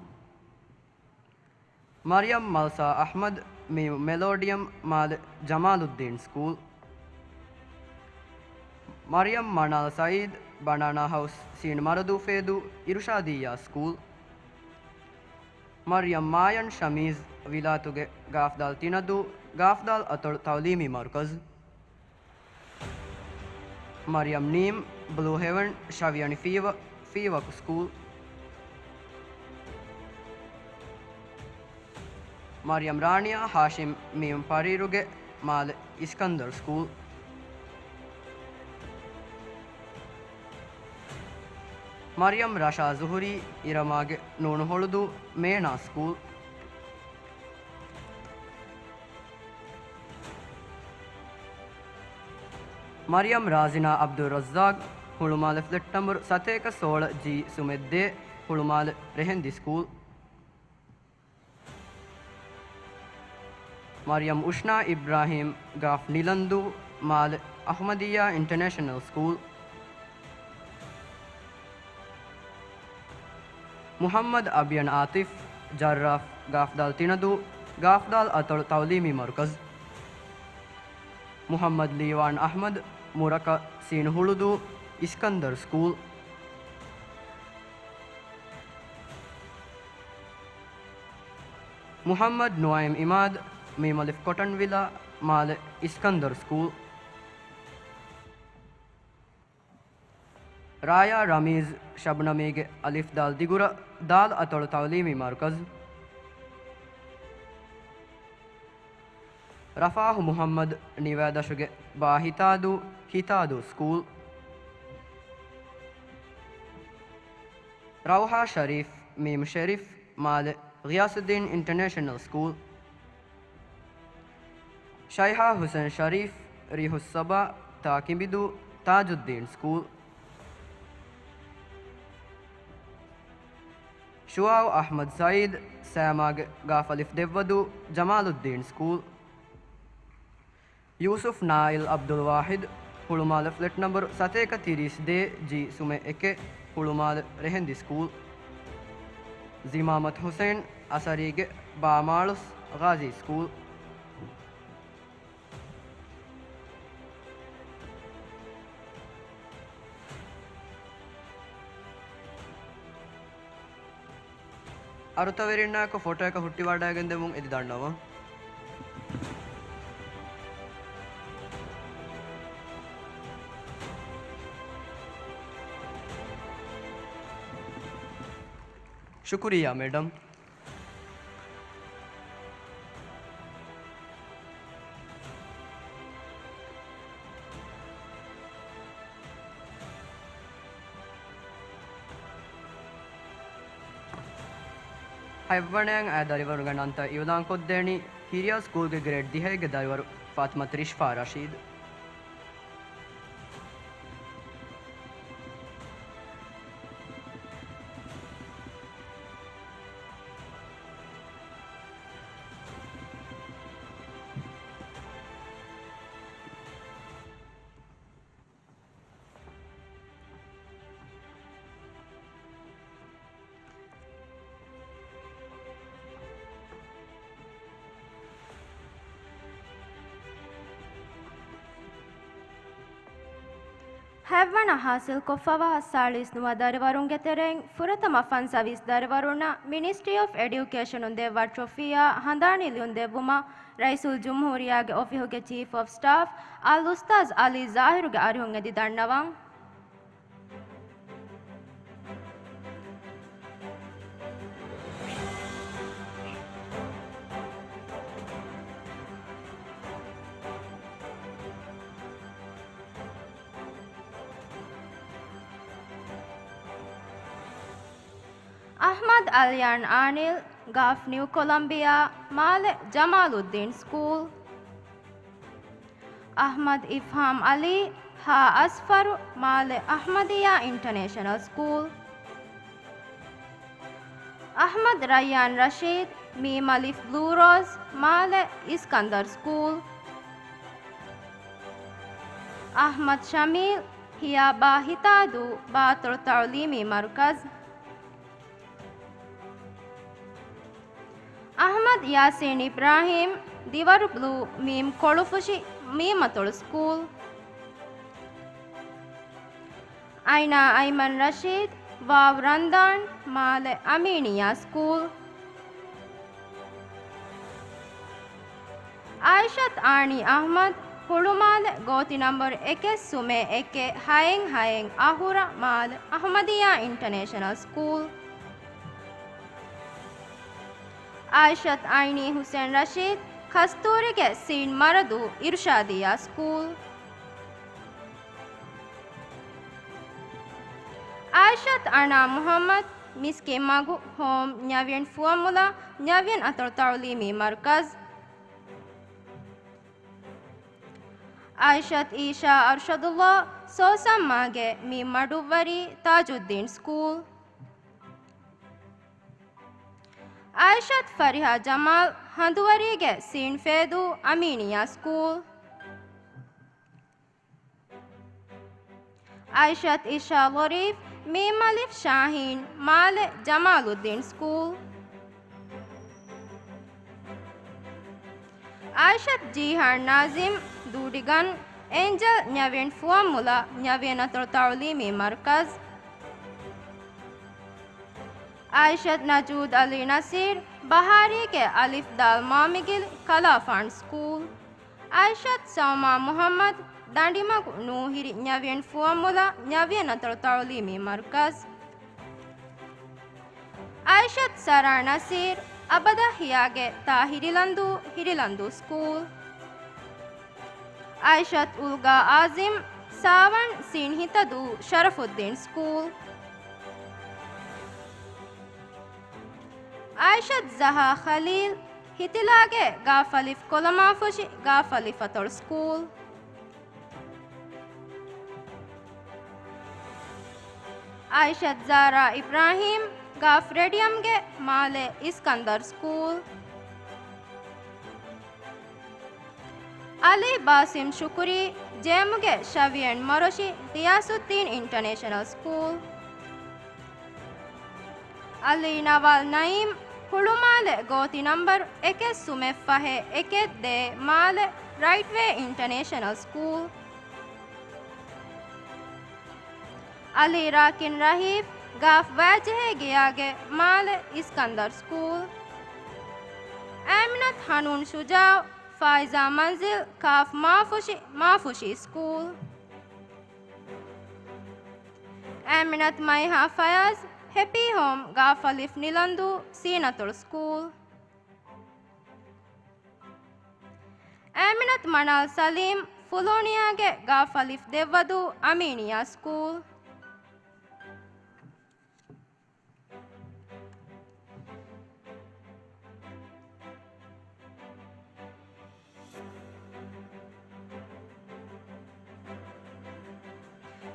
މަރިޔަމް މަލްސާ އަޙްމަދު، މީމް މެލޯޑިއަމް، މާލެ ޖަމާލުއްދީން ސްކޫލް. މަރިޔަމް މަނާލް ސައީދު، ބަނާނާ ހައުސް، ސީން މަރަދޫ ފޭދޫ، އިރުޝާދިއްޔާ ސްކޫލް. މަރިޔަމް މާޔަން ޝަމީޒް، ވިލާތުގެ ގާފްދާލް ތިނަދޫ، ގާފްދާލް އަތޮޅު ތައުލީމީ މަރުކަޒު. މަރިޔަމް ނީމް، ބްލޫ ހެވަން، ޝަވިޔަނި ފީވަ، ފީވަކު ސްކޫލް. މަރިޔަމް ރާނިޔާ ހާޝިމް، މީމް ޕަރީރުގެ، މާލެ އިސްކަންދަރު ސްކޫލް. މަރިޔަމް ރަޝާ ޒުހުރީ، އިރަމާގެ ނޫނު ހޮޅުދޫ، މޭނާ ސްކޫލް. މަރިޔަމް ރާޒިނާ އަބްދުއްރައްޒާޤް، ހުޅުމާލެ ފްލެޓް ނަންބަރު ސަތޭކަ ސޯޅަ ޖީ ސުމެއްދޭ، ހުޅުމާލެ ރެހެންދި ސްކޫލް. މަރިޔަމް އުޝްނާ އިބްރާހީމް، ގާފް ނިލަންދޫ، މާލެ އަޙްމަދިއްޔާ އިންޓަރނޭޝަނަލް ސްކޫލް. މުޙައްމަދު އަބިޔަން އާތިފް، ޖައްރާފް، ގާފްދާލް ތިނަދޫ، ގާފްދާލް އަތޮޅު ތައުލީމީ މަރުކަޒު. މުޙައްމަދު ލީވާން އަޙްމަދު، މުރަކަ ސީން ހުޅުދޫ، އިސްކަންދަރު ސްކޫލް. މުޙައްމަދު ނުޢައިމް އިމާދު، މީމް އަލިފް ކޮޓަންވިލާ، މާލެ އިސްކަންދަރު ސްކޫލް. ރާޔާ ރަމީޒް، ޝަބުނަމީގެ އަލިފް ދާލް ދިގުރަ، ދާލް އަތޮޅު ތައުލީމީ މަރުކަޒު. ރަފާހު މުޙައްމަދު، ނިވައިދަށުގެ ބާ ހިތާދޫ، ހިތާދޫ ސްކޫލް. ރައުޙާ ޝަރީފް، މީމް ޝެރިފް، މާލެ ޣިޔާސުއްދީން އިންޓަރނޭޝަނަލް ސްކޫލް. ޝައިހާ ހުސެން ޝަރީފް، ރީޙުއްސަބާ، ތާކިބިދޫ، ތާޖުއްދީން ސްކޫލް. ޝުޢާއު އަޙްމަދު ސަޢީދު، ސައިމާގެ ގާފަލިފު ދެއްވަދޫ، ޖަމާލުއްދީން ސްކޫލް. ޔޫސުފް ނާއިލް ޢަބްދުލް ވާޙިދު، ހުޅުމާލެ ފްލެޓް ނަންބަރު ސަތޭކަ ތިރީސް ދޭ ޖީ ސުމެއް އެކެއް، ހުޅުމާލެ ރެހެންދި ސްކޫލް. ޒިމާމަތު ޙުސައިން، އަސަރީގެ ބާމާޅޮސް، ޣާޒީ ސްކޫލް. އަރުތަވެރިންނާއެކު ފޮޓޯއަކަށް ހުއްޓިވަޑައިގެންދެމުން އެދި ދަންނަވަން. ޝުކުރިއްޔާ މެޑަމް. ހަތްވަނައިން އައި ދަރިވަރުގެ ނަންތައް އިއުލާންކޮށްދޭނީ ހިރިޔާ ސްކޫލްގެ ގްރޭޑް ދިހައިގެ ދަރިވަރު ފާތިމަތު ރިޝްފާ ރަޝީދު. ހަތްވަނަ ހާސިލްކޮށްފަވާ ސާޅީސް ނުވަ ދަރިވަރުންގެ ތެރެއިން ފުރަތަމަ ފަންސަވީސް ދަރިވަރުންނަށް މިނިސްޓްރީ އޮފް އެޑިއުކޭޝަނުން ދެއްވާ ޓްރޮފީއާ ހަނދާނީ ލިޔުން ދެއްވުމަށް ރައީސުލްޖުމްހޫރިއްޔާގެ އޮފީހުގެ ޗީފް އޮފް ސްޓާފް އަލްއުސްތާޛް އަލީ ޒާހިރުގެ އަރިހުން އެދި ދަންނަވަން. އަޙްމަދު އަލްޔާން އާނިލް، ގާފް ނިއު ކޮލަމްބިއާ، މާލެ ޖަމާލުއްދީން ސްކޫލް. އަޙްމަދު އިފްހާމް ޢަލީ، ހާ އަސްފަރު، މާލެ އަޙްމަދިއްޔާ އިންޓަރނޭޝަނަލް ސްކޫލް. އަޙްމަދު ރައްޔާން ރަޝީދު، މީމް އަލިފް ބްލޫ ރޯޒް، މާލެ އިސްކަންދަރު ސްކޫލް. އަޙްމަދު ޝަމީލް، ހިޔާބާ ހިތާދޫ، ބާތޮޅު ތަޢުލީމީ މަރުކަޒު. އަޙްމަދު ޔާސީން އިބްރާހީމް، ދިވަރު ބްލޫ، މީމް ކޮޅުފުށި، މީމަތޮޅު ސްކޫލް. އައިނާ އައިމަން ރަޝީދު، ވާވް ރަންދާން، މާލެ އަމީނިއްޔާ ސްކޫލް. އާއިޝަތު އާނީ އަޙްމަދު، ހުޅުމާލެ ގޯތި ނަންބަރު އެކެއް ސުމެއް އެކެއް ހައެއް ހައެއް އަހުރަ، މާލެ އަޙްމަދިއްޔާ އިންޓަރނޭޝަނަލް ސްކޫލް. އާއިޝަތު އައިނީ ޙުސެން ރަޝީދު، ކަސްތޫރީގެ ސީން މަރަދޫ އިރުޝާދިއްޔާ ސްކޫލް. އާއިޝަތު އަނާ މުޙައްމަދު، މިސްކިތްމަގު، ހޯމް، ނިޔަވިން ފުވައްމުލައް، ނިޔަވިން އަތޮޅު ތަޢުލީމީ މަރުކަޒު. އާއިޝަތު އީޝާ އަރްޝަދުﷲ، ސޯސަންމާގެ މި މަޑުއްވަރީ ތާޖުއްދީން ސްކޫލް. އާއިޝަތު ފަރިހާ ޖަމާލް، ހަނދުވަރީގެ ސީން ފޭދޫ، އަމީނިއްޔާ ސްކޫލް. އާއިޝަތު އިޝާ ލޮރީފް، މީމް އަލިފް ޝާހީން، މާލެ ޖަމާލުއްދީން ސްކޫލް. އާއިޝަތު ޖީހާން ނާޒިމް، ދޫޑިގަން، އެންޖަލް، ނިޔަވިން ފުވައްމުލައް، ނިޔަވިން އަތޮޅު ތަޢުލީމީ މަރުކަޒު. އާއިޝަތު ނަޖޫދް އަލީ ނަސީރް، ބަހާރީގެ އަލިފް ދާލް މާމިގިލި، ކަލާފާން ސްކޫލް. އާއިޝަތު ސައުމާ މުޙައްމަދު، ދަނޑިމަގު ނޫހިރި، ނިޔަވިން ފުވައްމުލައް، ނިޔަވިން އަތޮޅު ތަޢުލީމީ މަރުކަޒު. އާއިޝަތު ސަރާ ނަސީރް، އަބަދަށް ހިޔާގެ ތާ ހިރިލަންދޫ، ހިރިލަންދޫ ސްކޫލް. އާއިޝަތު އުލްގާ އާޒިމް، ސާވަން ސީން ހިތަދޫ، ޝަރަފުއްދީން ސްކޫލް. އާއިޝަތު ޒަހާ ޚަލީލް، ހިތިލާގެ ގާފަލިފް ކޮލަމާފުށި ގާފަލިފަތޮޅު ސްކޫލް. އާއިޝަތު ޒާރާ އިބްރާހީމް، ގާފް ރެޑިއަމްގެ މާލެ އިސްކަންދަރު ސްކޫލް. އަލީ ބާސިމް ޝުކުރީ، ޖޭމުގެ ޝަވިޔަން މޮރޮށި ޣިޔާސުއްދީން އިންޓަނޭޝަނަލް ސްކޫލް. އަލީ ނަވާލް ނައީމް، ހުޅުމާލެ ގޯތި ނަންބަރު އެކެއް ސުމެއް ފަހެއް އެކެއް ދޭ މާލެ ރައިޓްވޭ އިންޓަނޭޝަނަލް ސްކޫލް. އަލީ ރާކިން ރަހީފް، ގާފް ވައިޖެހޭ ގެޔާގެ މާލެ އިސްކަންދަރު ސްކޫލް. އައިމިނަތު ހަނޫން ޝުޖާއު، ފާއިޒާ މަންޒިލް، ކާފް މާފުށި މާފުށީ ސްކޫލް. އައިމިނަތު މައިހާ ފަޔާޒް، ހެޕީ ހޯމް ގާފަލިފް ނިލަންދޫ ސީނަތޮޅު ސްކޫލް. އައިމިނަތު މަނާލް ސަލީމް، ފުލޯނިއާގެ ގާފަލިފް ދެއްވަދޫ އަމީނިއާ ސްކޫލް.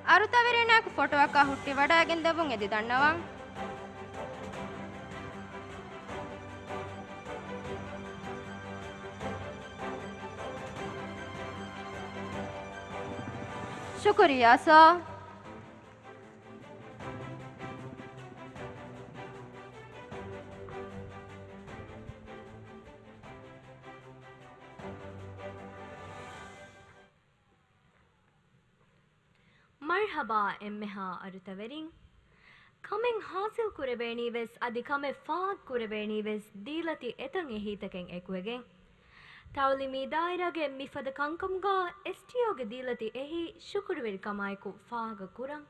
އަރުތަވެރިންނާއެކު ފޮޓޯއަކާ ހުއްޓިވަޑައިގެން ދެއްވުން އެދި ދަންނަވަން. ޝުކުރިއްޔާ ސާ. މަރްޙަބާ އެންމެހާ އަރުތަވެރިން. ކަމެއް ހާސިލް ކުރެވޭނީވެސް އަދި ކަމެއް ފާހަގަ ކުރެވޭނީވެސް ދީލަތި އެތަން އެހީތަކެއް އެކުވެގެން. ތައުލީމީ ދާއިރާގެ މިފަދަ ކަންކަމުގަ އެސްޓީއޯގެ ދީލަތި އެހީ ޝުކުރުވެރިކަމާއެކު ފާހަގަ ކުރަން.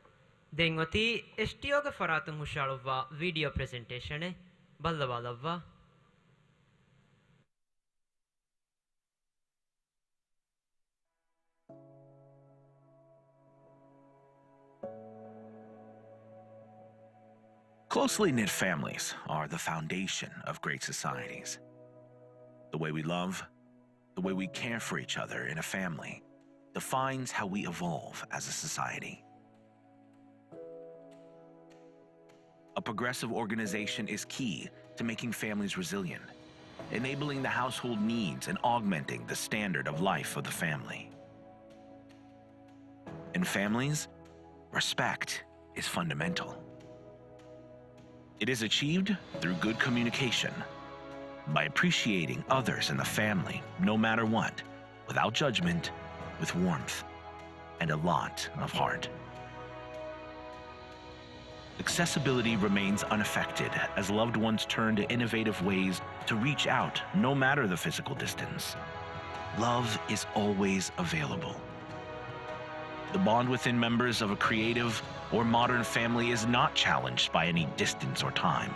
ދެން އޮތީ އެސްޓީއޯގެ ފަރާތުން ހުށައަޅުއްވާ ވީޑިއޯ ޕްރެޒެންޓޭޝަނެއް. ބައްލަވާލައްވާ. Closely knit families are the foundation of great societies. The way we love, the way we care for each other in a family defines how we evolve as a society. A progressive organization is key to making families resilient, enabling the household needs and augmenting the standard of life of the family. In families, respect is fundamental. It is achieved through good communication, by appreciating others in the family, no matter what, without judgment, with warmth, and a lot of heart. Accessibility remains unaffected as loved ones turn to innovative ways to reach out, no matter the physical distance. Love is always available. The bond within members of a creative or modern family is not challenged by any distance or time.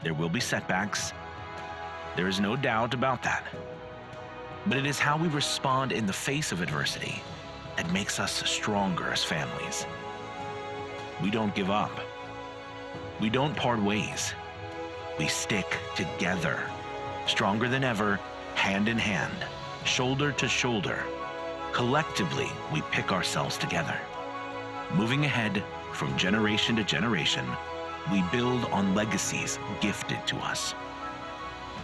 There will be setbacks. There is no doubt about that. But it is how we respond in the face of adversity that makes us stronger as families. We don't give up. We don't part ways. We stick together, stronger than ever, hand in hand, shoulder to shoulder. Collectively, we pick ourselves together. Moving ahead from generation to generation, we build on legacies gifted to us.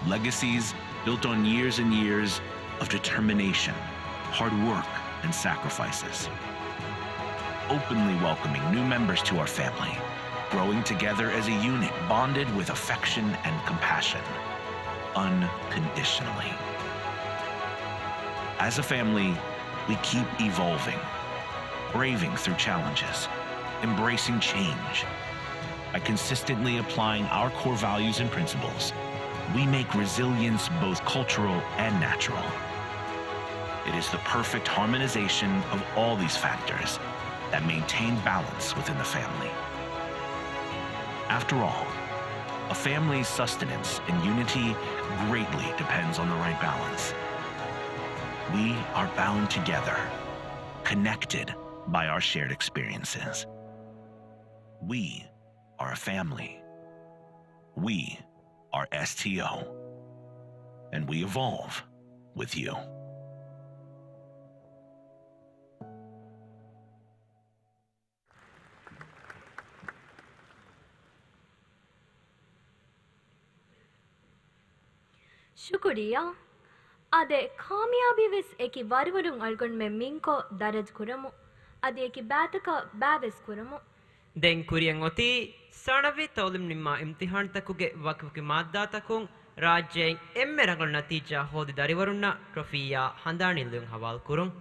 Legacies built on years and years of determination, hard work, and sacrifices. Openly welcoming new members to our family, growing together as a unit bonded with affection and compassion, unconditionally. As a family, we keep evolving, braving through challenges, embracing change. By consistently applying our core values and principles, we make resilience both cultural and natural. It is the perfect harmonization of all these factors that maintain balance within the family. After all, a family's sustenance and unity greatly depends on the right balance. We are bound together, connected by our shared experiences. We are a family. We are S T O, and we evolve with you. ޝުކުރިއްޔާ. އާދެ، ކާމިޔާބީވެސް އެކި ވަރުވަރުން އަޅުގަނޑުމެން މިންކޮށް ދަރަޖަ ކުރަމު. އަދި އެކި ބައިތަކަށް ބައިވެސް ކުރަމު. ދެން ކުރިއަށް އޮތީ ސަނަވީ ތައުލީމް ނިންމާ އިމްތިހާންތަކުގެ ވަކިވަކި މާއްދާތަކުން ރާއްޖޭން އެންމެ ރަނގަޅު ނަތީޖާ ހޯދި ދަރިވަރުންނަށް ޓްރޮފީއާ ހަނދާނީ ލިޔުން ހަވާލުކުރުން.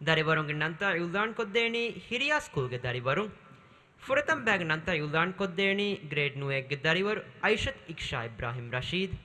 ދަރިވަރުންގެ ނަންތާ އިއުލާންކޮށްދޭނީ ހިރިޔާ ސްކޫލްގެ ދަރިވަރުން. ފުރަތަމަ ބައިގެ ނަންތާ އިއުލާންކޮށްދޭނީ ގްރޭޑް ނުވައެއްގެ ދަރިވަރު އައިޝަތު އިކްޝާ އިބްރާހިމް ރަޝީދު.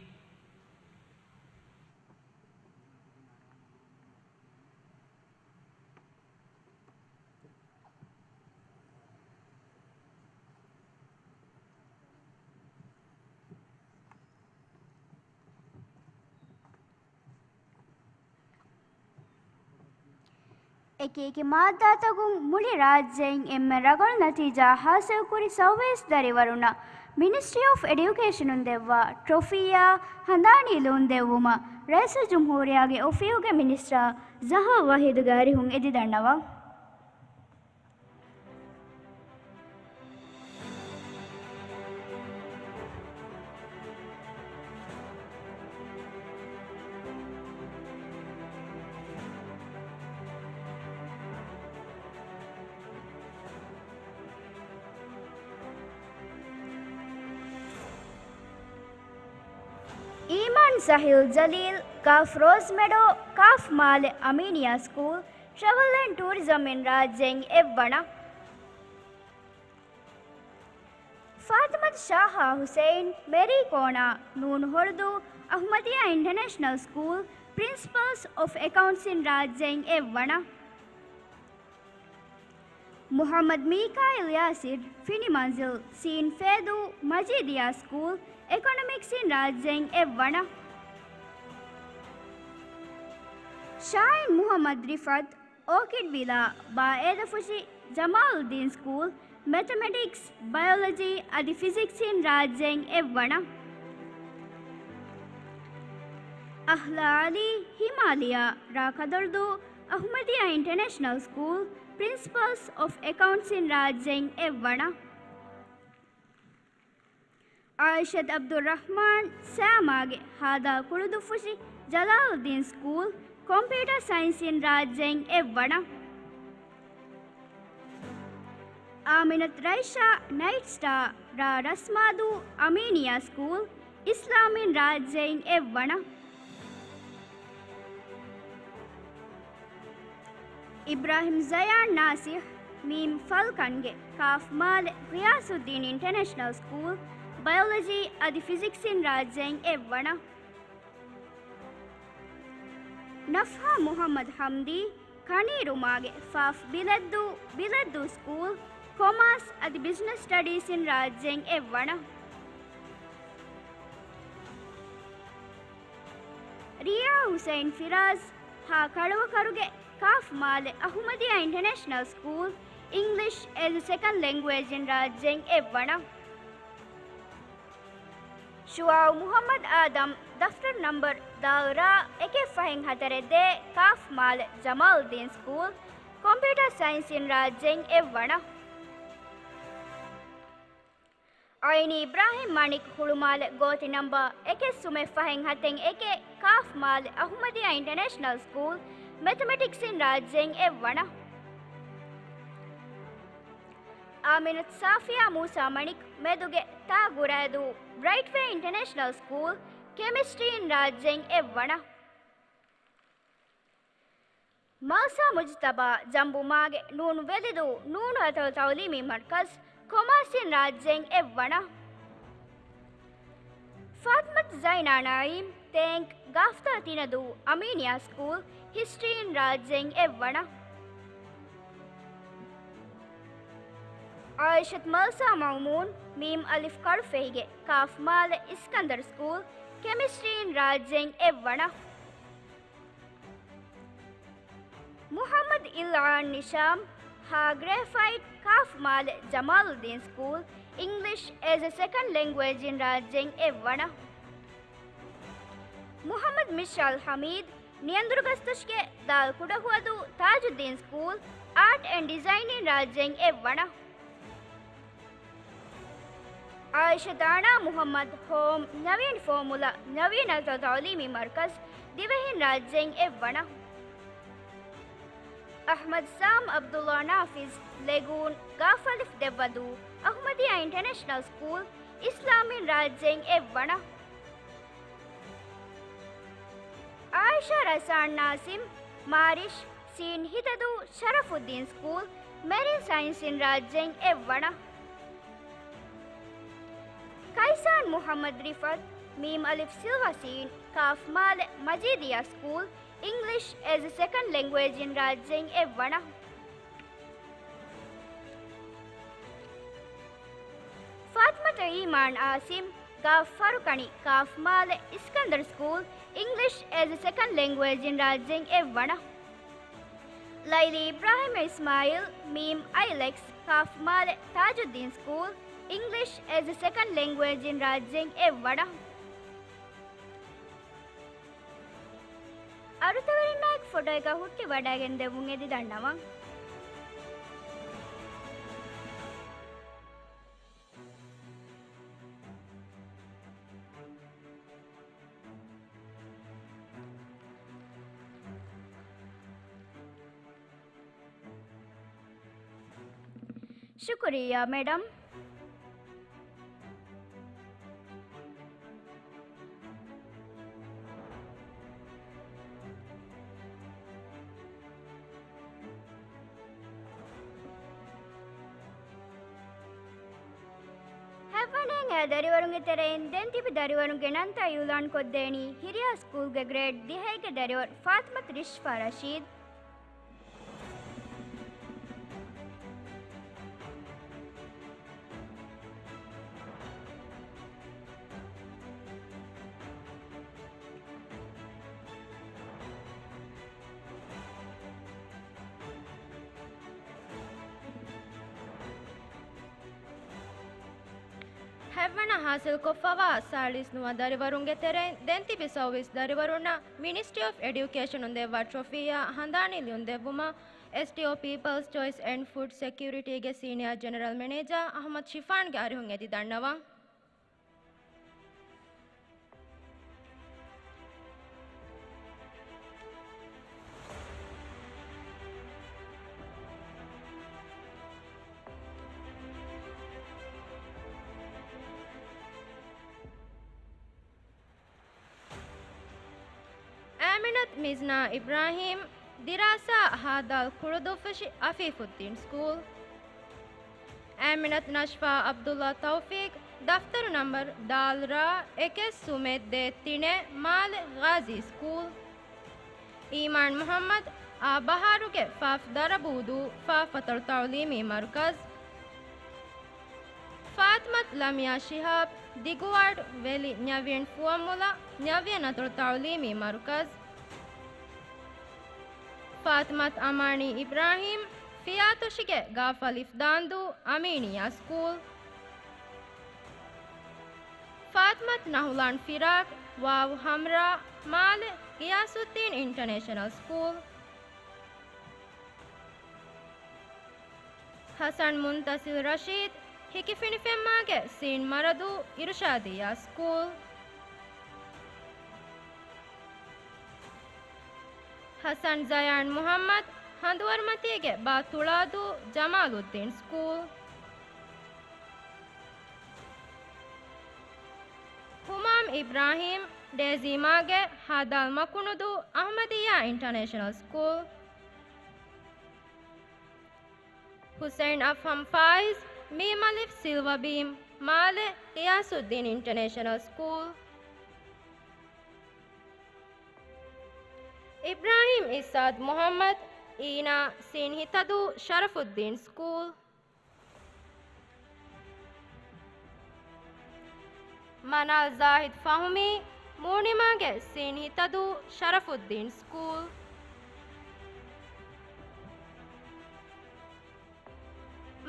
އެކި އެކި މާއްދާތަކުން މުޅި ރާއްޖެއިން އެންމެ ރަނގަޅު ނަތީޖާ ހާސިލްކުރި ސައުވީސް ދަރިވަރުންނަށް މިނިސްޓްރީ އޮފް އެޑިއުކޭޝަނުން ދެއްވާ ޓްރޮފީއާ ހަނދާނީ ލިޔުން ދެއްވުމަށް ރައީސުލްޖުމްހޫރިއްޔާގެ އޮފީހުގެ މިނިސްޓަރ ޒަހާ ވަހީދުގެ އަރިހުން އެދިދަންނަވާ. އީމާން ސަހިލް ޖަލީލް، ކާފް ރޯޒް މެޑޯ، ކާފް މާލެ އަމީނިއާ ސްކޫލް، ޓްރެވެލް އެންޑް ޓޫރިޒަމް އިން ރާއްޖެއިން އެއްވަނަ. ފާތިމަތު ޝާހާ ހުސެއިން، މެރީ ކޯނާ، ނޫނު ހޮޅުދޫ، އަހުމަދިޔާ އިންޓަރނޭޝަނަލް ސްކޫލް، ޕްރިންސިޕަލްސް އޮފް އެކައުންޓްސް އިން ރާއްޖެއިން އެއްވަނަ. މުޙައްމަދު މީކާއިލް ޔާސިރް، ފިނި މަންޒިލް، ސީން ފޭދޫ، މަޖީދިޔާ ސްކޫލް، އިކޮނޮމިކްސް އިން ރާއްޖެއިން އެއްވަނަ. ޝާހިން މުޙައްމަދު ރިފްޢަތު، އޯކިޑް ވިލާ، ބާއޭދަފުށި، ޖަމާލުއްދީން ސްކޫލް، މެތަމެޓިކްސް، ބަޔޮލޮޖީ އަދި ފިޒިކްސް އިން ރާއްޖެއިން އެއްވަނަ. އަހްލާ ޢަލީ، ހިމާލިޔާ، ރ. ކަދޮޅުދޫ، އަހުމަދިޔާ އިންޓަރނޭޝަނަލް ސްކޫލް، ޕްރިންސިޕަލްސް އޮފް އެކައުންޓްސް އިން ރާއްޖެއިން އެއްވަނަ. އާއިޝަތު ޢަބްދުއްރަޙްމާން، ސައިމާގެ ހާދާ ކުޅުދުއްފުށި، ޖަލާލުއްދީން ސްކޫލް، ކޮމްޕިއުޓަރ ސައިންސް އިން ރާއްޖެއިން އެއްވަނަ. އާމިނަތު ރައިޝާ، ނައިޓް ސްޓާ، ރ. ރަސްމާދޫ، އަމީނިޔާ ސްކޫލް، އިސްލާމް އިން ރާއްޖެއިން އެއްވަނަ. އިބްރާހިމް ޒަޔާން ނާސިހް، މީމް ފަލްކަންގެ، ކާފް މާލެ ޣިޔާސުއްދީން އިންޓަރނޭޝަނަލް ސްކޫލް، ބަޔޮލޮޖީ އަދި ފިޒިކްސް އިން ރާއްޖެއިން އެއްވަނަ. ނަފްހާ މުޙައްމަދު ޙަމްދީ، ކަނީރުމާގެ ފާފް ބިލައްދޫ، ބިލައްދޫ ސްކޫލް، ކޮމާސް އަދި ބިޒްނަސް ސްޓަޑީސް އިން ރާއްޖެއިން އެއްވަނަ. ރިޔާ ހުސެއިން ފިރާޒް، ހ. ކަޅުވަކަރުގެ ކާފް މާލެ އަހުމަދިޔާ އިންޓަރނޭޝަނަލް ސްކޫލް، އިންގްލިޝް އޭޒް އެ ސެކަންޑް ލެންގުއޭޖް އިން ރާއްޖެއިން އެއްވަނަ. ޝުޢާއު މުޙައްމަދު އާދަމް، ދަފްތަރު ނަމްބަރު ދާ ރ. އެކެއް ފަހެއް ހަތަރެއް ދޭ، ކާފް މާލެ ޖަމާލުއްދީން ސްކޫލް، ކޮމްޕިއުޓަރ ސައިންސް އިން ރާއްޖެއިން އެއްވަނަ. އައިނީ އިބްރާހިމް މަނިކް، ހުޅުމާލެ ގޯތި ނަމްބަރު އެކެއް ސުމެއް ފަހެއް ހަތެއް އެކެއް، ކާފް މާލެ އަހުމަދިޔާ އިންޓަރނޭޝަނަލް ސްކޫލް، މެތަމެޓިކްސް އިން ރާއްޖެއިން އެއްވަނަ. އާމިނަތު ސާފިޔާ މޫސާ މަނިކް، މެދުގެ ތާ ގުރައިދޫ، ބްރައިޓްވޭ އިންޓަރނޭޝަނަލް ސްކޫލް، ކެމިސްޓްރީ އިން ރާއްޖެއިން އެއްވަނަ. މަލްސާ މުޖުތަބާ، ޖަނބުމާގެ ނޫނު ވެލިދޫ، ނޫނު އަތޮޅު ތައުލީމީ މަރުކަޒު، ކޮމާސް އިން ރާއްޖެއިން އެއްވަނަ. ފާތިމަތު ޒައިނާ ނައީމް، ތޭންކް، ގާފްތާ ތިނަދޫ، އަމީނިޔާ ސްކޫލް، ހިސްޓްރީ އިން ރާއްޖެއިން އެއްވަނަ. އާއިޝަތު މަލްސާ މައުމޫން، މީމް އަލިފް ކަޅުފެހިގެ، ކާފް މާލެ އިސްކަންދަރު ސްކޫލް، ކެމިސްޓްރީ އިން ރާއްޖެއިން އެއްވަނަ. މުޙައްމަދު އިލްއާން ނިޝާމް، ހ. ގްރޭފައިޓް، ކާފް މާލެ ޖަމާލުއްދީން ސްކޫލް، އިންގްލިޝް އޭޒް އެ ސެކަންޑް ލެންގުއޭޖް އިން ރާއްޖެއިން އެއްވަނަ. މުޙައްމަދު މިޝްޢަލް ޙަމީދު، ނިޔަނދުރުގަސްތުޝްގެ ދާލް ކުޑަހުވަދޫ ތާޖުއްދީން ސްކޫލް، އާޓް އެންޑް ޑިޒައިން އިން ރާއްޖެއިން އެއްވަނަ. ޢާއިޝަ ދާނާ މުޙައްމަދު ހޯމް، ނަވީން ފޯމުލާ، ނަވީން އަތޮޅު ތަޢުލީމީ މަރުކަޒް، ދިވެހިން ރާއްޖެއިން އެއްވަނަ. އަޙްމަދު ސާމް ޢަބްދުﷲ ނާފިޒު، ލެގޫން، ގާފަލިފު ދެއްވަދޫ، އަޙްމަދިއްޔާ އިންޓަރނޭޝަނަލް ސްކޫލް، އިސްލާމިން ރާއްޖެއިން އެއްވަނަ. ޢާއިޝާ ރަސާން ނާސިމް، މާރިޝް، ސީން ހިތަދޫ، ޝަރަފުއްދީން ސްކޫލް، މެރިން ސައިންސިން ރާއްޖެއިން އެއްވަނަ. ކައިސާން މުޙައްމަދު ރިފްޢަތު، މީމް އަލިފް ސިލްވަ ސީން، ކާފް މާލެ، މަޖީދިއްޔާ ސްކޫލް، އިންގްލިޝް އޭޒް އެ ސެކަންޑް ލެންގުއޭޖް އިން ރާއްޖެއިން އެއްވަނަ. ފާތިމަތު އީމާން އާސިމް، ގާފް ފަރުކަނި، ކާފް މާލެ، އިސްކަންދަރު ސްކޫލް، އިންގްލިޝް އޭޒް އެ ސެކަންޑް ލެންގުއޭޖް އިން ރާއްޖެއިން އެއްވަނަ. ލައިލީ އިބްރާހިމް އިސްމާއިލް، މީމް އައިލެކްސް، ކާފް މާލެ، ތާޖުއްދީން ސްކޫލް، އިންގްލިޝް އޭޒް އެ ސެކަންޑް ލެންގުއޭޖް އިން ރާއްޖެއިން އެއްވަނަ. އަރުތަވެރިންނާއެކު ފޮޓޯއެއްގަ ހުއްޓިވަޑައިގެން ދެއްވުން އެދި ދަންނަވަން. ޝުކުރިއްޔާ، މެޑަމް. ހަތްވަނައިން އައި ދަރިވަރުންގެ ތެރެއިން ދެން ތިބި ދަރިވަރުންގެ ނަންތައް އިއުލާން ކޮށްދޭނީ ހިރިޔާ ސްކޫލްގެ ގްރޭޑް ދިހައިގެ ދަރިވަރު ފާތިމަތު ރިޝްފާ ރަޝީދު. ހަތްވަނަ ހާސިލްކޮށްފަވާ ސާޅީސް ނުވަ ދަރިވަރުންގެ ތެރެއިން ދެން ތިބި ސައުވީސް ދަރިވަރުންނަށް މިނިސްޓްރީ އޮފް އެޑިއުކޭޝަނުން ދެއްވާ ޓްރޮފީއާ ހަނދާނީ ލިޔުންދެއްވުމަށް އެސްޑީއޯ ޕީޕަލްސް ޗޮއިސް އެންޑް ފުޑް ސެކިއުރިޓީގެ ސީނިއާ ޖެނެރަލް މެނޭޖާ އަޙްމަދު ޝިފާންގެ އަރިހުން އެދި ދަންނަވަން. އާމިނަތު މިޒްނާ އިބްރާހީމް، ދިރާސާ ހާދާލް ކުޅުދުއްފުށި އަފީފުއްދީން ސްކޫލް. އާމިނަތު ނަޝްފާ ޢަބްދުﷲ ތައުފީޤް، ދަފްތަރު ނަމްބަރު ދާލް ރާ އެކެއް ސުމެއް ދޭއް ތިނެއް، މާލެ ޣާޒީ ސްކޫލް. އީމާން މުޙައްމަދު، އާ ބަހާރުގެ ފާފް ދަރަބޫދޫ ފާފް އަތޮޅު ތަޢުލީމީ މަރުކަޒް. ފާތިމަތު ލަމިޔާ ޝިހާބް، ދިގުވާޑް ވެލި ނަވީން ފުވައްމުލައް، ނަވީން އަތޮޅު ތަޢުލީމީ މަރުކަޒް. ފާތިމަތު އަމާނީ އިބްރާހީމް، ފިޔާތޮށިގެ ގާފަލިފް ދާންދޫ އަމީނިއްޔާ ސްކޫލް. ފާތިމަތު ނަހުލާން ފިރާޤް، ވާވު ހަމްރާ، މާލެ ޣިޔާސުއްދީން އިންޓަރނޭޝަނަލް ސްކޫލް. ޙަސަން މުންތަސިލް ރަޝީދު، ހިކިފިނިފެންމާގެ ސީން މަރަދޫ އިރުޝާދިއްޔާ ސްކޫލް. ޙަސަން ޒަޔާން މުޙައްމަދު، ހަނދުވަރުމަތީގެ ބާ ތުޅާދޫ ޖަމާލުއްދީން ސްކޫލް. ހުމާމް އިބްރާހީމް، ޑޭޒީމާގެ ހާދާލް މަކުނުދޫ އަޙްމަދިއްޔާ އިންޓަރނޭޝަނަލް ސްކޫލް. ޙުސައިން އަފްހަމް ފާއިޒް، މީމް އަލިފް ސިލްވަ ބީމް، މާލެ ޣިޔާސުއްދީން އިންޓަރނޭޝަނަލް ސްކޫލް. އިބްރާހީމް އިއްސާދު މުޙައްމަދު، އީނާ ސީން ހިތަދޫ ޝަރަފުއްދީން ސްކޫލް. މަނާލް ޒާހިދު ފަހުމީ، މޫނިމާގެ ސީން ހިތަދޫ ޝަރަފުއްދީން ސްކޫލް.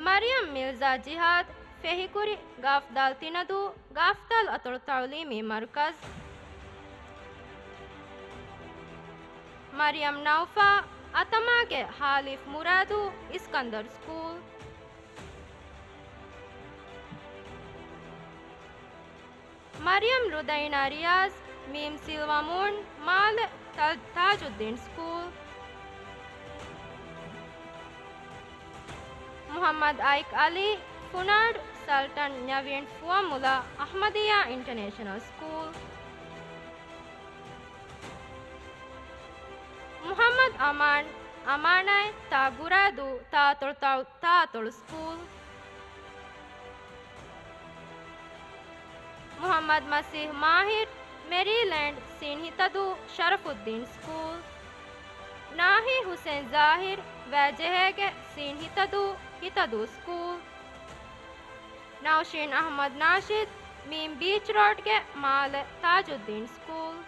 މަރިޔަމް މިރްޒާ ޖިހާދު، ފެހިކުރި، ގާފްދާލް ތިނަދޫ، ގާފްދާލް އަތޮޅު ތަޢުލީމީ މަރުކަޒް. މަރިޔަމް ނައުފާ، އަތަމާގެ ހާލިފް މުރާދޫ، އިސްކަންދަރު ސްކޫލް. މަރިޔަމް ރުދައިނާ ރިޔާޒް، މީމް ސިލްވަ މޫން، މާލެ ތާ-، ތާޖުއްދީން ސްކޫލް. މުޙައްމަދު އައިކް އަލީ، ފުނާޑު ސަލްޓަން ނިޔަވިން ފުވައްމުލާ އަޙްމަދިއްޔާ އިންޓަނޭޝަނަލް ސްކޫލް. މުޙައްމަދު އަމާން، އަމާނާއި ތާ ގުރާދޫ ތާއަތޮޅު ތާ-، ތާއަތޮޅު ސްކޫލް. މުޙައްމަދު މަސީޙް މާހިރު، މެރީލޭންޑް ސީން ހިތަދޫ ޝަރަފުއްދީން ސްކޫލް. ނާހީ ހުސެން ޒާހިރު، ވައިޖެހޭގެ ސީން ހިތަދޫ ހިތަދޫ ސްކޫލް. ނައުޝީން އަޙްމަދު ނާޝިދު، މީން ބީޗް ރޯޑްގެ މާލެ ތާޖުއްދީން ސްކޫލް.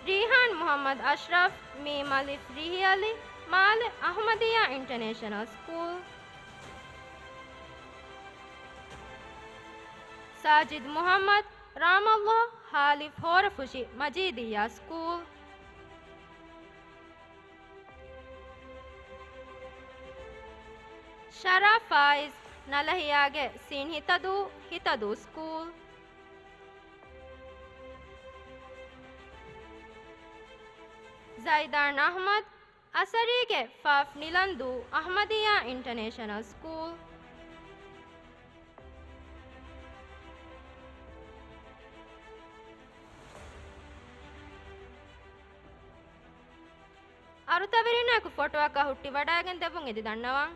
ރީޙާން މުޙައްމަދު އަޝްރަފް، މީމް އަލިފް ރިހިއަލި، މާލެ އަޙްމަދިއްޔާ އިންޓަނޭޝަނަލް ސްކޫލް. ސާޖިދު މުޙައްމަދު، ރާމައްލާހް ހާލިފް ހޯރަފުށި މަޖީދިއްޔާ ސްކޫލް. ޝަރާ ފާއިޒް، ނަލަހިޔާގެ ސީން ހިތަދޫ ހިތަދޫ ސްކޫލް. ޒައިދާން އަޙްމަދު، އަސަރީގެ ފާފް ނިލަންދޫ އަޙްމަދިއްޔާ އިންޓަނޭޝަނަލް ސްކޫލް. އަރުތަވެރިންނަކު ފޮޓޯއަކަށް ހުއްޓިވަޑައިގެން ދެއްވުން އެދި ދަންނަވަން.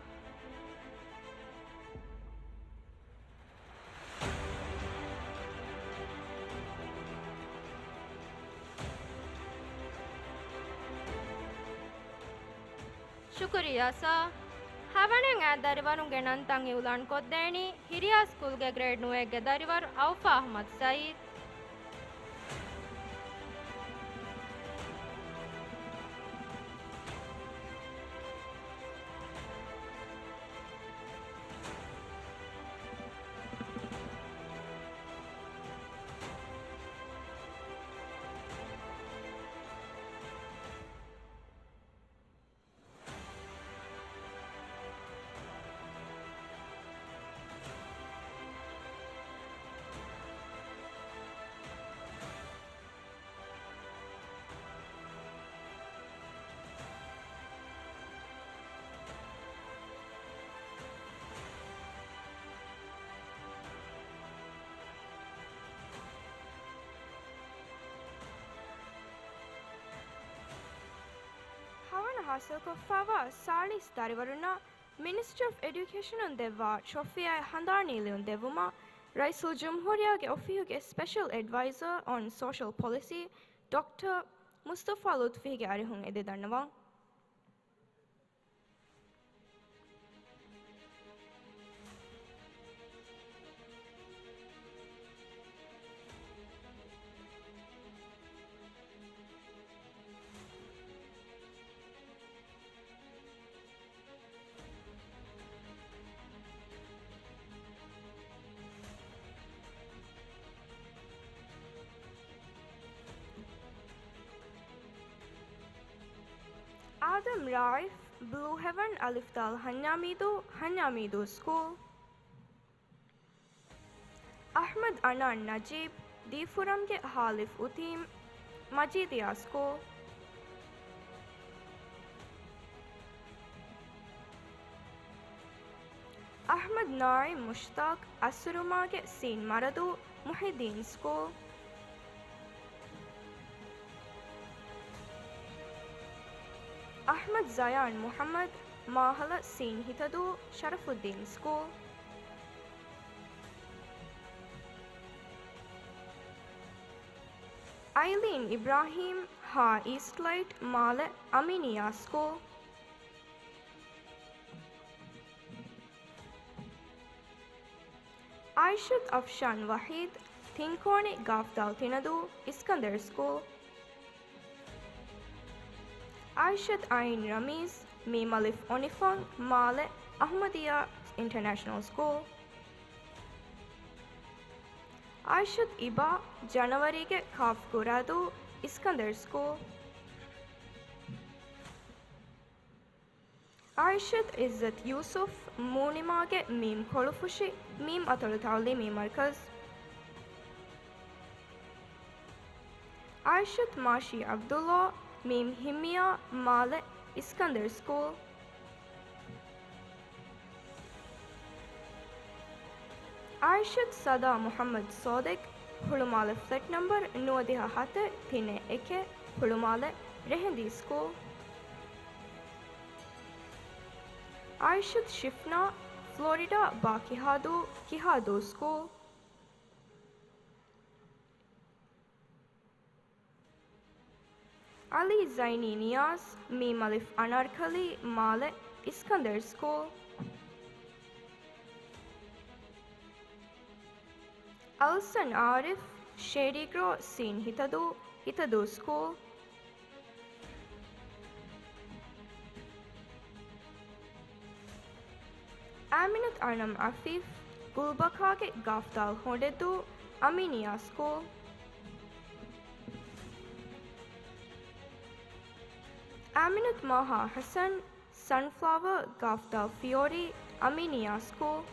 ޝުކުރިއްޔާ ސާ. ހަވަނެއް އާ ދަރިވަރުންގެ ނަންތައް އިއުލާން ކޮށްދޭނީ ހިރިޔާ ސްކޫލްގެ ގްރޭޑް ނުވައެއްގެ ދަރިވަރު އައުފާ އަޙްމަދު ސައީދު. ހަވަނަ ހާސިލްކޮށްފައިވާ ސާޅީސް ދަރިވަރުންނަށް މިނިސްޓްރީ އޮފް އެޑިއުކޭޝަނުން ދެއްވާ ޓްރޮފީއާއި ހަނދާނީ ލިޔުން ދެއްވުމަށް ރައީސުލްޖުމްހޫރިއްޔާގެ އޮފީހުގެ ސްޕެޝަލް އެޑްވައިޒަރ އޮން ސޯޝަލް ޕޮލިސީ ޑޮކްޓަރ މުސްތަފާ ލުތުފީގެ އަރިހުން އެދި ދަންނަވަން. އާދަމް ރާއިފް، ބްލޫ ހެވަން، އަލިފް ދާލް ހަންޏާމީދޫ، ހަންޏާމީދޫ ސްކޫލް. އަޙްމަދު އަނާން ނަޖީބް، ދީފުރަމްގެ ހާލިފް އުތީމް، މަޖީދިއްޔާ ސްކޫލް. އަޙްމަދު ނާއިމް މުޝްތާޤް، އައްސުރުމާގެ ސީން މަރަދޫ، މުޙިއްދީން ސްކޫލް. އަޙްމަދު ޒަޔާން މުޙައްމަދު، މާހަލަ ސީން ހިތަދޫ، ޝަރަފުއްދީން ސްކޫލް. އައިލީން އިބްރާހީމް، ހާ އީސްޓް ލައިޓް، މާލެ އަމީނިއްޔާ ސްކޫލް. އައިޝަތު އަފްޝާން ވަޙީދު، ތިންކޯނި ގާފްދާލް ތިނަދޫ، އިސްކަންދަރު ސްކޫލް. އައިޝަތު އައިން ރަމީޒް، މީމް އަލިފް އޮނިފަން، މާލެ އަޙްމަދިއްޔާ އިންޓަރނޭޝަނަލް ސްކޫލް. އާއިޝަތު އިބާ، ޖަނަވަރީގެ ކާފް ގުރާދޫ، އިސްކަންދަރު ސްކޫލް. އާއިޝަތު އިއްޒަތު ޔޫސުފް، މޫނިމާގެ މީމް ކޮޅުފުށި، މީމް އަތޮޅު ތަޢުލީމީ މަރުކަޒު. އާއިޝަތު މާޝީ ޢަބްދުﷲ، މީމް ހިއްމިއާ، މާލެ، އިސްކަންދަރު ސްކޫލް. އާއިޝަތު ސަދާ މުޙައްމަދު ސޯދިޤް، ހުޅުމާލެ ފްލެޓް ނަމްބަރު ނުވަދިހަ ހަތެއް ތިނެއް އެކެއް، ހުޅުމާލެ، ރެހެންދީ ސްކޫލް. އާއިޝަތު ޝިފްނާ، ފްލޯރިޑާ ބާ ކިހާދޫ، ކިހާދޫ ސްކޫލް. ޢަލީ ޒައިނީ ނިޔާޒް، މީމް އަލިފް އަނާރްކަލީ، މާލެ، އިސްކަންދަރު ސްކޫލް. އަލްސަން އާރިފް، ޝޭޑީ ގްރޯ، ސީން ހިތަދޫ، ހިތަދޫ ސްކޫލް. އާމިނަތު އަނަމް އަފީފް، ގުލްބަކާގެ ގާފްދާލް ހޮނޑެއްދޫ، އަމީނިއްޔާ ސްކޫލް. އާމިނަތު މާހާ ޙަސަން، ސަންފްލަވަރ، ގާފްދާލް ފިޔޯރީ، އަމީނިއްޔާ ސްކޫލް.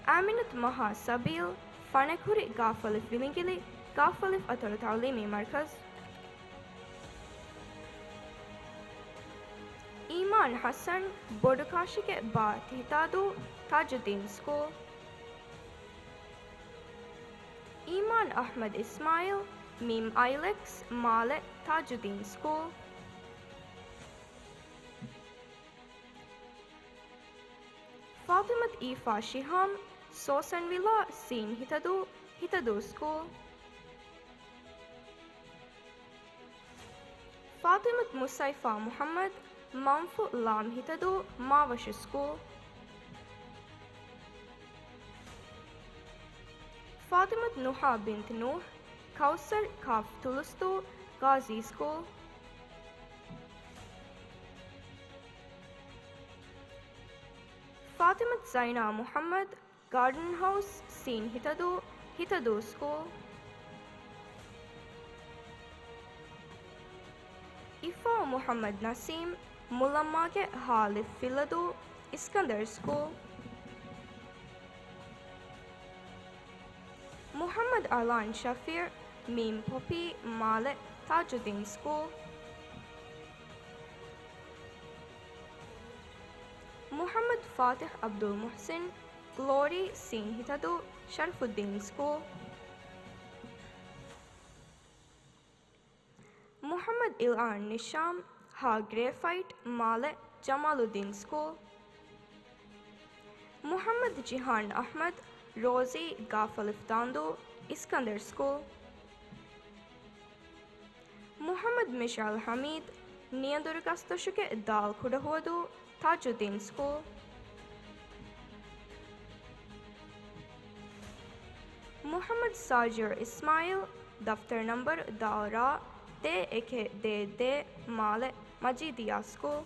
އާމިނަތު މަހާ ސަބީލް، ފަނަކުރި، ގާފް އަލިފް ވިލިނގިލި، ގާފް އަލިފް އަތޮޅު ތަޢުލީމީ މަރުކަޒު. އީމާން ޙަސަން، ބޮޑުކާށިގެ ބާ ތިހިތާދޫ، ތާޖުއްދީން ސްކޫލް. އީމާން އަޙްމަދު އިސްމާޢީލް، މީމް އައިލެކްސް، މާލެ، ތާޖުއްދީން ސްކޫލް. ފާޠިމަތު އީފާ ޝިހާމް، ސޯސަން ވިލާ، ސީން ހިތަދޫ، ހިތަދޫ ސްކޫލް. ފާޠިމަތު މުސައިފާ މުޙައްމަދު، މަންފު، ލާމް ހިތަދޫ، މާވަށު ސްކޫލް. ފާޠިމަތު ނުހާ ބިންތު ނޫޙް، ކައުސަރު، ކާފް ތުލުސްދޫ، ޣާޒީ ސްކޫލް. ފާޠިމަތު ޒައިނާ މުޙައްމަދު، ގާޑަން ހައުސް، ސީން ހިތަދޫ، ހިތަދޫ ސްކޫލް. އިފާ މުޙައްމަދު ނަސީމް، މުލައްމާގެ ހާލިފް ފިލަދޫ، އިސްކަންދަރު ސްކޫލް. މުޙައްމަދު އަލާން ޝަފީޢު، މީމް ޕޮޕީ، މާލެ، ތާޖުއްދީން ސްކޫލް. މުޙައްމަދު ފާތިޙް ޢަބްދުލް މުޙްސިން، ގްލޯރީ، ސީން ހިތަދޫ، ޝަރަފުއްދީން ސްކޫލް. މުޙައްމަދު އިލްއާން ނިޝާމް، ހ. ގްރޭފައިޓް، މާލެ، ޖަމާލުއްދީން ސްކޫލް. މުޙައްމަދު ޖިހާން އަޙްމަދު، ރޯޒީ، ގާފް އަލިފް ދާންދޫ، އިސްކަންދަރު ސްކޫލް. މުޙައްމަދު މިޝްޢަލް ޙަމީދު، ނިޔަނދުރު ގަސްދޮށުގެ ދާލް ކުޑަހުވަދޫ، ތާޖުއްދީން ސްކޫލް. މުޙައްމަދު ސާޖިރު އިސްމާޢީލް، ދަފްތަރު ނަންބަރު ދާ ރ ދޭއް އެކެއް ދޭއް ދޭއް، މާލެ، މަޖީދިއްޔާ ސްކޫލް.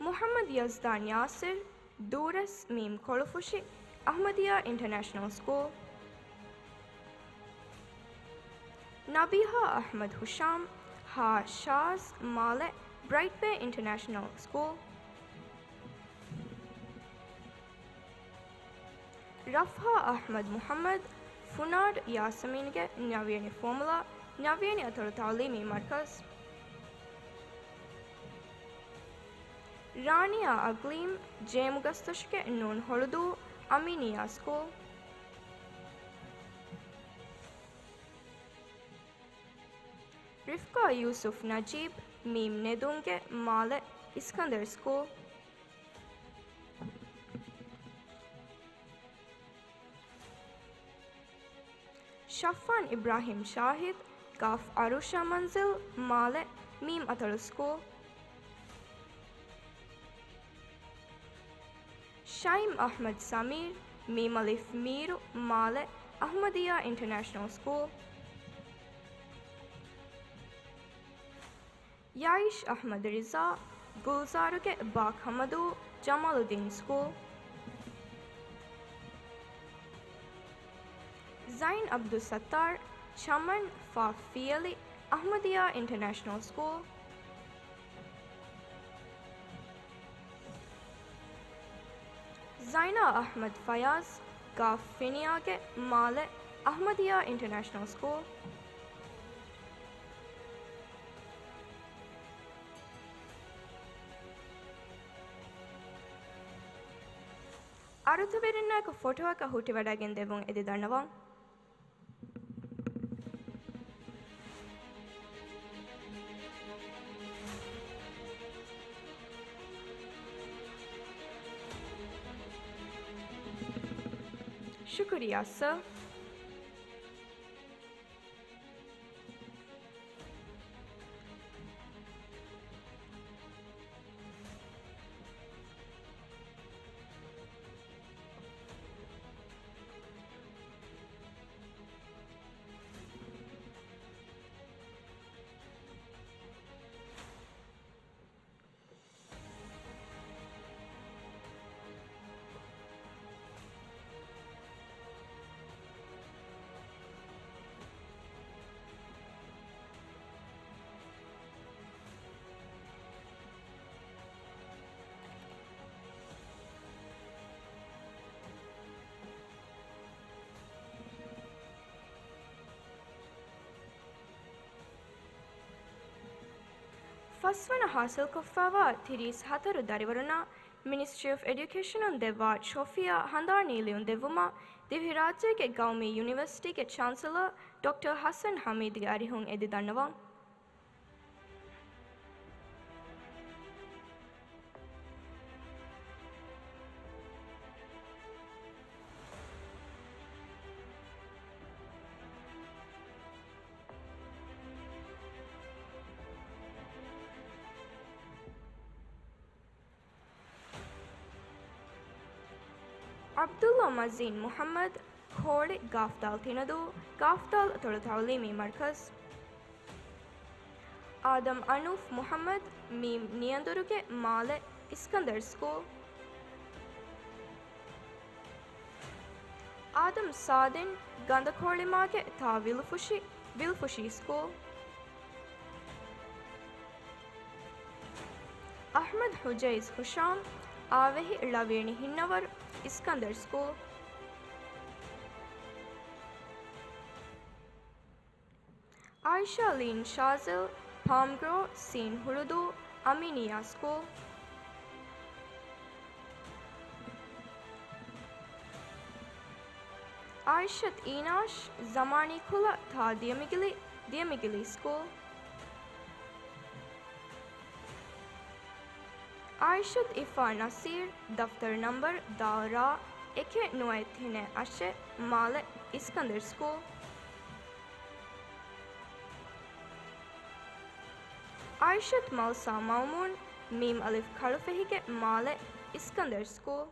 މުޙައްމަދު ޔަޒްދާން ޔާސިރު، ދޫރަސް، މީމް ކޮޅުފުށި، އަޙްމަދިއްޔާ އިންޓަރނޭޝަނަލް ސްކޫލް. ނަބީހާ އަޙްމަދު ހުޝާމް، ހ. ޝާޒް، މާލެ، ބްރައިޓްވޭ އިންޓަރނޭޝަނަލް ސްކޫލް. ރަފްހާ އަޙްމަދު މުޙައްމަދު، ފުނާޑު ޔާސަމީންގެ ނަވިޔަނި ފޯމުލާ، ނަވިޔަނި އަތޮޅު ތަޢުލީމީ މަރުކަޒު. ރާނިޔާ އަގްލީމް، ޖޭމު ގަސްދޮށުގެ ނޫން ހޮޅުދޫ، އަމީނިއްޔާ ސްކޫލް. ރިފްޤާ ޔޫސުފް ނަޖީބް، މީމް ނެދުންގެ، މާލެ، އިސްކަންދަރު ސްކޫލް. ޝައްފާން އިބްރާހީމް ޝާހިދު، ގާފް އަރޫޝާ މަންޒިލް، މާލެ، މީމް އަތޮޅު ސްކޫލް. ޝައިމް އަޙްމަދު ސަމީރު، މީމް އަލިފް މީރު، މާލެ، އަޙްމަދިއްޔާ އިންޓަރނޭޝަނަލް ސްކޫލް. ޔާއިޝް އަޙްމަދު ރިޒާ، ގުލްޒާރުގެ ބާކަމަދޫ ޖަމާލުއްދީން ސްކޫލް. ޒައިން އަބްދުއްސައްތާރު، ޗަމަން ފ. ފިޔަލި، އަޙްމަދިއްޔާ އިންޓަރނޭޝަނަލް ސްކޫލް. ޒައިނާ އަޙްމަދު ފަޔާޒް، ގ. ފިނިޔާގެ މާލެ، އަޙްމަދިއްޔާ އިންޓަރނޭޝަނަލް ސްކޫލް. އަރުތަވެރިންނާއެކު ފޮޓޯއަކަށް ހުއްޓިވަޑައިގެން ދެއްވުން އެދި ދަންނަވަން. ޝުކުރިއްޔާ ސަރ. ފަސްވަނަ ހާސިލްކޮށްފައިވާ ތިރީސް ހަތަރު ދަރިވަރުންނަށް މިނިސްޓްރީ އޮފް އެޑިއުކޭޝަނުން ދެއްވާ ޓްރޮފީއާ ހަނދާނީ ލިޔުން ދެއްވުމަށް ދިވެހިރާއްޖޭގެ ގައުމީ ޔުނިވަރސިޓީގެ ޗާންސެލަރ ޑޮކްޓަރ ހަސަން ހަމީދުގެ އަރިހުން އެދި ދަންނަވަން. ޢަބްދުﷲ މަޒީން މުޙައްމަދު، ކޯޅި، ގާފްދާލް ތިނަދޫ، ގާފްދާލް އަތޮޅު ތަޢުލީމީ މަރުކަޒު. އާދަމް އަނޫފް މުޙައްމަދު، މީމް ނިޔަނދުރުގެ މާލެ، އިސްކަންދަރު ސްކޫލް. އާދަމް ސާދިން، ގަނދަކޯޅިމާގެ ތާ ވިލުފުށި، ވިލުފުށީ ސްކޫލް. އަޙްމަދު ޙުޖައިޒް ހުޝާމް، އާވެހި ޅަވިޔަނި ހިންނަވަރު، އިސްކަންދަރު ސްކޫލް. އާއިޝާ ލީން ޝާޒިލް، ޕާމްގްރޯވް، ސީން ހުޅުދޫ، އަމީނިއްޔާ ސްކޫލް. އާއިޝަތު އީނާޝް، ޒަމާނީ ކުލަ، ތާ ދިޔަމިގިލި، ދިޔަމިގިލީ ސްކޫލް. އާއިޝަތު އިފާ ނަސީރް، ދަފްތަރު ނަންބަރު ދާ ރާ އެކެއް ނުވައެއް ތިނެއް އަށެއް، މާލެ، އިސްކަންދަރު ސްކޫލް. އާއިޝަތު މަލްސާ މައުމޫން، މީމް އަލިފް ކަޅުފެހިގެ މާލެ، އިސްކަންދަރު ސްކޫލް.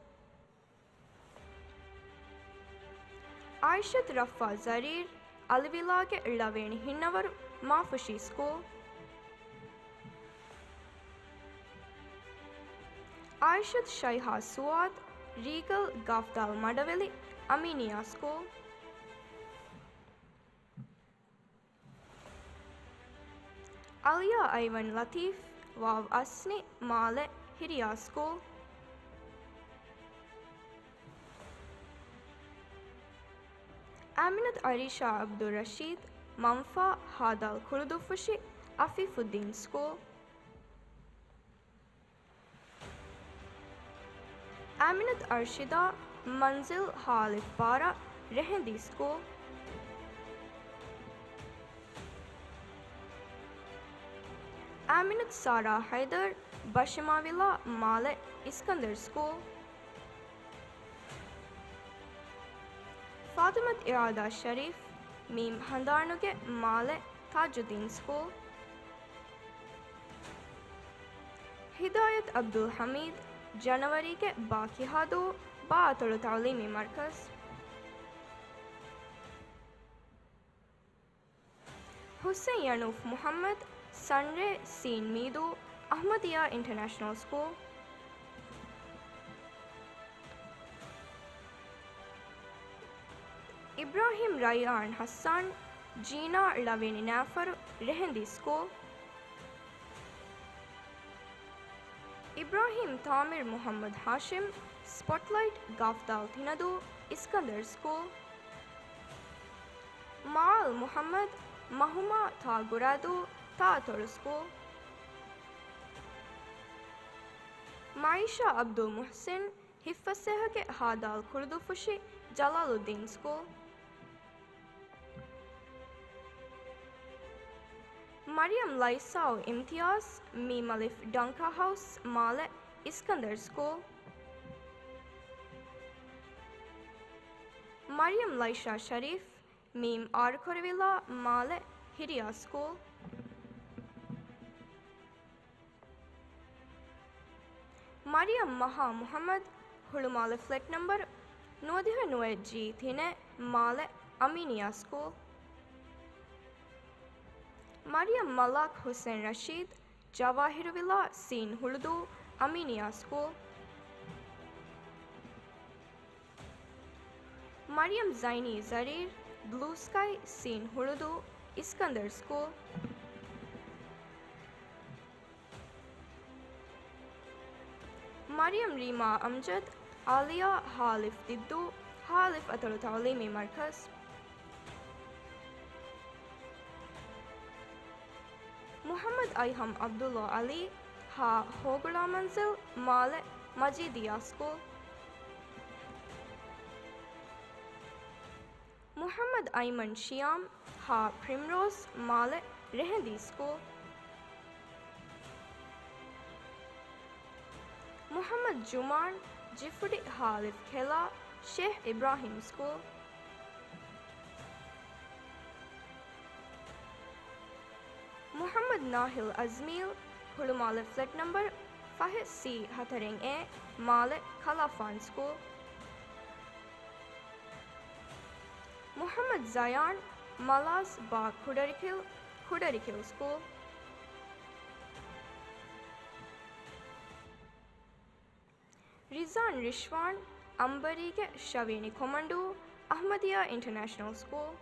އާއިޝަތު ރައްފާ ޒަރީރް، އަލިވިލާގެ ޅަވިޔަނި ހިންނަވަރު، މާފުށީ ސްކޫލް. އާއިޝަތު ޝައިހާ ސުވާދު، ރީގަލް ގާފްދާލް މަޑަވެލި، އަމީނިއްޔާ ސްކޫލް. އަލިޔާ އައިވަން ލަތީފް، ވާވް އަސްނި، މާލެ، ހިރިޔާ ސްކޫލް. އާމިނަތު އަރީޝާ ޢަބްދުއްރަޝީދު، މަންފާ، ހާދާލް ކުޅުދުއްފުށި، އަފީފުއްދީން ސްކޫލް. އާމިނަތު އަރްޝިދާ، މަންޒިލް، ހާ އަލިފް ބާރަ، ރެހެންދީ ސްކޫލް. އާމިނަތު ސާރާ ހައިދަރު، ބަށިމާވިލާ، މާލެ، އިސްކަންދަރު ސްކޫލް. ފާޠިމަތު އިރާދާ ޝަރީފް، މީމް ހަނދާނުގެ މާލެ، ތާޖުއްދީން ސްކޫލް. ހިދާޔަތު ޢަބްދުލް ޙަމީދު، ޖަނަވަރީގެ ބާކިހާދޫ، ބާ އަތޮޅު ތަޢުލީމީ މަރުކަޒު. ޙުސައިން ޔަނޫފް މުޙައްމަދު، ސަންރޭ ސީން މީދޫ، އަޙްމަދިއްޔާ އިންޓަރނޭޝަނަލް ސްކޫލް. އިބްރާހީމް ރައްޔާން ހައްސާން، ޖީނާ ޅަވިނި ނާފަރު، ރެހެންދީ ސްކޫލް. އިބްރާހީމް ތާމިރު މުޙައްމަދު ހާޝިމް، ސްޕޮޓްލައިޓް ގާފްދާލް ތިނަދޫ، އިސްކަންދަރު ސްކޫލް. މާލް މުޙައްމަދު، މަހުމާ ތާ ގުރާދޫ، ތާ އަތޮޅު ސްކޫލް. މައިޝާ އަބްދުލް މުޙްސިން، ހިފަސޭހަކެއް ހާދާލް ކުޅުދުއްފުށި، ޖަލާލުއްދީން ސްކޫލް. މަރިޔަމް ލައިސާއު އިމްތިޔާޒް، މީމް އަލިފް ޑަންކާ ހައުސް، މާލެ، އިސްކަންދަރު ސްކޫލް. މަރިޔަމް ލައިޝާ ޝަރީފް، މީމް އާރު ކުރެވިލާ، މާލެ، ހިރިޔާ ސްކޫލް. މަރިޔަމް މަހާ މުޙައްމަދު، ހުޅުމާލެ ފްލެޓް ނަމްބަރު ނުވަދިހަ ނުވައެއް ޖީ ތިނެއް، މާލެ، އަމީނިއްޔާ ސްކޫލް. މަރިޔަމް މަލާކް ޙުސެން ރަޝީދު، ޖަވާހިރުވިލާ ސީން ހުޅުދޫ، އަމީނިއްޔާ ސްކޫލް. މަރިޔަމް ޒައިނީ ޒަރީރް، ބްލޫ ސްކައި ސީން ހުޅުދޫ، އިސްކަންދަރު ސްކޫލް. މަރިޔަމް ރީމާ އަމްޖަދު، އާލިޔާ ހާލިފް ދިއްދޫ، ހާލިފް އަތޮޅު ތަޢުލީމީ މަރުކަޒު. މުޙައްމަދު އައިހަމް ޢަބްދުﷲ ޢަލީ، ހ، ހޯގުޅާ މަންޒިލް، މާލެ، މަޖީދިއްޔާ ސްކޫލް. މުޙައްމަދު އައިމަން ޝިޔާމް، ހ، ޕްރިމްރޯޒް، މާލެ، ރެހެންދީ ސްކޫލް. މުޙައްމަދު ޖުމާން، ޖިފުޑި ހާލިފް ކެލާ، ޝޭޚް އިބްރާހީމް ސްކޫލް. މުޙައްމަދު ނާހިލް އަޒްމީލް، ހުޅުމާލެ ފްލެޓް ނަމްބަރު ފަހެއް ސީ ހަތަރެއް އޭ، މާލެ، ކަލާފާން ސްކޫލް. މުޙައްމަދު ޒަޔާން، މަލާޒް ބާ ކުޑަރިކިލް، ކުޑަރިކިލް ސްކޫލް. ރިޒާން ރިޝްވާން، އަންބަރީގެ ޝަވީނި ކޮމަންޑޫ، އަޙްމަދިއްޔާ އިންޓަރނޭޝަނަލް ސްކޫލް.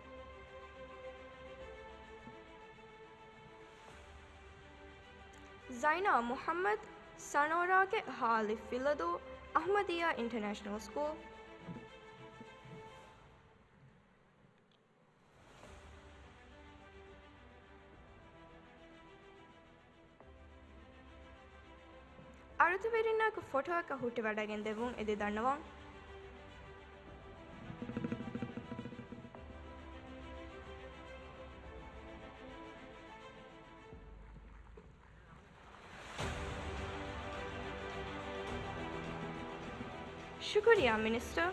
ޒައިނާ މުޙައްމަދު، ސަނޯރާގެ ހާލިފް ފިލަދޫ، އަޙްމަދިއްޔާ އިންޓަރނޭޝަނަލް ސްކޫލް. އަރުދަވެރިންނާއެކު ފޮޓޯއަކަށް ހުއްޓިވަޑައިގެން ދެއްވުން އެދި ދަންނަވަން. ޝުކުރިއްޔާ މިނިސްޓަރ.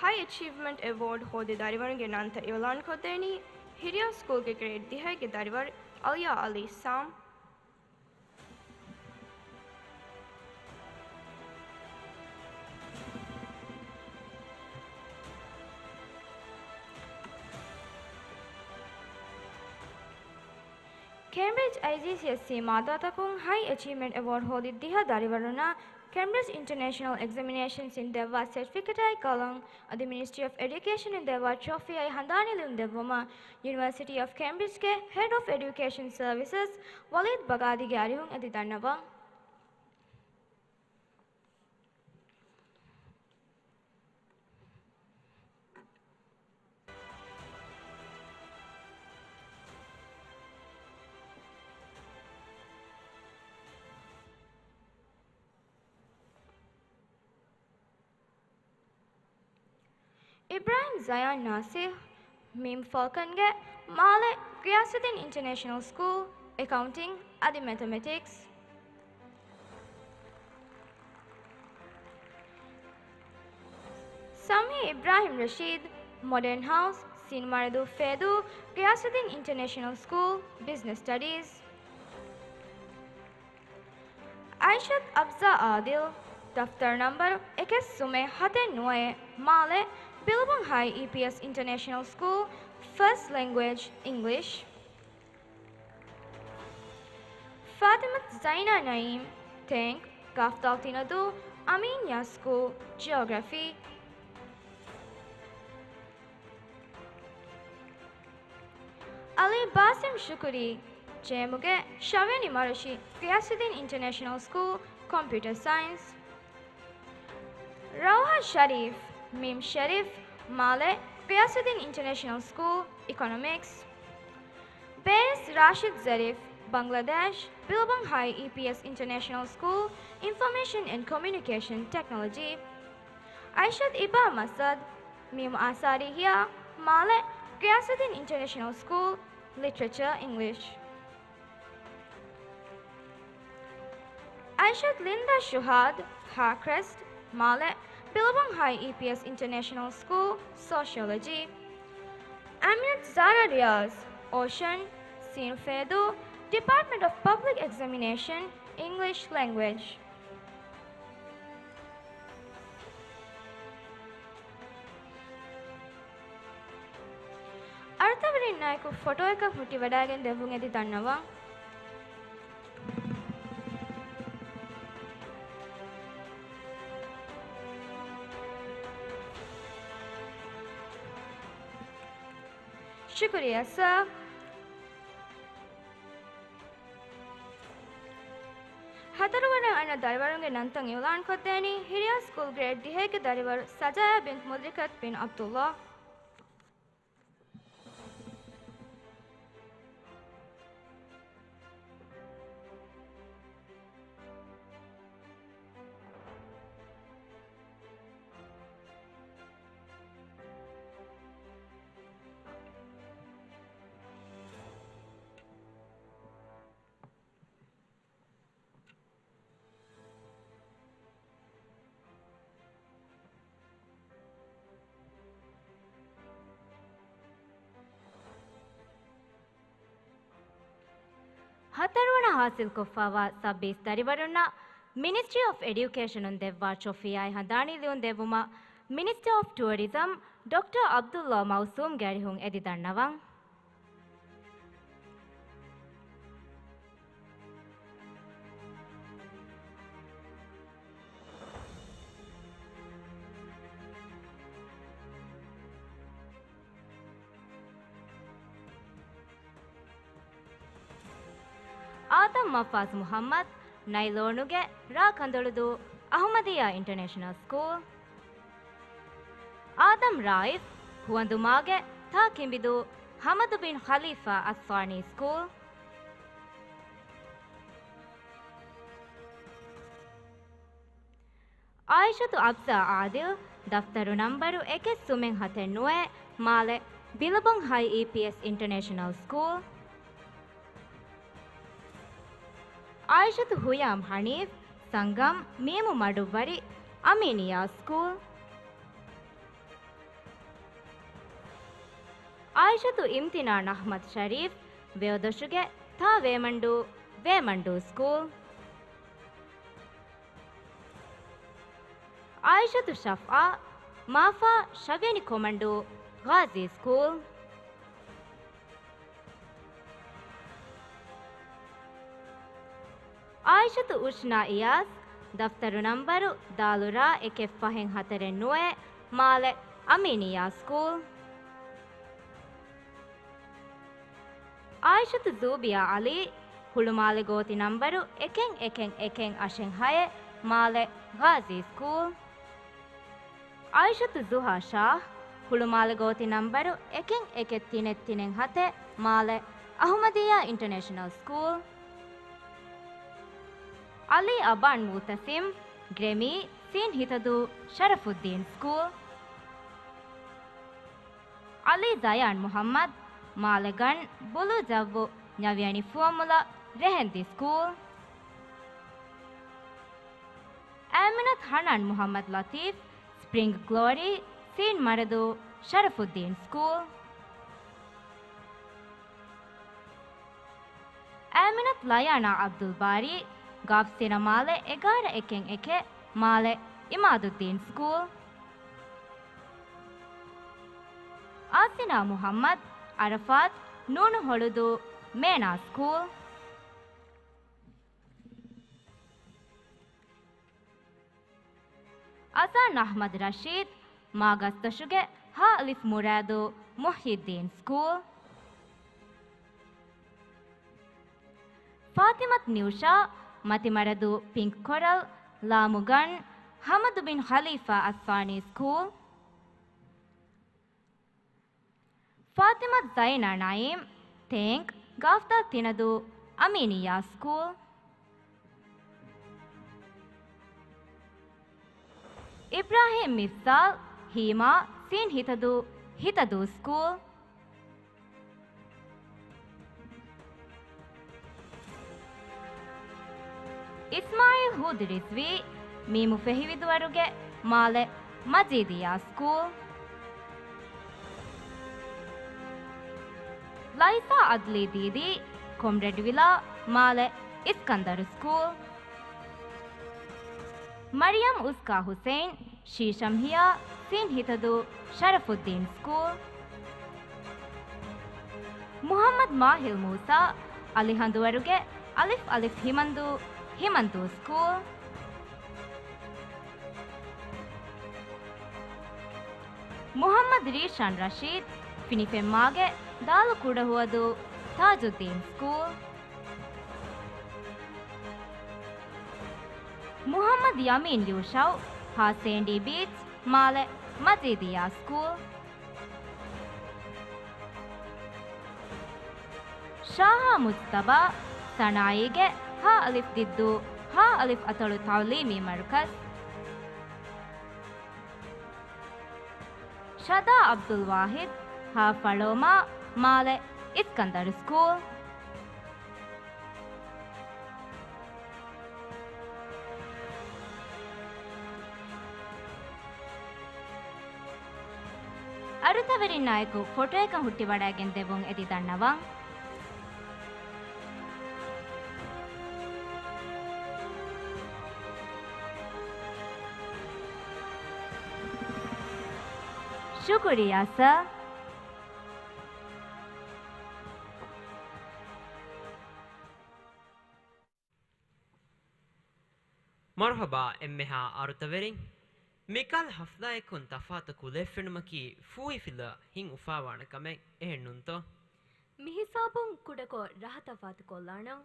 ހައި އެޗީވްމަންޓް އެވޯޑް ހޯދި ދަރިވަރުންގެ ނަންތައް އިޢުލާންކޮށްދޭނީ ހިރިޔާ ސްކޫލްގެ ގްރޭޑް ދިހައިގެ ދަރިވަރު އަލްޔާ އަލީ ސާމް. ކޭމްބްރިޖް އައިޖީސީއެސްސީ މާއްދާތަކުން ހައި އެޗީވްމަންޓް އެވޯޑް ހޯދި ދިހަ ދަރިވަރުންނަށް ކޭމްބްރިޖް އިންޓަރނޭޝަނަލް އެގްޒަމިނޭޝަންސްއިން ދެއްވާ ސެޓްފިކެޓާއި ގަލަން އަދި މިނިސްޓްރީ އޮފް އެޑިއުކޭޝަންއިން ދެއްވާ ޓްރޮފީއާއި ހަނދާނީ ލިޔުން ދެއްވުމަށް ޔުނިވަރސިޓީ އޮފް ކޭމްބްރިޖްގެ ހެޑް އޮފް އެޑިއުކޭޝަން ސަރވިސަސް ވަލީދު ބަޣާދީގެ އަރިހުން އެދި ދަންނަވަން. އިބްރާހިމް ޒަޔާން ނާސިރް، މީމް ފާލްކަންގެ މާލެ، ޣިޔާސުއްދީން އިންޓަރނޭޝަނަލް ސްކޫލް، އެކައުންޓިން އަދި މެތަމެޓިކްސް. ޝަމްހީ އިބްރާހިމް ރަޝީދު، މޮޑެން ހައުސް، ސީން މަރަދޫ ފޭދޫ، ޣިޔާސުއްދީން އިންޓަރނޭޝަނަލް ސްކޫލް، ބިޒްނަސް ސްޓަޑީޒް. އައިޝަތު އަފްޒާ އާދިލް، ދަފްތަރު ނަންބަރު އެކެއް ސުމެއް ހަތެއް ނުވައެއް، މާލެ، ބިލުބަން ހައި އީޕީއެސް އިންޓަރނޭޝަނަލް ސްކޫލް، ފަސްޓް ލެންގުއޭޖް އިންގްލިޝް. ފާތިމަތު ޒައިނާ ނައީމް، ތެންކް، ގާފްދާލް ތިނަދޫ، އަމީނިއްޔާ ސްކޫލް، ޖިއޮގްރަފީ. އަލީ ބާސިމް ޝުކުރީ، ޖޭމުގެ ށަވިޔަނި މަރަށި، ޣިޔާސުއްދީން އިންޓަރނޭޝަނަލް ސްކޫލް، ކޮމްޕިއުޓަރ ސައިންސް. ރައުހާ ޝަރީފް، މީމް ޝެރިފް، މާލެ، ޣިޔާސުއްދީން އިންޓަރނޭޝަނަލް ސްކޫލް، އިކޮނޮމިކްސް. ބޭސް ރާޝިދް ޒަރީފް، ބަންގްލަދޭޝް، ބިލުބަން ހައި އީޕީއެސް އިންޓަރނޭޝަނަލް ސްކޫލް، އިންފޮމޭޝަން އެންޑް ކޮމިއުނިކޭޝަން ޓެކްނޮލޮޖީ. އައިޝަތު އިބާ މަސްއަދް، މީމް އާސާރީ ހިޔާ، މާލެ، ޣިޔާސުއްދީން އިންޓަރނޭޝަނަލް ސްކޫލް، ލިޓްރެޗަރ އިންގްލިޝް. އައިޝަތު ލިންދާ ޝުހާދު، ހާކްރެސްޓް، މާލެ، ބިލުބަން ހައި އީޕީއެސް އިންޓަރނޭޝަނަލް ސްކޫލް، ސޯޝިއޮލޮޖީ. އަމިނަތު ޒާރާ ރިޔާޒް، އޯޝަން، ސީން ފޭދޫ، ޑިޕާޓްމަންޓް އޮފް ޕަބްލިކް އެގްޒަމިނޭޝަން، އިންގްލިޝް ލެންގުއޭޖް. އަރަތަވެރިންނާއެކު ފޮޓޯއަކަށް ހުއްޓިވަޑައިގެން ދެއްވުން އެދި ދަންނަވަން. ޝުކުރިއްޔާ ސާ. ހަތަރުވަނަ އަންނަ ދަރިވަރުންގެ ނަންތައް އިއުލާންކޮށްދޭނީ ހިރިޔާ ސްކޫލް ގްރޭޑް ދިހައެއްގެ ދަރިވަރު ސަޖާޔާ ބިންތު މުދްރިކަތު ބިން ޢަބްދުﷲ. ހަތަރުވަނަ ހާސިލްކޮށްފައިވާ ސައްބީސް ދަރިވަރުންނަށް މިނިސްޓްރީ އޮފް އެޑިއުކޭޝަނުން ދެއްވާ ޓްރޮފީއާއި ހަނދާނީ ލިޔުން ދެއްވުމަށް މިނިސްޓަރ އޮފް ޓުއަރިޒަމް ޑޮކްޓަރ ޢަބްދުﷲ މައުސޫމްގެ އަރިހުން އެދި ދަންނަވަން. އާދަމް މަފާޒް މުޙައްމަދު، ނައިލޯނުގެ ރ. ކަނދޮޅުދޫ އަޙްމަދިއްޔާ އިންޓަރނޭޝަނަލް ސްކޫލް. އާދަމް ރާއިފް، ހުވަނދުމާގެ ތ. ކިނބިދޫ ޙަމަދު ބިން ޚަލީފާ އައްސާނީ ސްކޫލް. އާއިޝަތު އަފްޒާ އާދިލް، ދަފްތަރު ނަންބަރު އެކެއް ސުމެއް ހަތެއް ނުވައެއް، މާލެ، ބިލުބަން ހައި އީޕީއެސް އިންޓަރނޭޝަނަލް ސްކޫލް. އާއިޝަތު ހުޔާމް ޙަނީފް، ސަންގަމް، މީމު މަޑުއްވަރި، އަމީނިއްޔާ ސްކޫލް. އާއިޝަތު އިމްތިނާން އަޙްމަދު ޝަރީފް، ވެއޮދޮށުގެ ތ. ވޭމަންޑޫ، ވޭމަންޑޫ ސްކޫލް. އާއިޝަތު ޝަފްއާ، މާފާ ޝަވިޔަނި ކޮމަންޑޫ، ޣާޒީ ސްކޫލް. އާއިޝަތު އުޝްނާ އިޔާސް، ދަފްތަރު ނަންބަރު ދާލު ރ. އެކެއް ފަހެއް ހަތަރެއް ނުވައެއް، މާލެ، އަމީނިއްޔާ ސްކޫލް. އާއިޝަތު ޒޫބިޔާ ޢަލީ، ހުޅުމާލެ ގޯތި ނަންބަރު އެކެއް އެކެއް އެކެއް އަށެއް ހައެއް، މާލެ، ޣާޒީ ސްކޫލް. އާއިޝަތު ޒުހާ ޝާހް، ހުޅުމާލެ ގޯތި ނަންބަރު އެކެއް އެކެއް ތިނެއް ތިނެއް ހަތެއް، މާލެ، އަޙްމަދިއްޔާ އިންޓަރނޭޝަނަލް ސްކޫލް. ޢަލީ އަބާން މުޢުތަސިމް، ގްރެމީ، ސީން ހިތަދޫ، ޝަރަފުއްދީން ސްކޫލް. ޢަލީ ޒަޔާން މުޙައްމަދު، މާލެގަން، ބުލޫ ޖައްވު، ނަވިޔަނި ފުވައްމުލައް، ރެހެންދި ސްކޫލް. އައިމިނަތު ޙަނާން މުޙައްމަދު ލަތީފް، ސްޕްރިންގް ގްލޯރީ، ސީން މަރަދޫ ޝަރަފުއްދީން ސްކޫލް. އައިމިނަތު ލަޔާނާ އަބްދުލް ބާރީ، ގާފް ސިނަ މާލެ އެގާރަ އެކެއް އެކެއް، މާލެ އިމާދުއްދީން ސްކޫލް. އާސިނާ މުހައްމަދު، އަރަފާތު، ނޫނު ހޮޅުދޫ، މޭނާ ސްކޫލް. އަޒާން އަޙްމަދު ރަޝީދު، މާގަސްދޮށުގެ ހާ އަލިފް މުރާދޫ، މުޙްޔިއްދީން ސްކޫލް. ފާތިމަތު ނިއުޝާ، މަތިމަރަދޫ، ޕިންކް ކޮރަލް، ލާމުގަން، ޙަމަދު ބިން ޚަލީފާ އައްސާނީ ސްކޫލް. ފާތިމަތު ޒައިނާ ނައީމް، ތޭންކް، ގާފްދާ ތިނަދޫ، އަމީނިއްޔާ ސްކޫލް. އިބްރާހީމް މިފްޒާލް، ހީމާ، ސީން ހިތަދޫ، ހިތަދޫ ސްކޫލް. އިސްމާޢީލް ހޫދު ރިޒްވީ، މީމު ފެހި ވިދުވަރުގެ މާލެ މަޖީދިއްޔާ ސްކޫލް. ލައިސާ އަދްލީ ދީދީ، ކޮމްރެޑް ވިލާ، މާލެ އިސްކަންދަރު ސްކޫލް. މަރިޔަމް އުސްކާ ހުސެއިން، ޝީޝަމް ހިޔާ، ސީން ހިތަދޫ، ޝަރަފުއްދީން ސްކޫލް. މުޙައްމަދު މާހިލް މޫސާ، އަލި ހަނދުވަރުގެ އަލިފް އަލިފް ހިމަންދޫ، ހިމަންދޫ ސްކޫލް. މުޙައްމަދު ރީޝާން ރަޝީދު، ފިނިފެންމާގެ ދާލު ކުޑަހުވަދޫ، ތާޖުއްދީން ސްކޫލް. މުޙައްމަދު ޔަމީން ޔޫޝައު، ހާ ސޭންޑީ ބީޗް، މާލެ މަޖީދިއްޔާ ސްކޫލް. ޝާހާ މުޖްތަބާ، ސަނާއީގެ ހާ އަލިފް ދިއްދޫ، ހާ އަލިފް އަތޮޅު ތަޢުލީމީ މަރުކަޒު. ޝަދާ އަބްދުލް ވާހިދު، ހާ ފަޅޯމާ، މާލެ އިސްކަންދަރު ސްކޫލް. އަރުތަވެރިންނާއެކު ފޮޓޯއަކަށް ހުއްޓިވަޑައިގެން ދެއްވުން އެދި ދަންނަވަން. ޝުކުރިއްޔާ ސާ. މަރުޙަބާ އެންމެހާ އަރުތަވެރިން. މިކަހަލަ ޙަފްލާއަކުން ތަފާތު ކުލައެއް ފެނުމަކީ ފޫހިފިލަށް ހިތް އުފާވާނެ ކަމެއް، އެހެންނޫންތޯ؟ މިހިސާބުން ކުޑަކޮށް ރަހަ ތަފާތުކޮށްލާނަން.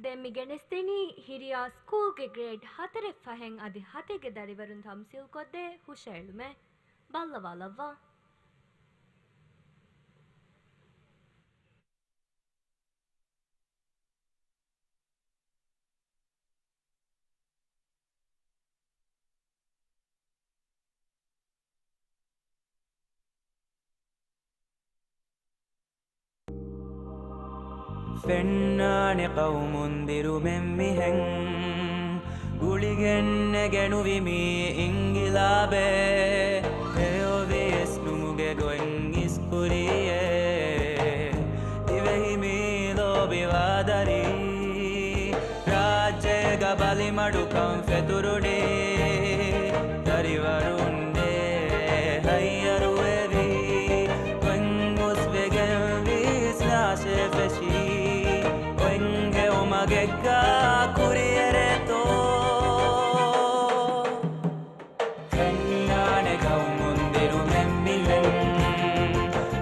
ދެން މި ގެނެސްދިނީ ހިރިޔާ ސްކޫލްގެ ގްރޭޑް ހަތަރެއް ފަހެއް އަދި ހަތެއްގެ ދަރިވަރުން ތަމްސީލްކޮށްދޭ ހުށައެޅުމެއް. ބައްލަވާލައްވާ. ފެންނާނެ ޤައުމުން ދިރުމެއް މިހެން. ގުޅިގެން ނެގެނުވި މި އިންގިލާބެއް، ހެޔޮވި އިސްނުމުގެ ގޮތް އިސްކުރީއޭ. ދިވެހި މީ ލޯބިވާ ދަރި، ރާއްޖޭގަ ބަލިމަޑުކަން ފެތުރުނީ. ދަރިވަރުންނޭ ހައްޔަރުވެވި، ގޮތް މުސްވެގެން ވީސް ލާޝެއް ފެށީ. އޮތް ހެޔޮ މަގެއްގަ ކުރިއެރޭތޯ. ފެންނާނެ ޤައުމުން ދިރުމެއް މިހެން.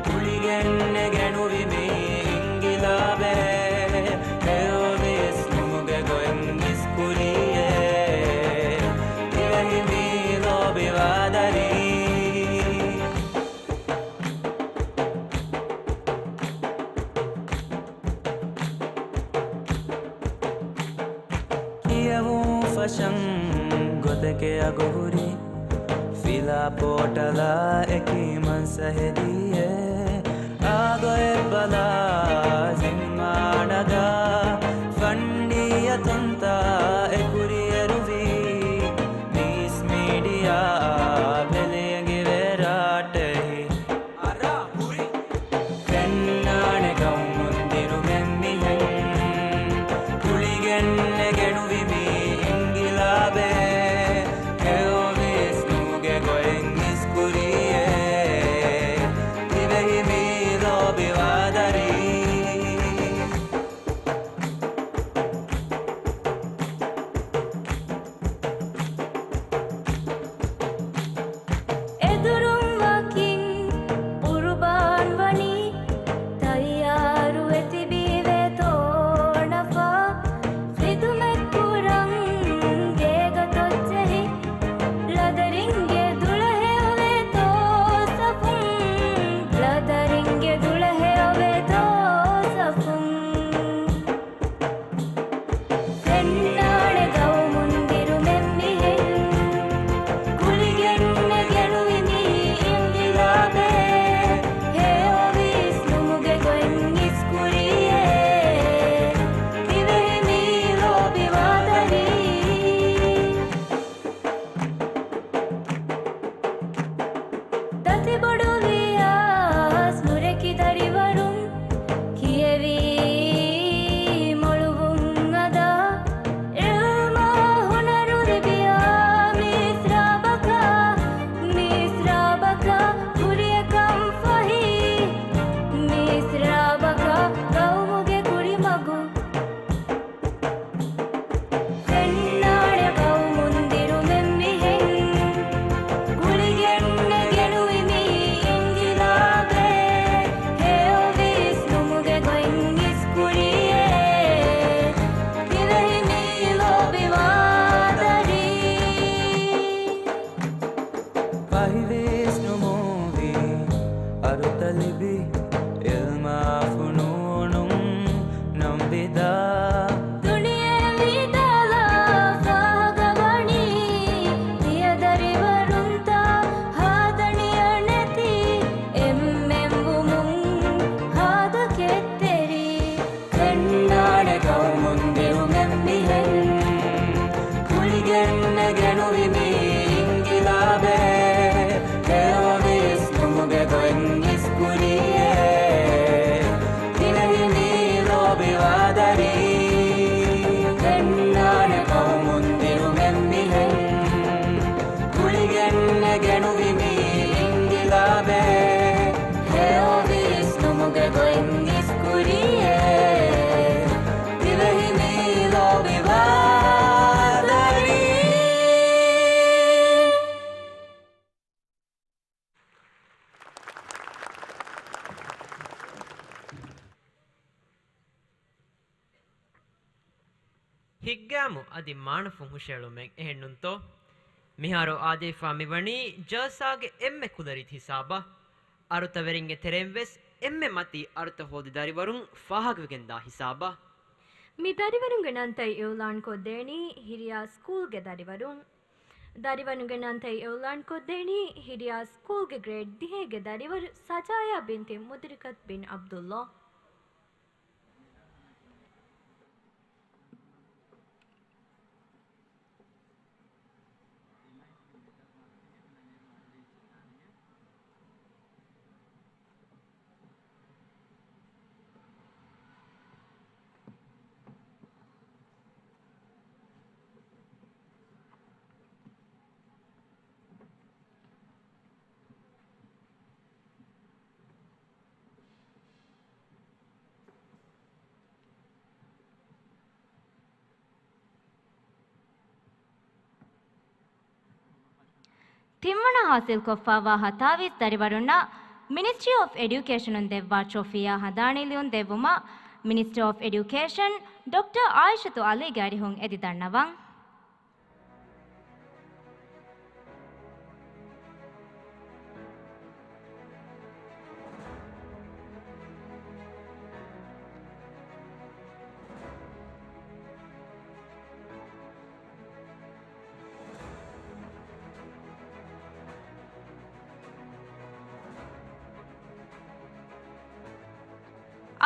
ގުޅިގެން ނެގެނުވި މި އިންގިލާބެއް، ހެޔޮވި އިސްނުމުގެ ގޮތް އިސްކުރީއޭ. ދިވެހި މީ ލޯބިވާ ދަރި. ކިޔެވުން ފަށަން ގޮތެކޭ އަގުހުރި، ފިލާ ޕޯޓަލާ އެކީ މަންސަ ހެދިޔޭ. އާ ގޮތް ބަލާ ޒިންމާނަގާ ފަންޑީ އަތުންތާ އެކުރިއެރުވީ. މީސް މީޑިއާ ބެލި އެނގިވޭ ގައުމުން ދިއުމެއް މިހެން ގުޅިގެން ނެގެނުވި މި އިންގިލާބެއް. ހެޔޮ ވިސްނުމުގެ ގޮތް އިސްކުރީއޭ. ދިވެހި މީ ލޯބިވާ ދަރީ. ގެންނާނެ ގައުމުން ދިއުމެއް މިހެން ގުޅިގެން ނެގެނުވި މި އިންގިލާބެއް. ހެޔޮ ވިސްނުމުގެ ގޮތް އިސްކުރީއޭ. ދިވެހި މީ ލޯބިވާ ދަރީ. ހިތްގައިމު އަދި މާނަފުން ހުށައެޅުމެއް އެހެންނުންތޯ؟ މިހާރު އާދެވިފާ މިވަނީ ޖަލްސާގެ އެންމެ ކުލަރިތި ހިސާބަށް. އަރުތަވެރިންގެ ތެރެއިން ވެސް އެންމެ މަތީ އަރުތަ ހޯދި ދަރިވަރުން ފާހަގަވެގެންދާ ހިސާބަށް. މި ދަރިވަރުންގެ ނަންތައް އިއުލާންކޮށްދޭނީ ހިރިޔާ ސްކޫލްގެ ދަރިވަރުން. ދަރިވަރުންގެ ނަންތައް އިއުލާންކޮށްދޭނީ ހިރިޔާ ސްކޫލްގެ ގްރޭޑް ދިހައިގެ ދަރިވަރު ސަޖާޔާ ބިންތި މުދްރިކަތް ބިން ޢަބްދުﷲ. ތިންވަނަ ހާސިލްކޮށްފައިވާ ހަތާވީސް ދަރިވަރުންނަށް މިނިސްޓްރީ އޮފް އެޑިއުކޭޝަނުން ދެއްވާ ޓްރޮފީއާ ހަނދާނީ ލިޔުން ދެއްވުމަށް މިނިސްޓަރ އޮފް އެޑިއުކޭޝަން ޑޮކްޓަރ އާއިޝަތު އަލީގެ އަރިހުން އެދި ދަންނަވަން.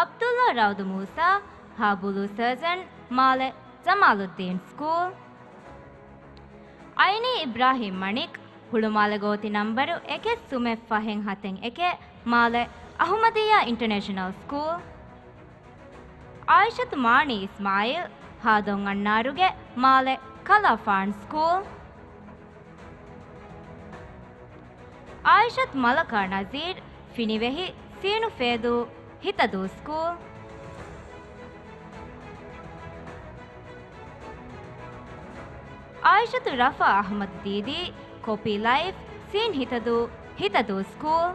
ޢަބްދުﷲ ރައުދު މޫސާ، ހާ ބުލޫ ސަރޖަންޓް، މާލެ ޖަމާލުއްދީން ސްކޫލް. އައިނީ އިބްރާހީމް މަނިކް، ހުޅުމާލެ ގޯތި ނަންބަރު އެކެއް ސުމެއް ފަހެއް ހަތެއް އެކެއް، މާލެ އަހުމަދިއްޔާ އިންޓަރނޭޝަނަލް ސްކޫލް. އާއިޝަތު މާނީ އިސްމާއީލް، ހާދޮން އަންނާރުގެ މާލެ ކަލާފާން ސްކޫލް. އާއިޝަތު މަލަކާ ނަޒީރް، ފިނިވެހި، ސީނު ފޭދޫ، ހިތަދޫ ސްކޫލް. އާއިޝަތު ރަފާ އަޙްމަދު ދީދީ، ކޮޕީ ލައިފް، ސީން ހިތަދޫ، ހިތަދޫ ސްކޫލް.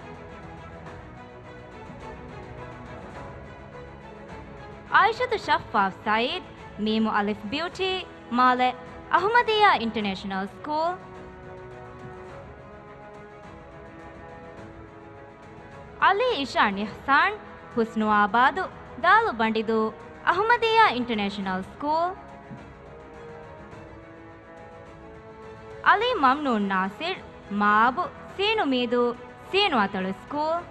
އާއިޝަތު ޝައްފާފް ސައީދް، މީމު އަލިފް ބިއުޓީ، މާލެ އަޙްމަދިއްޔާ އިންޓަރނޭޝަނަލް ސްކޫލް. އަލީ އިޝާން އިޙްސާން، ޙުސްނުއާބާދު، ދާލު ބަނޑިދޫ، އަޙްމަދިއްޔާ އިންޓަރނޭޝަނަލް ސްކޫލް. އަލީ މަމްނޫން ނާސިރް، މާބު، ސީނު މީދޫ، ސީނު އަތޮޅު ސްކޫލް.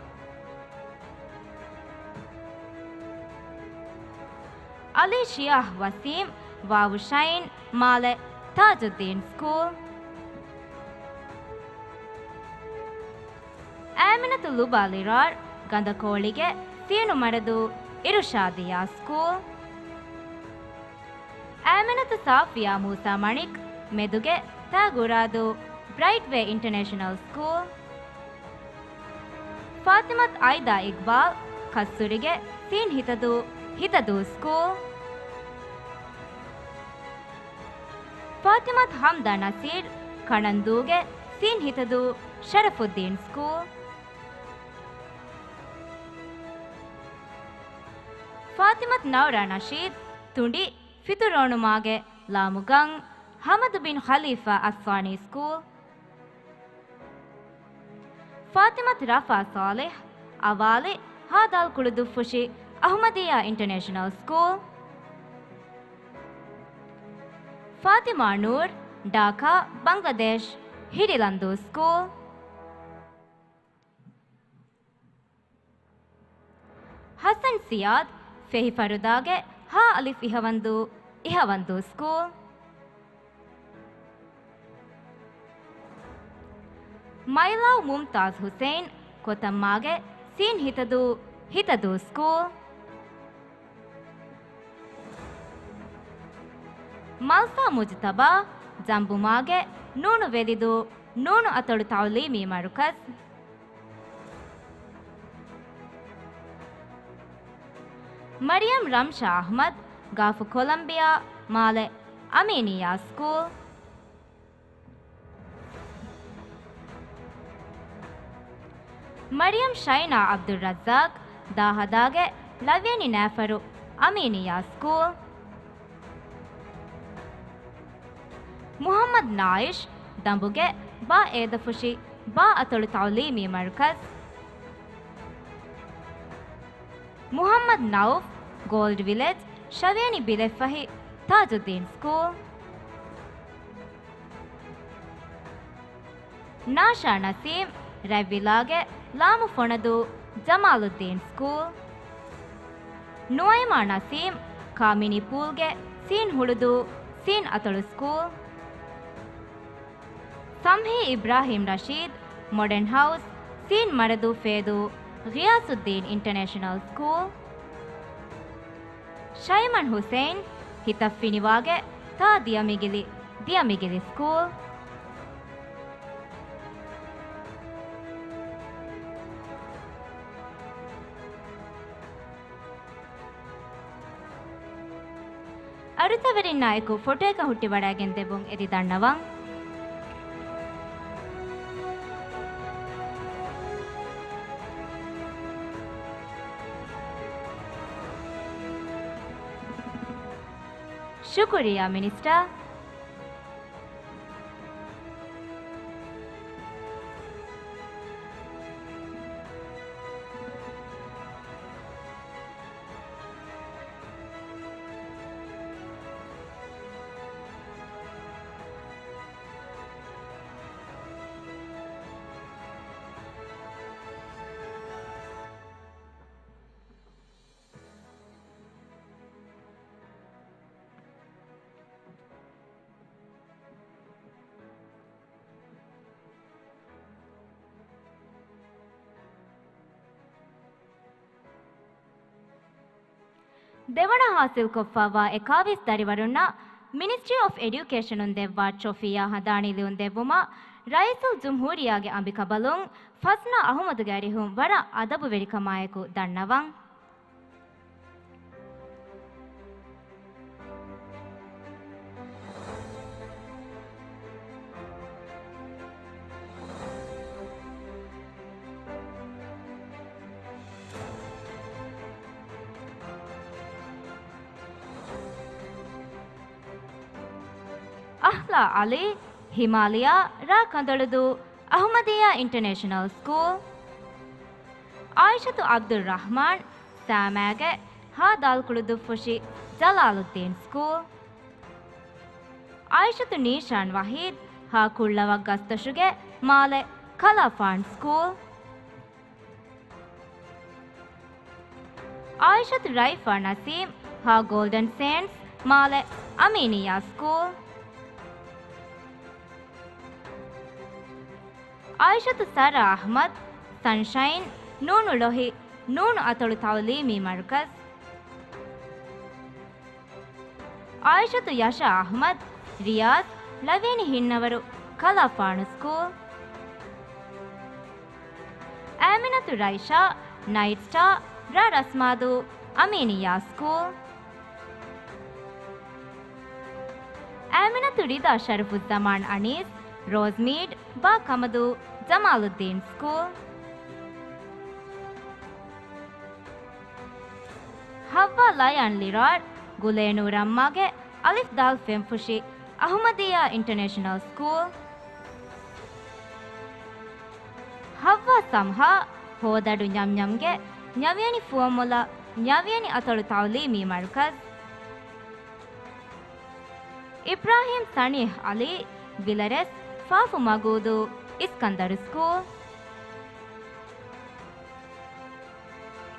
އަލީ ޝިޔާހް ވަސީމް، ވާވު ޝައިން، މާލެ ތާޖުއްދީން ސްކޫލް. އައިމިނަތު ލުބާ ލިރާރް، ގަނދަކޯޅިގެ، ސީނު މަރަދޫ، އިރުޝާދިއްޔާ ސްކޫލް. އައިމިނަތު ސާފިޔާ މޫސާ މަނިކް، މެދުގެ، ތާގުރާދޫ، ބްރައިޓްވޭ އިންޓަރނޭޝަނަލް ސްކޫލް. ފާތިމަތު އައިދާ އިގްބާލް، ކައްސުރިގެ، ސީން ހިތަދޫ، ހިތަދޫ ސްކޫލް. ފާތިމަތު ހަމްދާ ނަސީރް، ކަނަންދޫގެ، ސީން ހިތަދޫ، ޝަރަފުއްދީން ސްކޫލް. ފާތިމަތު ނައުރާ ނަޝީދް، ތުނޑި، ފިތުރޯނުމާގެ، ލާމުގަން، ހަމަދު ބިން ޚަލީފާ އައްސާނީ ސްކޫލް. ފާތިމަތު ރަފާ ޞާލިޙް، އަވާލި، ހާދާލް ކުޅުދުއްފުށި، އަޙްމަދިއްޔާ އިންޓަރނޭޝަނަލް ސްކޫލް. ފާތިމާ ނޫރް، ޑާކާ، ބަންގްލަދޭޝް، ހިރިލަންދޫ ސްކޫލް. ޙަސަން ސިޔާދް، ފެހިފަރުދާގެ، ހ އަލިފް އިހަވަންދޫ، އިހަވަންދޫ ސްކޫލް. މައިލާ މުމްތާޒް ހުސެއިން، ކޮތަންމާގެ ސީން ހިތަދޫ، ހިތަދޫ ސްކޫލް. މަލްސާ މުޖުތަބާ، ޖަނބުމާގެ ނޫނު ވެލިދޫ، ނޫނު އަތޮޅު ތައުލީމީ މަރުކަޒް. މަރިޔަމް ރަމްޝާ އަޙްމަދު، ގާފު ކޮލަމްބިއާ، މާލެ އަމީނިއްޔާ ސްކޫލް. މަރިޔަމް ޝައިނާ އަބްދުއްރައްޒާޤް، ދާހަދާގެ ޅަވިޔަނި ނައިފަރު އަމީނިއްޔާ ސްކޫލް. މުޙައްމަދު ނާއިޝް، ދަނބުގެ ބާ އޭދަފުށި ބާ އަތޮޅު ތައުލީމީ މަރުކަޒް. މުޙައްމަދު ނައުފް، ގޯލްޑް ވިލެޖް، ޝަވިޔަނި ބިލެއްފަހި ތާޖުއްދީން ސްކޫލް. ނާޝާ ނަސީމް، ރަތްވިލާގެ ލާމު ފޮނަދޫ ޖަމާލުއްދީން ސްކޫލް. ނުއައިމާ ނަސީމް، ކާމިނީ ޕޫލްގެ ސީން ހުޅުދޫ ސީން އަތޮޅު ސްކޫލް. ސަމްހީ އިބްރާހީމް ރަޝީދު، މޮޑަން ހައުސް، ސީން މަރަދޫ ފޭދޫ ޣިޔާސުއްދީން އިންޓަރނޭޝަނަލް ސްކޫލް. ޝައިމަން ހުސެއިން، ހިތަށް ފިނިވާގެ ތާ ދިޔަމިގިލި، ދިޔަމިގިލި ސްކޫލް. އަރުތަވެރިންނާއެކު ފޮޓޯއަކަށް ހުއްޓިވަޑައިގެން ދެއްވުން އެދި ދަންނަވަން. ޝުކުރިއްޔާ މިނިސްޓާ. ދެވަނަ ހާސިލްކޮށްފައިވާ އެކާވީސް ދަރިވަރުންނަށް މިނިސްޓްރީ އޮފް އެޑިއުކޭޝަނުން ދެއްވާ ޓްރޮފީއާ ހަނދާނީ ލިޔުން ދެއްވުމަށް ރައީސުލްޖުމްހޫރިއްޔާގެ އަނބިކަބަލުން ފަސްނާ އަޙުމަދުގެ އަރިހުން ވަރަށް އަދަބުވެރިކަމާއެކު ދަންނަވަން. އަހްލާ ޢަލީ، ހިމާލިޔާ ރާ ކަނދޮޅުދޫ އަޙްމަދިއްޔާ އިންޓަރނޭޝަނަލް ސްކޫލް. އާއިޝަތު ޢަބްދުއްރަޙްމާން، ސާމާގެ ހާ ދާލްކުޅު ދުއްފުށި ޖަލާލުއްދީން ސްކޫލް. އާއިޝަތު ނީޝާން ވަޙީދު، ހާ ކުށްލަވަށް ގަސްދޮށުގެ މާލެ ކަލާފާން ސްކޫލް. އާއިޝަތު ރައިފާ ނަސީމް، ހާ ގޯލްޑަން ސޭންޑްސް، މާލެ އަމީނިއްޔާ ސްކޫލް. އާއިޝަތު ސާރާ އަޙްމަދު، ސަންޝައިން، ނޫނު ޅޮހި، ނޫނު އަތޮޅު ތަޢުލީމީ މަރުކަޒު. އާއިޝަތު ޔަޝާ އަޙްމަދު، ރިޔާޒް، ޅަވިޔަނި ހިންނަވަރު، ކަލާފާނު ސްކޫލް. އާމިނަތު ރައިޝާ، ނައިޓް ސްޓާ، ރ. ރަސްމާދޫ، އަމީނިއްޔާ ސްކޫލް. އާމިނަތު ރިދާ ޝަރަފުއްޒަމާން އަނީސް، ރޯޒްމީޑް، ބ. ކަމަދޫ، ޖަމާލުއްދީން ސްކޫލް. ހައްވާ ލަޔާން ލިރާރް، ގުލޭނޫރަ މްމާގެ އަލިފް ދާލް ފެންފުށި، އަޙުމަދިއްޔާ އިންޓަރނޭޝަނަލް ސްކޫލް. ހައްވާ ސަމްހާ، ހޯދަޑު ނަމްނަމްގެ ނަވިޔަނި ފުވައްމުލައް، ނަވިޔަނި އަތޮޅު ތަޢުލީމީ މަރުކަޒު. އިބްރާހީމް ސަނީހް އަލީ، ވިލަރެސް، ފާފު މަގޫދޫ، އިސްކަންދަރު ސްކޫލް.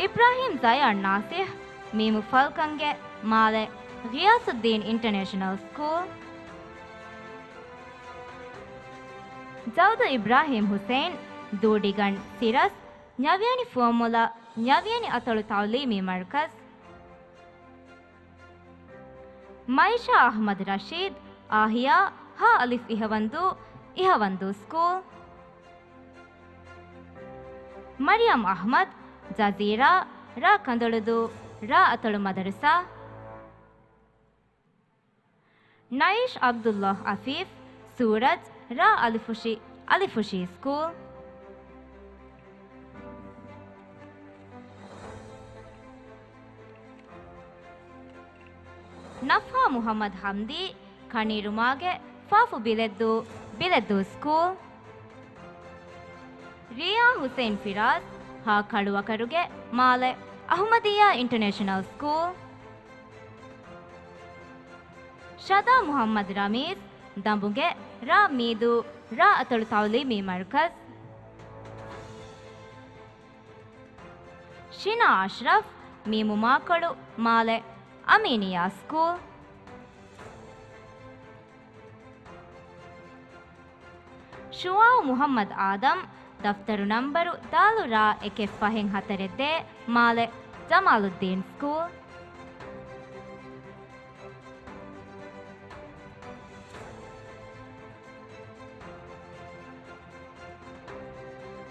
އިބްރާހީމް ޒަޔާން ނާސިހް، މީމު ފަލްކަންގެ މާލެ ޣިޔާސުއްދީން އިންޓަރނޭޝަނަލް ސްކޫލް. ޖައުދު އިބްރާހީމް ހުސެއިން ދޫޑިގަން ސިރަސް ނަވިޔަނި ފުވައްމުލައް ނަވިޔަނި އަތޮޅު ތަޢުލީމީ މަރުކަޒް. މައިޝާ އަޙްމަދު ރަޝީދު އާހިޔާ ހަ އަލިފް އިހަވަންދޫ، އިހަވަންދޫ ސްކޫލް. މަރިޔަމް އަޙްމަދު ޖަޒީރާ ރ ކަނދޮޅުދޫ، ރ އަތޮޅު މަދަރުސާ. ނައިޝް ޢަބްދުﷲ އަފީފް ސޫރަޖް ރ އަލިފުށި، އަލިފުށީ ސްކޫލް. ނަފްހާ މުޙައްމަދު ޙަމްދީ ކަނީރުމާގެ ފ ބިލެއްދޫ، ބިލެއްދޫ ސްކޫލް. ރިޔާ ޙުސެއިން ފިރާޒް ހ ކަޅުއަކަރުގެ މާލެ އަޙުމަދިއްޔާ އިންޓަރނޭޝަނަލް ސްކޫލް. ޝަދާ މުޙައްމަދު ރަމީޒް ދަނބުގެ ރ މީދޫ، ރ އަތޮޅު ތަޢުލީމީ މަރުކަޒް. ޝިނާ އަޝްރަފް މީމު މާކޮޅު މާލެ އަމީނިއްޔާ ސްކޫލް. ޝުޢާއު މުޙައްމަދު އާދަމް ދަފްތަރު ނަންބަރު ދ ރ އެކެއް ފަހެއް ހަތަރެއް ދޭ މާލެ ޖަމާލުއްދީން ސްކޫލް.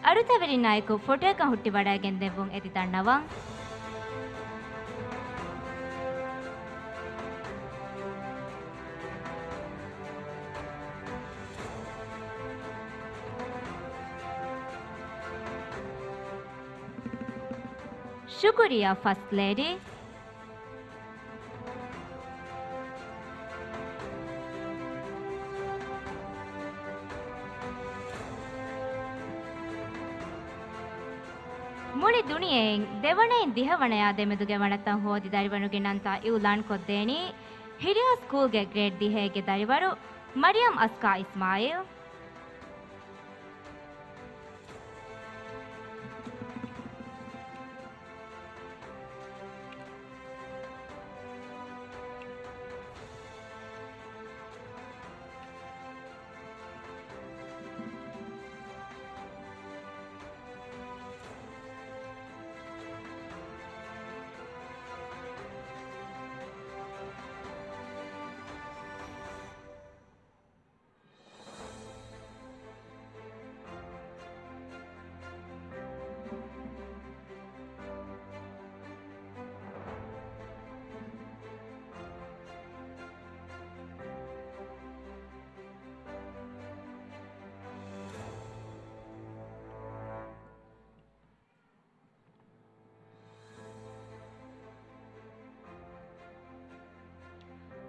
އަރުތަވެރިންނާއެކު ފޮޓޯއަކަށް ހުއްޓިވަޑައިގެންދެއްވުން އެދި ދަންނަވަން. ޝުކުރިއްޔާ ފަސްޓް ލޭޑީ. މުޅި ދުނިޔެއިން ދެވަނައިން ދިހަވަނަޔާ ދެމެދުގެ ވަނަތައް ހޯދި ދަރިވަރުންގެ ނަންތާ އިއުލާން ކޮށްދޭނީ ހިރިޔާ ސްކޫލްގެ ގްރޭޑް ދިހައެއްގެ ދަރިވަރު މަރިޔަމް އަސްކާ އިސްމާއީލް.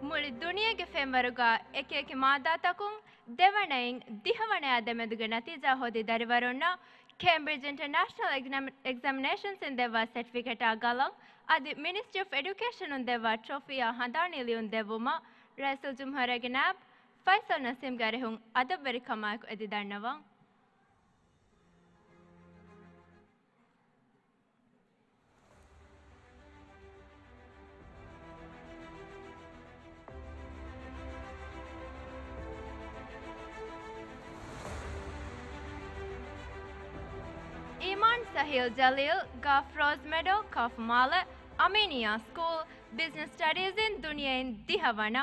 މުޅި ދުނިޔޭގެ ފެންވަރުގަ އެކިއެކި މާއްދާތަކުން ދެވަނައިން ދިހަވަނަޔާ ދެމެދުގެ ނަތީޖާ ހޯދި ދަރިވަރުންނަށް ކޭމްބްރިޖް އިންޓަރނޭޝަނަލް އެގްޒަމިނޭޝަންސްއިން ދެއްވާ ސެޓްފިކެޓާ ގަލަން އަދި މިނިސްޓްރީ އޮފް އެޑިއުކޭޝަނުން ދެއްވާ ޓްރޮފީއާ ހަނދާނީ ލިޔުން ދެއްވުމަށް ރައީސުލްޖުމްހޫރިއްޔާގެ ނާއިބު ފައިސަލް ނަސީމްގެ އަރިހުން އަދަބުވެރިކަމާއެކު އެދި ދަންނަވަން. އީމާން ސަހީލް ޖަލީލް، ގާފް ރޯޒް މެޑޯ، ކާފު މާލެ، އަމީނިއްޔާ ސްކޫލް، ބިޒްނަސް ސްޓަޑީޒްއިން ދުނިޔެއިން ދިހަވަނަ.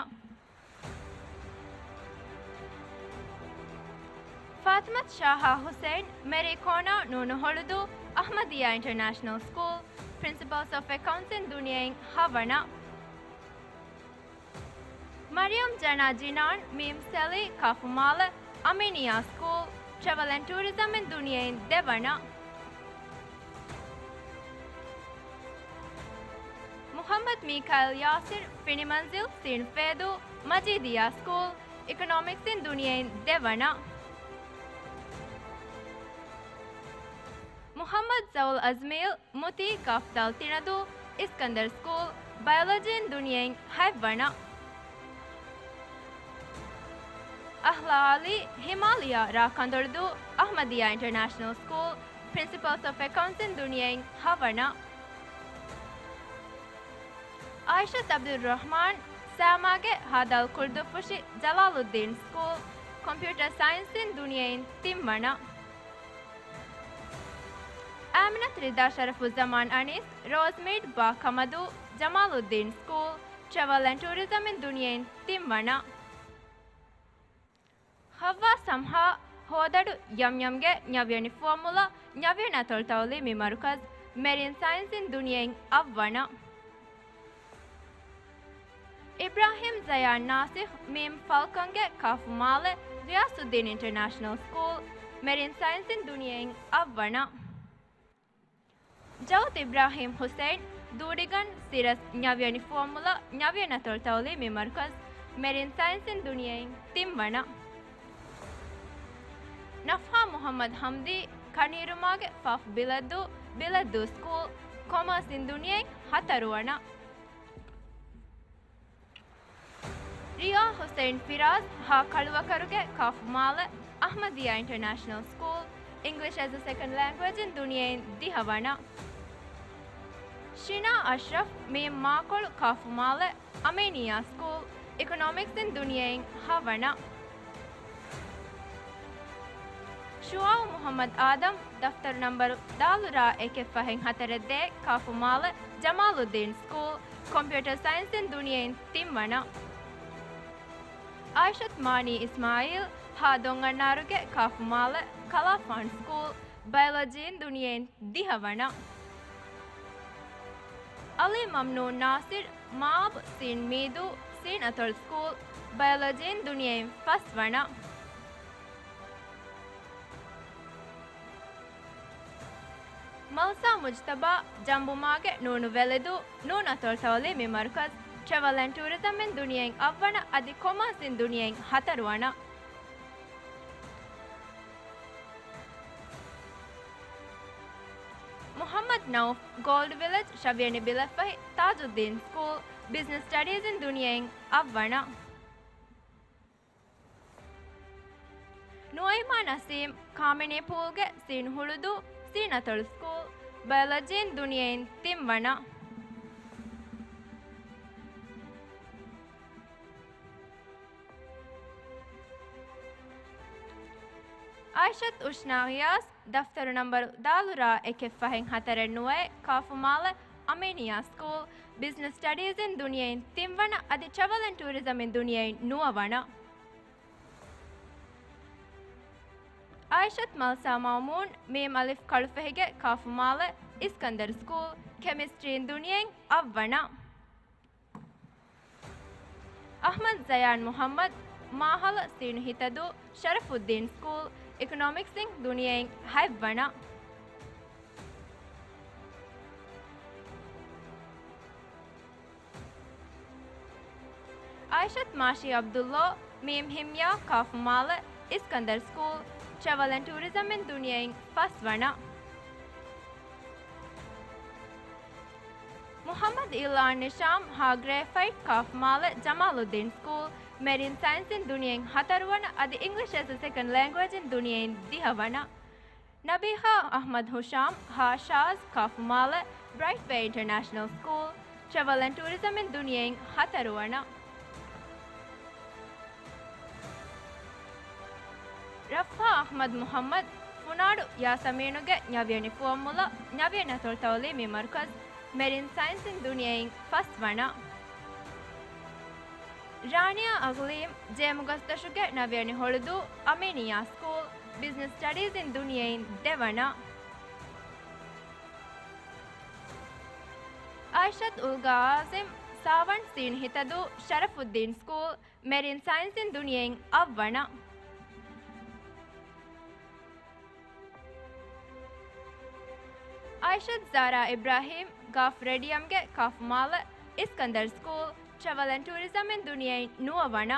ފާތިމަތު ޝާހާ ހުސެއިން، މެރީ ކޯނާ، ނޫނު ހޮޅުދޫ، އަޙްމަދިއްޔާ އިންޓަރނޭޝަނަލް ސްކޫލް، ޕްރިންސިޕަލްސް އޮފް އެކައުންޓްސްއިން ދުނިޔެއިން ހަވަނަ. މަރިޔަމް ޖަނާ ޖިނާން، މީމް ސެލީ، ކާފު މާލެ، އަމީނިއްޔާ ސްކޫލް، ޓްރެވެލް އެންޑް ޓޫރިޒަމްއިން ދުނިޔެއިން ދެވަނަ. މުޙައްމަދު މީކާއިލް ޔާސިރް، ފިނިމަންޒިލް، ސީން ފޭދޫ، މަޖީދިއްޔާ ސްކޫލް، އިކޮނޮމިކްސްއިން ދުނިޔެއިން ދެވަނަ. މުޙައްމަދު ޒައުލް އަޒްމީލް، މުތީ، ކާފް ދާލް ތިނަދޫ، އިސްކަންދަރް ސްކޫލް، ބަޔޮލޮޖީއިން ދުނިޔެއިން ހަތްވަނަ. އަހްލާ އަލީ، ހިމާލިޔާ ރ ކަނދޮޅުދޫ، އަޙްމަދިއްޔާ އިންޓަރނޭޝަނަލް ސްކޫލް، ޕްރިންސިޕަލްސް އޮފް އެކައުންޓްސްއިން ދުނިޔެއިން ހަވަނަ. އާއިޝަތު އަބްދުއްރަޙްމާން، ސާމާގެ ހާދަ އަލް ކުޅުދުއްފުށި ޖަލާލުއްދީން ސްކޫލް، ކޮމްޕިއުޓަރ ސައިންސްއިން ދުނިޔެއިން ތިންވަނަ. އާމިނަތު ރިދާ ޝަރަފުއްޒަމާން އަނީސް، ރޯޒްމީޑް ބާ ކަމަދޫ، ޖަމާލުއްދީން ސްކޫލް، ޓްރެވަލް އެންޑް ޓޫރިޒަމްއިން ދުނިޔެއިން ތިންވަނަ. ހައްވާ ސަމްހާ، ހޯދަޑު ޔަމްޔަމްގެ ނަވިޔަނި ފުވައްމުލައް، ނަވިޔަނި އަތޮޅު ތައުލީމީ މަރުކަޒް، މެރިން ސައިންސްއިން ދުނިޔެއިން އަށްވަނަ. އިބްރާހިމް ޒަޔާން ނާސިޚް، މީމް ފަލްކަންގެ ކާފު މާލެ، ޣިޔާސުއްދީން އިންޓަރނޭޝަނަލް ސްކޫލް، މެރިން ސައިންސްއިން ދުނިޔެއިން އަށްވަނަ. ޖައުދް އިބްރާހިމް ހުސެއިން، ދޫޑިގަން ސިރަސް، ނަވިޔަނި ފުވައްމުލައް، ނަވިޔަނި އަތޮޅު ތައުލީމީ މަރުކަޒް، މެރިން ސައިންސްއިން ދުނިޔެއިން ތިންވަނަ. ނަފްހާ މުޙައްމަދު ޙަމްދީ، ކަނީރުމާގެ ފާފު ބިލައްދޫ، ބިލައްދޫ ސްކޫލް، ކޮމާސްއިން ދުނިޔެއިން ހަތަރުވަނަ. ރިޔާ ޙުސެއިން ފިރާޒް، ހަ ކަޅުވަކަރުގެ ކާފު މާލެ، އަޙްމަދިއްޔާ އިންޓަރނޭޝަނަލް ސްކޫލް، އިންގްލިޝް އެޒް އަ ސެކަންޑް ލެންގުއޭޖްއިން ދުނިޔެއިން ދިހަވަނަ. ޝިނާ އަޝްރަފް، މީމް މާކޮޅު ކާފު މާލެ، އަމީނިއްޔާ ސްކޫލް، އިކޮނޮމިކްސްއިން ދުނިޔެއިން ހަވަނަ. ޝުޢާއު މުޙައްމަދު އާދަމް، ދަފްތަރު ނަންބަރު ދާލުރާ އެކެއް ފަހެއް ހަތަރެއް ދޭއް، ކާފު މާލެ، ޖަމާލުއްދީން ސްކޫލް، ކޮމްޕިއުޓަރ ސައިންސްއިން ދުނިޔެއިން ތިންވަނަ. އާއިޝަތު މާނީ އިސްމާއީލް، ހަ ދޮންއަންނާރުގެ ކާފު މާލެ، ކަލާފާން ސްކޫލް، ބަޔޮލޮޖީން ދުނިޔެއިން ދިހަވަނަ. އަލީ މަމްނޫން ނާސިރް، މާބް ސީން މީދޫ، ސީން އަތޮޅު ސްކޫލް، ބަޔޮލޮޖީން ދުނިޔެއިން ފަސްވަނަ. މަލްސާ މުޖްތަބާ، ޖަނބުމާގެ ނޫނު ވެލެދޫ، ނޫން އަތޮޅު ތައުލީމީ މަރުކަޒް، ޓްރެވަލް އެންޑް ޓޫރިޒަމްއިން ދުނިޔެއިން އަށްވަނަ، އަދި ކޮމާސްއިން ދުނިޔެއިން ހަތަރުވަނަ. މުޙައްމަދު ނައުފް، ގޯލްޑް ވިލެޖް، ޝަވިޔަނި ބިލަށްފަހި، ތާޖުއްދީން ސްކޫލް، ބިޒްނަސް ސްޓަޑީޒްއިން ދުނިޔެއިން އަށްވަނަ. ނުޢައިމާ ނަސީމް، ކާމިނީ ޕޫލްގެ ސީން ހުޅުދޫ، ސީން އަތޮޅު ސްކޫލް، ބަޔޮލޮޖީން ދުނިޔެއިން ތިންވަނަ. އާއިޝަތު އުޝްނާ ޣިޔާސް، ދަފްތަރު ނަންބަރު ދާލުރާ އެކެއް ފަހެއް ހަތަރެއް ނުވައެއް، ކާފު މާލެ، އަމީނިއްޔާ ސްކޫލް، ބިޒްނަސް ސްޓަޑީޒްއިން ދުނިޔެއިން ތިންވަނަ، އަދި ޓްރެވަލް އެންޑް ޓޫރިޒަމްއިން ދުނިޔެއިން ނުވަވަނަ. އާއިޝަތު މަލްސާ މައުމޫން، މީމް އަލިފް ކަޅުފެހިގެ ކާފު މާލެ، އިސްކަންދަރު ސްކޫލް، ކެމިސްޓްރީން ދުނިޔެއިން އަށްވަނަ. އަޙްމަދު ޒަޔާން މުޙައްމަދު، މާހަލަ ސީނު ހިތަދޫ، ޝަރަފުއްދީން ސްކޫލް، އިކޮނޮމިކްސްއިން ދުނިޔެއިން ހަތްވަނަ. އާއިޝަތު މާޝީ ޢަބްދުﷲ، މީމް ހިމްޔާ ކާފު މާލެ، އިސްކަންދަރު ސްކޫލް، ޓްރެވަލް އެންޑް ޓޫރިޒަމްއިން ދުނިޔެއިން ފަސްވަނަ. މުޙައްމަދު އިލްއާން ނިޝާމް، ހަ ގްރޭފައިޓް ކާފު މާލެ، ޖަމާލުއްދީން ސްކޫލް، މެރިން ސައިންސްއިން ދުނިޔެއިން ހަތަރުވަނަ، އަދި އިންގްލިޝް އެޒް އަ ސެކަންޑް ލެންގުއޭޖްއިން ދުނިޔެއިން ދިހަވަނަ. ނަބީހާ އަޙްމަދު ހުޝާމް، ހަ ޝާޒް ކާފު މާލެ، ބްރައިޓް ވޭ އިންޓަރނޭޝަނަލް ސްކޫލް، ޓްރެވަލް އެންޑް ޓޫރިޒަމްއިން ދުނިޔެއިން ހަތަރުވަނަ. ރައްފާ އަޙްމަދު މުޙައްމަދު، ފުނާޑު ޔާސަމީނުގެ ނަވިޔަނި ފުވައްމުލައް، ނަވިޔަނި އަތޮޅު ތައުލީމީ މަރުކަޒް، މެރިން ސައިންސްއިން ދުނިޔެއިން ފަސްވަނަ. ރާނިޔާ އަގްލީމް، ޖޭމުގަސްދޮށުގެ ނަވިޔަނި ހޮޅުދޫ، އަމީނިއްޔާ ސްކޫލް، ބިޒްނަސް ސްޓަޑީޒްއިން ދުނިޔެއިން ދެވަނަ. އާއިޝަތު އުލްގާ އާޒިމް، ސާވަން ސީން ހިތަދޫ، ޝަރަފުއްދީން ސްކޫލް، މެރިން ސައިންސްއިން ދުނިޔެއިން އަށްވަނަ. އާއިޝަތު ޒާރާ އިބްރާހީމް، ގާފް ރެޑިއަމްގެ ކާފު މާލެ، އިސްކަންދަރު ސްކޫލް، ޓްރެވަލް އެންޑް ޓޫރިޒަމްއިން ދުނިޔެއިން ނުވަވަނަ.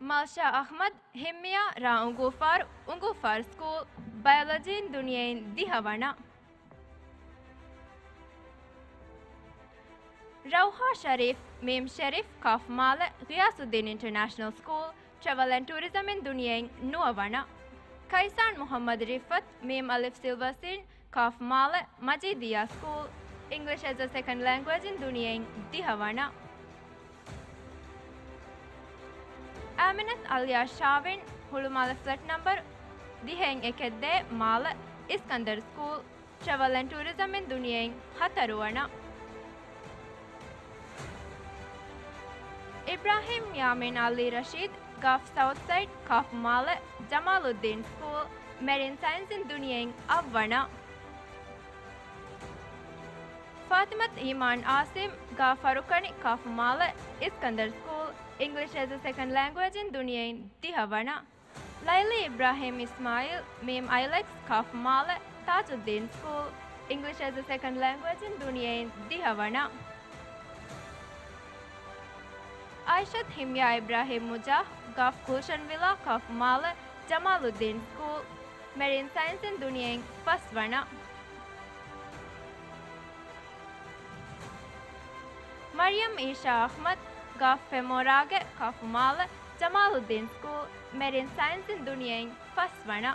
މަލްޝާ އަޙްމަދު، ހިންމިޔާ ރ. އުނގޫފާރު، އުނގޫފާރު ސްކޫލް، ބަޔޮލޮޖީން ދުނިޔެއިން ދިހަވަނަ. ރައުހާ ޝަރީފް، މީމް ޝެރިފް ކާފު މާލެ، ޣިޔާސުއްދީން އިންޓަރނޭޝަނަލް ސްކޫލް، ޓްރެވަލް އެންޑް ޓޫރިޒަމްއިން ދުނިޔެއިން ނުވަވަނަ. ކައިސާން މުޙައްމަދު ރިފްއަތު، މީމް އަލިފް ސިލްވަރ ސީން، ކ. މާލެ، މަޖީދިއްޔާ ސްކޫލް، އިންގްލިޝް އެޒް އަ ސެކަންޑް ލެންގުއޭޖް އިން ދުނިޔެއިން ދިހަ ވަނަ. އާމިނަތު އަލިޔާ ޝާވިން، ހުޅުމާލެ ފްލެޓް ނަމްބަރު ދިހައިން އެކެއް ދޭ، މާލެ، އިސްކަންދަރު ސްކޫލް، ޓްރެވަލް އެންޑް ޓޫރިޒަމް އިން ދުނިޔެއިން ހަތަރު ވަނަ. އިބްރާހިމް ޔާމީން އަލީ ރަޝީދު، ގަ. ސައުތް ސައިޑް، ކ. މާލެ، ޖަމާލުއްދީން ސްކޫލް، މެރިން ސައިންސް އިން ދުނިޔެއިން އަށް ވަނަ. ފާތިމަތު އީމާން އާސިމް، ގ. ފަރުކަނި، ކ. މާލެ، އިސްކަންދަރު ސްކޫލް، އިންގްލިޝް އެޒް އަ ސެކަންޑް ލެންގުއޭޖް އިން ދުނިޔެއިން ދިހަ ވަނަ. ލައިލީ އިބްރާހިމް އިސްމާއީލް، މީމް އައިލެކްސް، ކ. މާލެ، ތާޖުއްދީން ސްކޫލް، އިންގްލިޝް އެޒް އަ ސެކަންޑް ލެންގުއޭޖް އިން ދުނިޔެއިން ދިހަ ވަނަ. އައިޝަތު ހިމްޔާ އިބްރާހިމް މުޖާ، ގ. ގުލްޝަން ވިލާ، ކ. މާލެ، ޖަމާލުއްދީން ސްކޫލް، މެރިން ސައިންސް އިން ދުނިޔެއިން ފަސް ވަނަ. މަރިޔަމް އީޝާ އަޙްމަދު، ގ. ފެމޯރާގެ، ކ. މާލެ، ޖަމާލުއްދީން ސްކޫލް، މެރިން ސައިންސް އިން ދުނިޔެއިން ފަސް ވަނަ.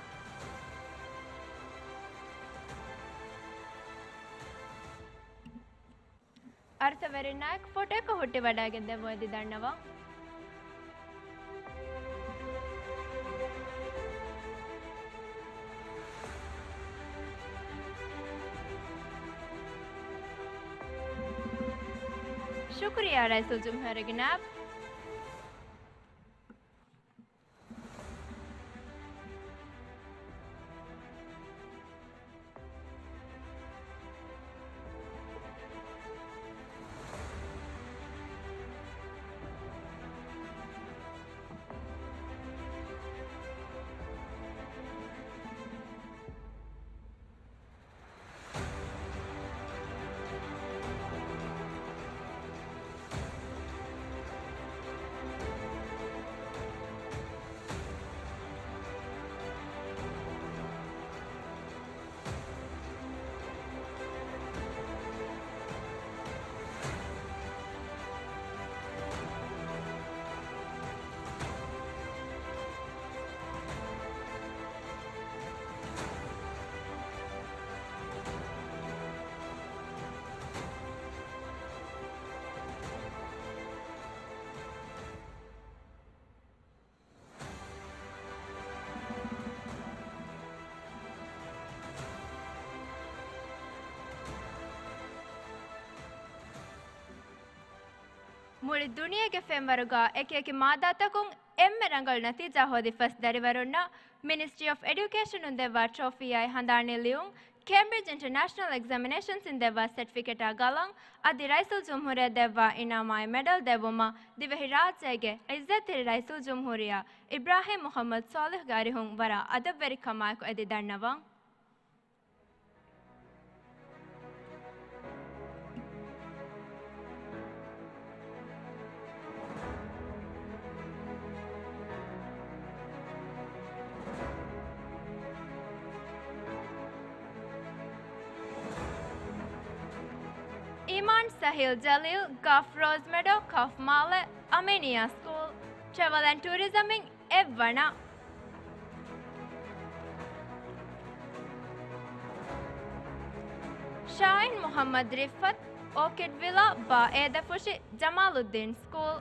އަރަތަވެރިންނާއެކު ފޮޓޯއަކަށް ހުއްޓިވަޑައިގެން ދެއްވުން އެދި ދަންނަވަން. ޝުކުރިއްޔާ ރައީސުލްޖުމްހޫރީގެ ނާއިބު. މުޅި ދުނިޔޭގެ ފެންވަރުގަ އެކިއެކި މާދާތަކުން އެންމެ ރަނގަޅު ނަތީޖާ ހޯދިފަސް ދަރިވަރުންނަށް މިނިސްޓްރީ އޮފް އެޑިއުކޭޝަނުން ދެއްވާ ޓްރޮފީއާއި ހަނދާނީ ލިޔުން ކޭމްބްރިޖް އިންޓަރނޭޝަނަލް އެގްޒަމިނޭޝަންސް އިން ދެއްވާ ސެޓްފިކެޓާ ގަލަން އަދި ރައީސުލްޖުމްހޫރިއްޔާ ދެއްވާ އިނާމާއި މެޑަލް ދެއްވުމަށް ދިވެހިރާއްޖޭގެ އިއްޒަތްތެރި ރައީސުލްޖުމްހޫރިއްޔާ އިބްރާހިމް މުޙައްމަދު ސޯލިހުގެ އަރިހުން ވަރަށް އަދަބުވެރިކަމާއެކު އެދި ދަންނަވަން. އީމާން ސަހީލް ޖަލީލް، ގ. ރޯޒް މެޑޯ، ކ. މާލެ، އަމީނިއްޔާ ސްކޫލް، ޓްރެވަލް އެންޑް ޓޫރިޒަމް އިން އެއްވަނަ. ޝާހިން މުޙައްމަދު ރިއްފަތު، އޯކިޑް ވިލާ، ބ. އޭދަފުށި، ޖަމާލުއްދީން ސްކޫލް،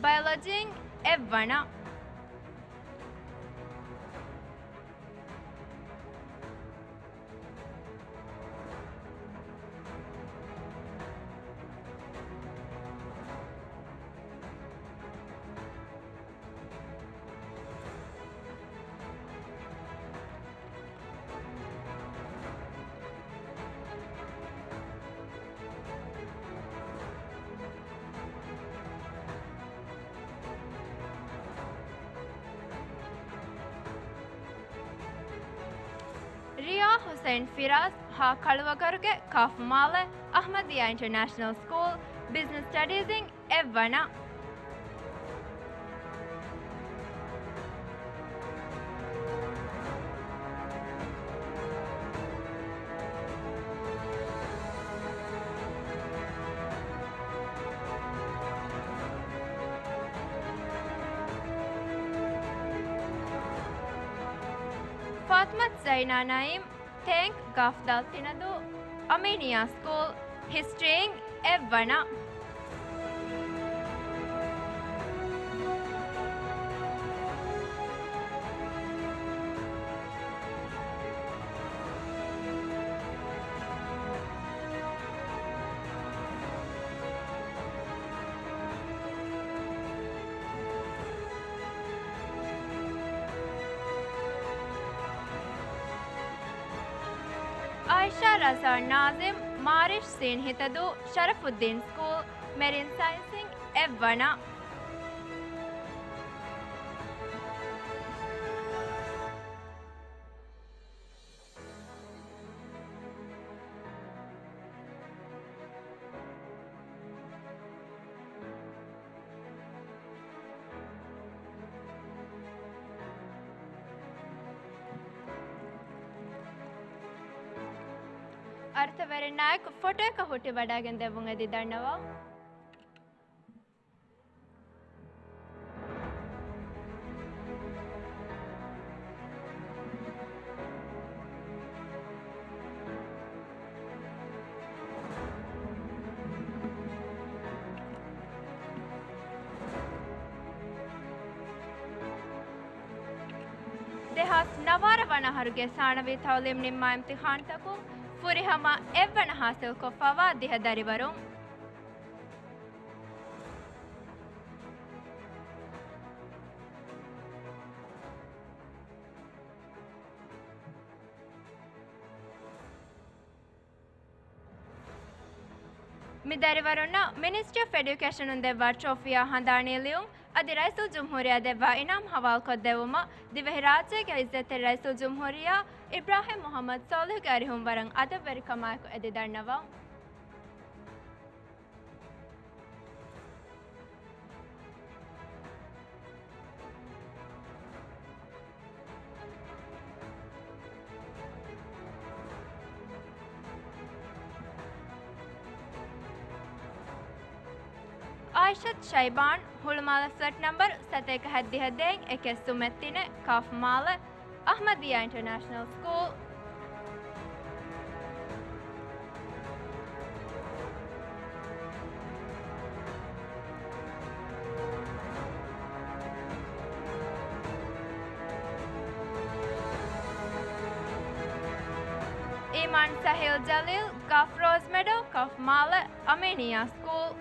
ބަޔޮލޮޖީ އިން އެއްވަނަ. ރިޔާ ޙުސައިން ފިރާޒް، ހ. ކަޅުވަގަރުގެ، ކ. މާލެ، އަޙްމަދިއްޔާ އިންޓަރނޭޝަނަލް ސްކޫލް، ބިޒްނަސް ސްޓަޑީޒް އިން އެއްވަނަ. ފާތިމަތު ޒައިނާ ނައީމް، ތޭންކް، ގ. އަފްދަލް ތިނަދޫ، އަމީނިއްޔާ ސްކޫލް، ހިސްޓްރީއިން އެއްވަނަ. އާއިޝާ ރަޒާ ނާޒިމް، މާރިޝް ސީން ހިތަދޫ، ޝަރަފުއްދީން ސްކޫލް، މެރިން ސައިންސިން އެއްވަނަ. އަރަތަވެރިންނާއެކު ފޮޓޯއަކަށް ހުއްޓިވަޑައިގެން ދެއްވުން އެދި ދަންނަވަން. ދެހާސް ނަވާރަ ވަނަ އަހަރުގެ ސާނަވީ ތައުލީމް ނިންމާ އިމްތިހާންތަކުން ފުރިހަމަ އެއްވަނަ ހާސިލްކޮށްފަވާ ދިހަ ދަރިވަރުން. މި ދަރިވަރުންނަށް މިނިސްޓްރީ އޮފް އެޑިއުކޭޝަނުން ދެއްވާ ޓްރޮފީއާ ހަނދާނީ ލިޔުން އަދި ރައީސުލްޖުމްހޫރިއްޔާ ދެއްވާ އިނާމް ހަވާލުކޮށްދެއްވުމަށް ދިވެހިރާއްޖޭގެ އިއްޒަތްތެރި ރައީސުލްޖުމްހޫރިއްޔާ އިބްރާހިމް މުޙައްމަދު ޞާލިޙުގެ އަރިހުން ވަރަށް އަދަބުވެރިކަމާއެކު އެދި ދަންނަވަން. އާއިޝަތު ޝައިބާން، ހުޅުމާލެ ފްލެޓް ނަމްބަރު ސަތޭކަ ހަތްދިހަ ދޭއް އެކެއް ސުމެއް ތިނެއް، ކާފް މާލެ، އަޙްމަދިއްޔާ އިންޓަރނޭޝަނަލް ސްކޫލް. އީމާން ސަހީލް ޖަލީލް، ކާފް ރޯޒް މެޑޯ، ކާފް މާލެ، އަމީނިއްޔާ ސްކޫލް.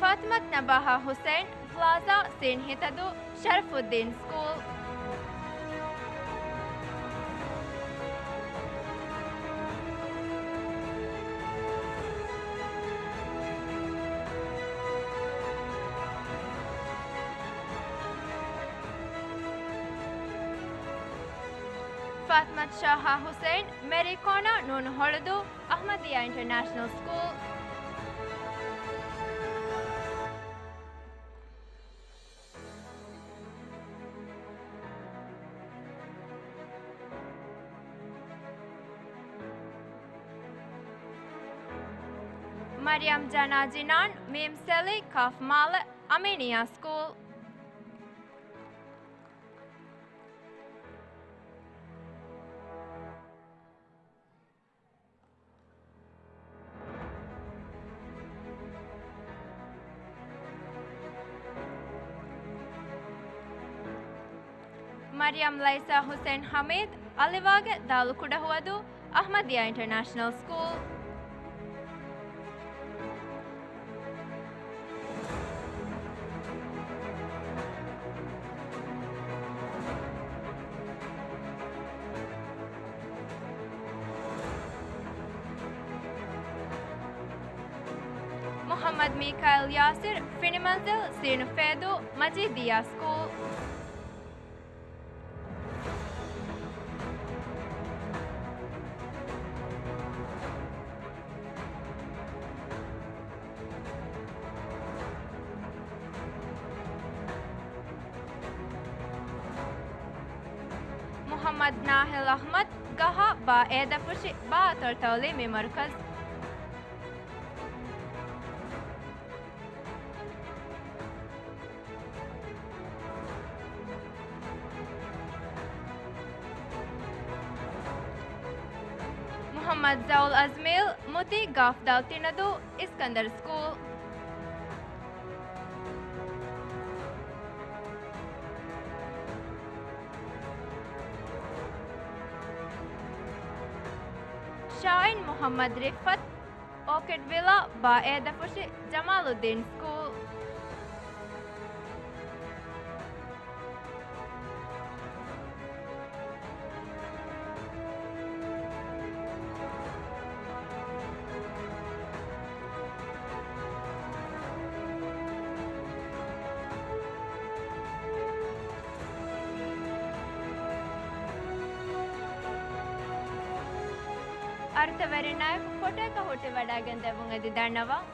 ފާތިމަތު ނަބާހާ ހުސެން، ޕްލާޒާ، ސީން ހިތަދޫ، ޝަރަފުއްދީން ސްކޫލް. ފާތިމަތު ޝާހާ ހުސެން، މެރީ ކޯނާ، ނޫނު ހޮޅުދޫ، އަޙްމަދިއްޔާ އިންޓަރނޭޝަނަލް ސްކޫލް. މަރިޔަމް ޖަނާ ޖިނާން، މީމް ސެލީ، ކާފް މާލެ، އަމީނިއްޔާ ސްކޫލް. މަރިޔަމް ލައިސާ ހުސެން ހަމީދު، އަލިވާގެ ދާލު ކުޑަހުވަދޫ، އަޙްމަދިއްޔާ އިންޓަރނޭޝަނަލް ސްކޫލް. މުޙައްމަދު މީކާއިލް ޔާސިރު، ފިނިމަންޒިލް، ސީނު ފޭދޫ، މަޖީދިއްޔާ ސްކޫލް. މުޙައްމަދު ނާހިލް އަޙްމަދު، ކަހަ ބާ އޭދަފުށި ބާ އަތޮޅު ތައުލީމީ މަރުކަޒު. މުޙައްމަދު ޒައުލް އަޒްމީލް މުތީ ގާފްދާލް ތިނަދޫ އިސްކަންދަރު ސްކޫލް. ޝާއިން މުޙައްމަދު ރިފްއަތު އޯކިޑް ވިލާ ބާ އޭދަފުށި ޖަމާލުއްދީން ސްކޫލް. އަރުތަވެރިންނާއެކު ފޮޓޯއަކަށް ހުއްޓިވަޑައިގެން ދެއްވުން އެދި ދަންނަވަން.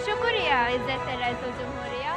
ޝުކުރިއްޔާ ޢިއްޒަތްތެރި ރައީސުލްޖުމްހޫރިއްޔާ.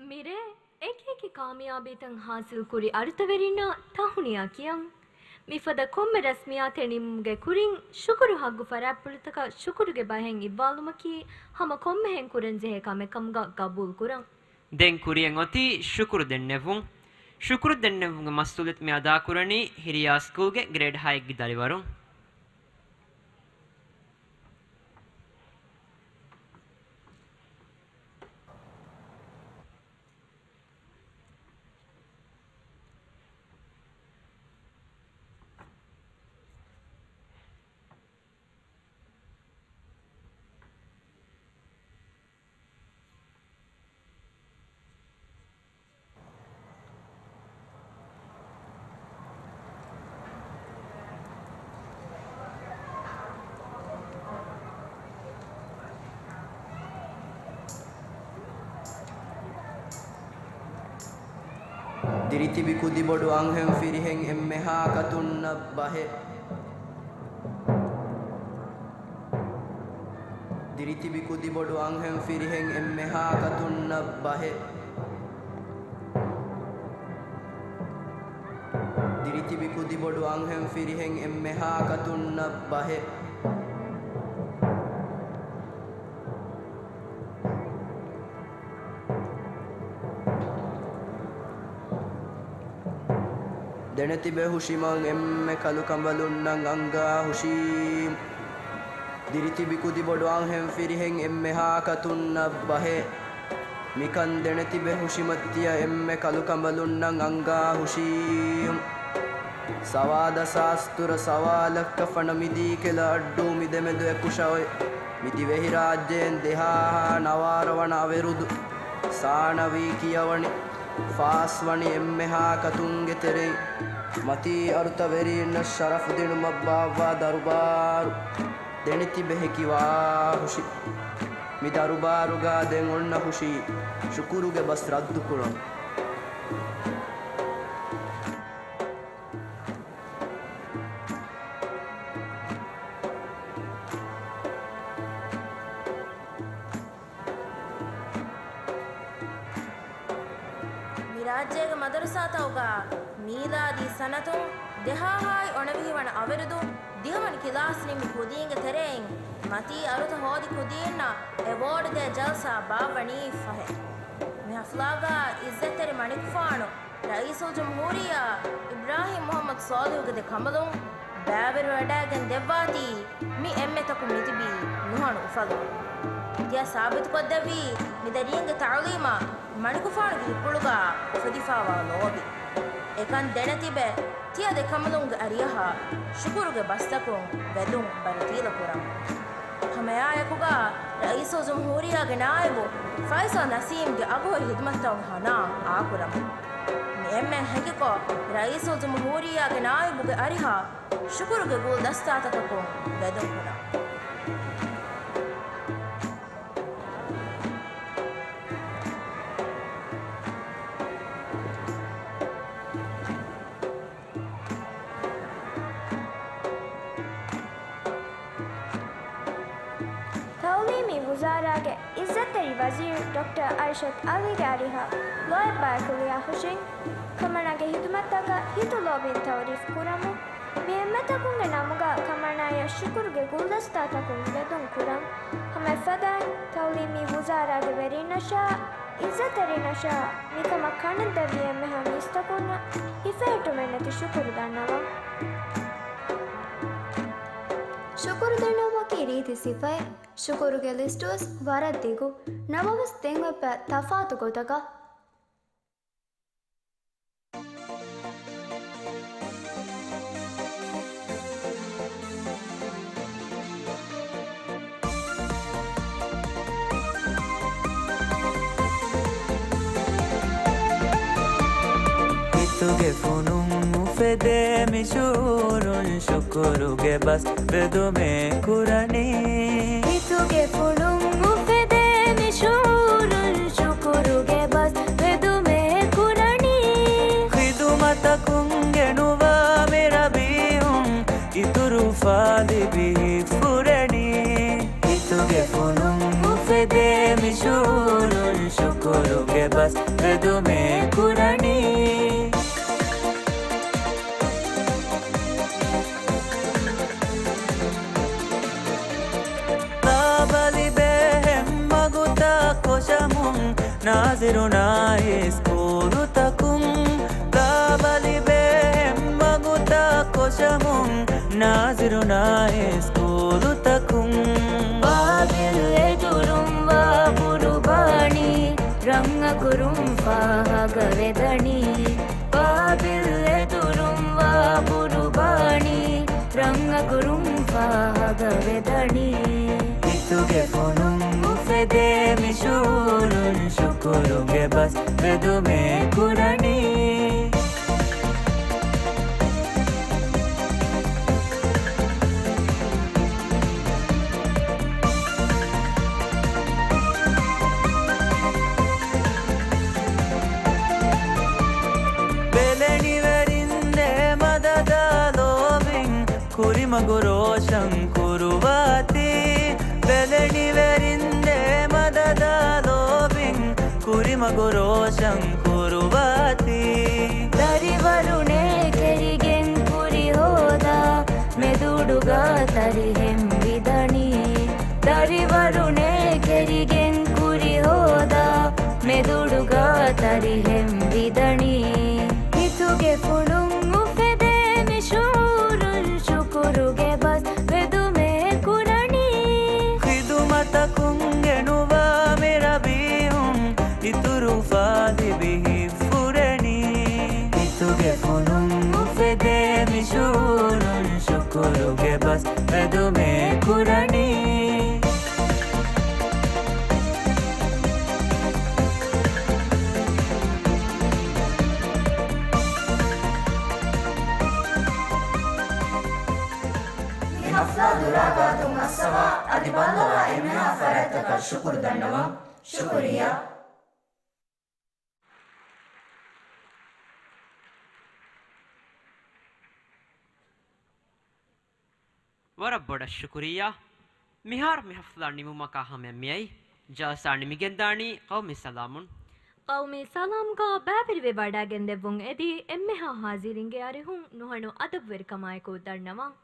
މިރޭ އެކިއެކި ކާމިޔާބީތައް ހާސިލްކުރި އަރުތަވެރިންނާ ތަހުނިޔާ ކިޔަން. މިފަދަ ކޮންމެ ރަސްމިއްޔާތެއް ނިންމުމުގެ ކުރިން، ޝުކުރު ޙައްގު ފަރާތްޕުޅުތަކަށް ޝުކުރުގެ ބަހެއް އިއްވާލުމަކީ، ހަމަ ކޮންމެހެން ކުރަންޖެހޭ ކަމެއް ކަމުގަ ގަބޫލުކުރަން. ދެން ކުރިއަށް އޮތީ ޝުކުރު ދެންނެވުން. ޝުކުރު ދެންނެވުމުގެ މަސްއޫލިއްޔަތު މި އަދާކުރަނީ ހިރިޔާ ސްކޫލްގެ ގްރޭޑް ހައެއްގެ ދަރިވަރުން. ދިރިތިބި ކުދިބޮޑު އަންހެން ފިރިހެން އެންމެހާ ކަތުންނަށް ބަހެއް. ދިރިތިބި ކުދިބޮޑު އަންހެން ފިރިހެން އެންމެހާ ކަތުންނަށް ބަހެއް. ދިރިތިބި ކުދިބޮޑު އަންހެން ފިރިހެން އެންމެހާ ކަތުންނަށް ބަހެއް. ދެނެތިބެ ހުށިމަށް އެންމެ ކަލުކަނބަލުންނަށް އަންގާ ހުށީ. ދިރިތިބި ކުދިބޮޑު އަންހެން ފިރިހެން އެންމެހާ ކަތުންނަށް ބަހެއް. މިކަން ދެނެތިބެ ހުށިމަށް ތިޔަ އެންމެ ކަލުކަނބަލުންނަށް އަންގާ ހުށީ. ސަވާދަ ސާސްތުރަ ސަވާލަށް ކަފަނަ މިދީ ކެލަ އައްޑޫ މި ދެމެދު އެކުށައޮތް. މި ދިވެހިރާއްޖޭން ދެހާހާ ނަވާރަ ވަނަ އަވެރުދު ސާނަވީ ކިޔަވަނި ފާސްވަނީ އެންމެހާ ކަތުންގެ ތެރެއިން. މަތީ އަރުތަވެރީންނަށް ޝަރަފު ދިނުމަށް ބާއްވާ ދަރުބާރު ދެނެތިބެ ހެކިވާ ހުށި. މި ދަރުބާރުގަ ދެން އޮންނަ ހުށީ ޝުކުރުގެ ބަސް ރައްދުކުރަން. މަދްރަސާތަކުގަ މީލާދީ ސަނަތުން ދެހާހާއި އޮނަވިހި ވަނަ އަވަރުދު ދިހަވަނަ ކިލާސް ނިންމި ކުދީންގެ ތެރެއިން މަތީ އަރުތަ ހޯދި ކުދީންނަށް އެވޯޑްގެ ޖަލްސާ ބާއްވަނީ ފަހެ. މި ހަފްލާގަ އިއްޒަތްތެރި މަނިކުފާނު ރައީސުލްޖުމްހޫރިއްޔާ އިބްރާހިމް މުހައްމަދު ސޯލިހުގެ ދެ ކަނބަލުން ބައިވެރިވަޑައިގެން ދެއްވާތީ މި އެންމެތަކުން ނިތިބީ ނުހަނު އުފަލުން. ތިޔަ ސާބިތުކޮށްދެއްވީ މި ދަރީންގެ ތަޢުލީމާ މަނިކުފާނުގެ ހިތްޕުޅުގަ އުފެދިފައިވާ ލޯބި. އެކަން ދެނެތިބެ ތިޔަ ދެ ކަނބަލުންގެ އަރިއަހާ ޝުކުރުގެ ބަސްތަކުން ވެދުން ބަރުތީލަ ކުރަން. ހަމައެއާއެކުގަ ރައީސުލްޖުމްހޫރިއްޔާގެ ނާއިބު ފައިސަލް ނަސީމްގެ އަގުހުރި ހިދުމަތްތައް ހަނާ އާކުރަމުން. މި އެންމެން ހެކިކޮށް، ރައީސުލްޖުމްހޫރިއްޔާގެ ނާއިބުގެ އަރިހާ ޝުކުރުގެ ގުލްދަސްތާތަކަކުން ވެދުން ކުރަން. ތަޢުލީމީ ވުޒާރާގެ އިއްޒަތްތެރި ވަޒީރު ޑޮކްޓަރ އަރިޝަދް އަލީގެ އަރިހަށް ލޯތްބާއެކު ލިޔާ ހުށިން، ކަމަނާގެ ހިދުމަތްތަކަށް ހިތު ލޯބިން ތަޢުރީފް ކުރަމުން. މި އެންމެތަކުންގެ ނަމުގަ ކަމަނާޔަށް ޝުކުރުގެ ގުލްދަސްތާތަކުން ވެދުން ކުރަން. ހަމައެފަދައިން، ތަޢުލީމީ ވުޒާރާގެ ވެރިނަށާ، އިއްޒަތްތެރިނަށާ މިކަމަށް ކަނޑަން ދެއްވި އެންމެހާ މީސްތަކުންނަށް ހިފެހެއްޓުމެއްނެތި ޝުކުރު ދަންނަވަން. ޝުކުރު ދަންނަވުމަކީ ރީތި ސިފައެއް. ޝުކުރުގެ ލިސްޓުވެސް ވަރަށް ދިގު. ނަމަވެސް ދެން އޮތް ތަފާތު ގޮތަކަށް. ހިތުގެ ފުނުން އުފެދޭ މި ޝުޢޫރުން ޝުކުރުގެ ބަސް ވެދުމޭ ކުރަނީ. ހިތުގެ ފުނުން އުފެދޭ މި ޝުޢޫރުން ޝުކުރުގެ ބަސް ވެދުމޭ ކުރަނީ. ޚިދުމަތަކުން ގެނުވާ މި ރަބީޢުން އިތުރު އުފާ ލިބި ހިތް ފުރެނީ. ހިތުގެ ފުނުން އުފެދޭ މި ޝުޢޫރުން ޝުކުރުގެ ބަސް ވެދުމޭ ކުރަނީ. ލާބަލި ބޭހެން މަގުތައް ކޮށަމުން ނާޒިރުނާ އިސްކޫލުތަކުން. ލާބަލި ބޭހެން މަގުތައް ކޮށަމުން ނާޒިރުނާ އިސްކޫލުތަކުން. ބާބިލް އެދުރުން ވާ ޤުރުބާނީ، ރަންއަކުރުން ފާހަގަ ވެދަނީ. ބާބިލް އެދުރުން ވާ ޤުރުބާނީ، ރަންއަކުރުން ފާހަގަ ވެދަނީ. ހިތުގެ ފުނުން އުފެދޭ މި ޝުޢޫރުން ޝުކުރުގެ ބަސް ވެދުމޭ ކުރަނީ. ބެލެނިވެރިންދޭ މަދަދާ ލޯބިން ކުރިމަގު ރޯޝަން ކުރުވާތީ. ބެލެނިވެރިންދޭ މަދަދާ ލޯބިން ކުރިމަގު ރޯޝަން ކުރުވާތީ. ދަރިވަރުނޭ ކެރިގެން ކުރި ހޯދާ، މެދުއުޑުގަ ތަރިހެން ވިދަނީ. ދަރިވަރުނޭ ކެރިގެން ކުރި ހޯދާ، މެދުއުޑުގަ ތަރިހެން ވިދަނީ. ހިތުގެ ފުނުން އުފެދޭ މި ޝުޢޫރުން ޝުކުރުގެ ބަސް ވެދުމޭ ކުރަނީ. ޚިދުމަތަކުން ގެނުވާ މި ރަބީޢުން އިތުރު އުފާ ލިބި ހިތް ފުރެނީ. ހިތުގެ ފުނުން އުފެދޭ މި ޝުޢޫރުން ޝުކުރުގެ ބަސް ވެދުމޭ ކުރަނީ. މި ހަފްލާ ދުރާ ގާތުން އައްސަވާ، އަދި ބައްލަވާ އެންމެހާ ފަރާތްތަކަށް ޝުކުރު ދަންނަވަން. ޝުކުރިއްޔާ. ވަރަށް ބޮޑަށް ޝުކުރިއްޔާ. މިހާރު މި ހަފްލާ ނިމުމަކާ ހަމަޔަށް މިއައީ ޖަލްސާ ނިމިގެންދާނީ ޤައުމީ ސަލާމުން. ޤައުމީ ސަލާމްގަ ބައިވެރިވެވަޑައިގެންދެއްވުން އެދި އެންމެހާ ހާޒިރިންގެ އަރިހުން ނުހަނު އަދަބުވެރިކަމާއެކު ދަންނަވަން.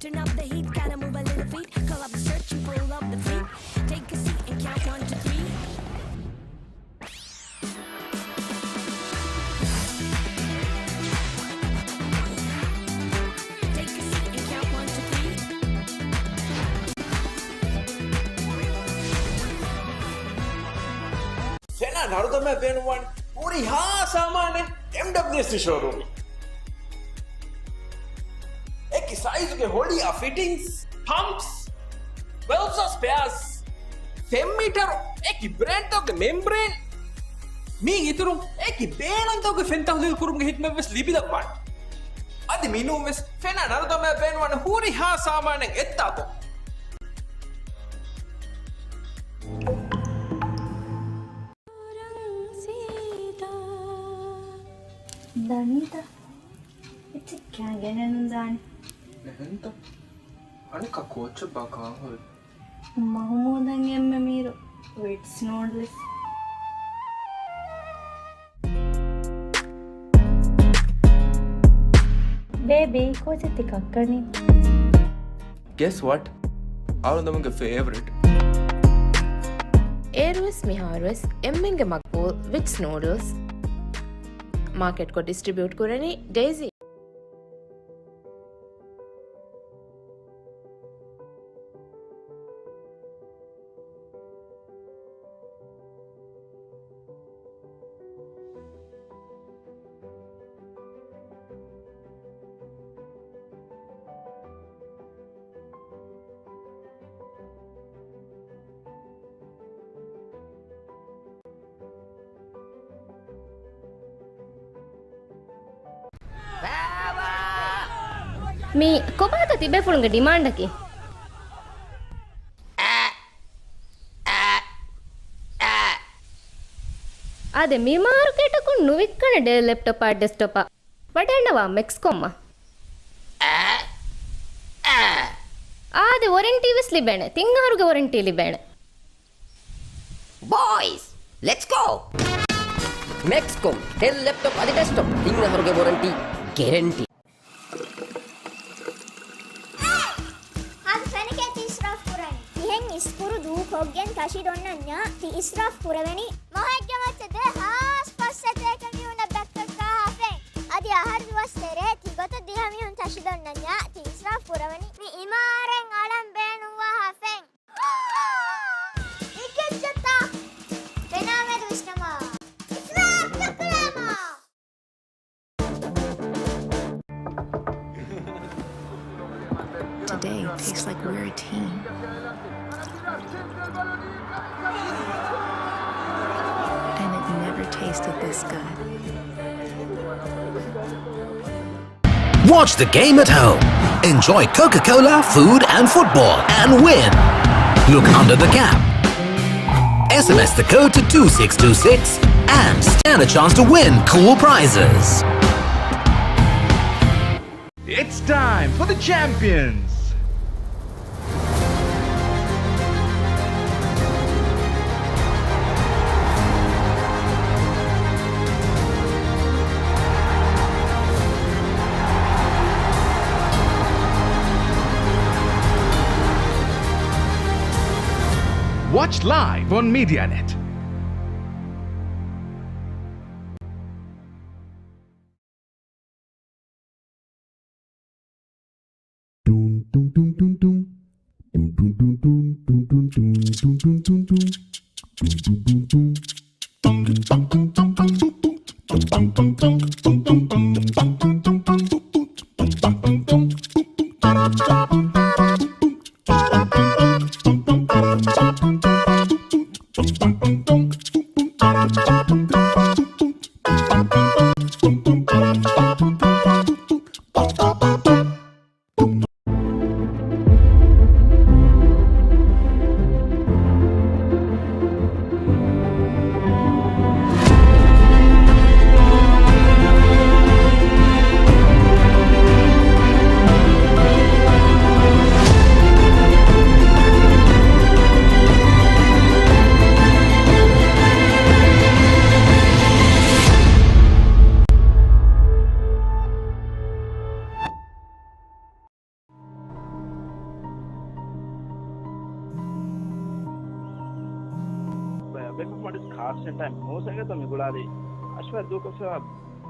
Turn up the heat, gotta move a little feet. Call up the search and pull up the fleet. Take a seat and count one, two, three. Take a seat and count one, two, three. ފެނާ ނަރުދަމާ ބޭނުންވާނެ ހުރިހާ ސާމާނެއް އެމްޑަބްލިއުއެސް ޝޯރޫމް. އެކި ސައިޒުގެ ހޮޅިއާ ފިޓިންގްސް، ޕަމްޕްސް، ވެލްވްސް އާ ސްޕެއާސް، ފެން މީޓަރު، އެކި ބްރޭންޑްތަކުގެ މެމްބްރޭން، މީގެ އިތުރުން އެކި ބޭނުންތަކުގެ ފެން ތަހުލީލު ކުރުމުގެ ހިދުމަތްވެސް ލިބިލައްވާނެ. އަދި މިނޫންވެސް ފެނާ ނަރުދަމާ ބޭނުންވާނެ ހުރިހާ ސާމާނެއް އެއްތާކު. ދަނީތަ؟ އެއްޗެއް ކާ ގެނެއްނުދާނެ. ނެހެންތަ؟ އަނެއްކާ ކޯއްޗެއްބާ ކާން ހުރީ؟ މަހުމޫދަށް އެންމެ މީރު ވިޓްސް ނޫޑްލްސް. ބޭބީ، ކޯޗެއް ތި ކައްކަނީ؟ Guess what? އަޅުގަނޑުމެންގެ ފޭވަރިޓް. އޭރުވެސް މިހާރުވެސް އެންމެންގެ މަގްބޫލް ވިޓްސް ނޫޑްލްސް. މާކެޓްކޮށް ޑިސްޓްރިބިއުޓް ކުރަނީ ޑޭޒީ. މީ ކޮބާތަ ތިބޭފުޅުންގެ ޑިމާންޑަކީ؟ އާދެ، މި މާރުކޭޓަކުން ނުވިއްކަނެ ޑެލް ލެޕްޓޮޕާ ޑެސްކްޓޮޕާ. ވަޑައިގަންނަވާ މެކްސްކޮމްއަށް. އާދެ، ވޮރެންޓީވެސް ލިބޭނެ. ތިން އަހަރުގެ ވޮރެންޓީ ލިބޭނެ. ބޯއިޒް، ލެޓްސް ގޯ! މެކްސްކޮމް، ޑެލް ލެޕްޓޮޕް އަދި ޑެސްކްޓޮޕް ތިން އަހަރުގެ ވޮރެންޓީ ގެރެންޓީ. ހާދަ ފެނެކޭ ތި އިސްރާފް ކުރަނީ. ތިހެން އިސްކުރު ދޫކޮށްގެން ތަށި ދޮންނަންޏާ ތި އިސްރާފް ކުރެވެނީ. މަހެއްގެ މައްޗަށް ދޭ ހާސް ފައްސަތޭކަ މީހުންނަށް ދައްކައްކާ ހާ ފެން. އަދި އަހަރު ދުވަސް ތެރޭ ތި ގޮތަށް ދިހަ މީހުން ތަށި ދޮންނަންޏާ ތި އިސްރާފް ކުރެވެނީ. މި އިމާރެން އަޅަން ބޭނުންވާ ހާ ފެން. އިކެއްޗެއްތަ؟ ފެނާމެދު ވިސްނަމާ. އިސްރާފް ނުކުރާމާ. Today tastes like we're a team. And it never tastes This guy. Watch the game at home. Enjoy Coca-Cola, food and football and win. Look under the cap. S M S the code to two six two six and stand a chance to win cool prizes. It's time for the champions. Watch live on Medianet. ބެންކް އޮފް މޯލްޑިވްސް ކާޑް ސެންޓަރ މޫސަގެތަ މިގުޅާލީ؟ އަޝްފާ ދޫކޮށްފަ،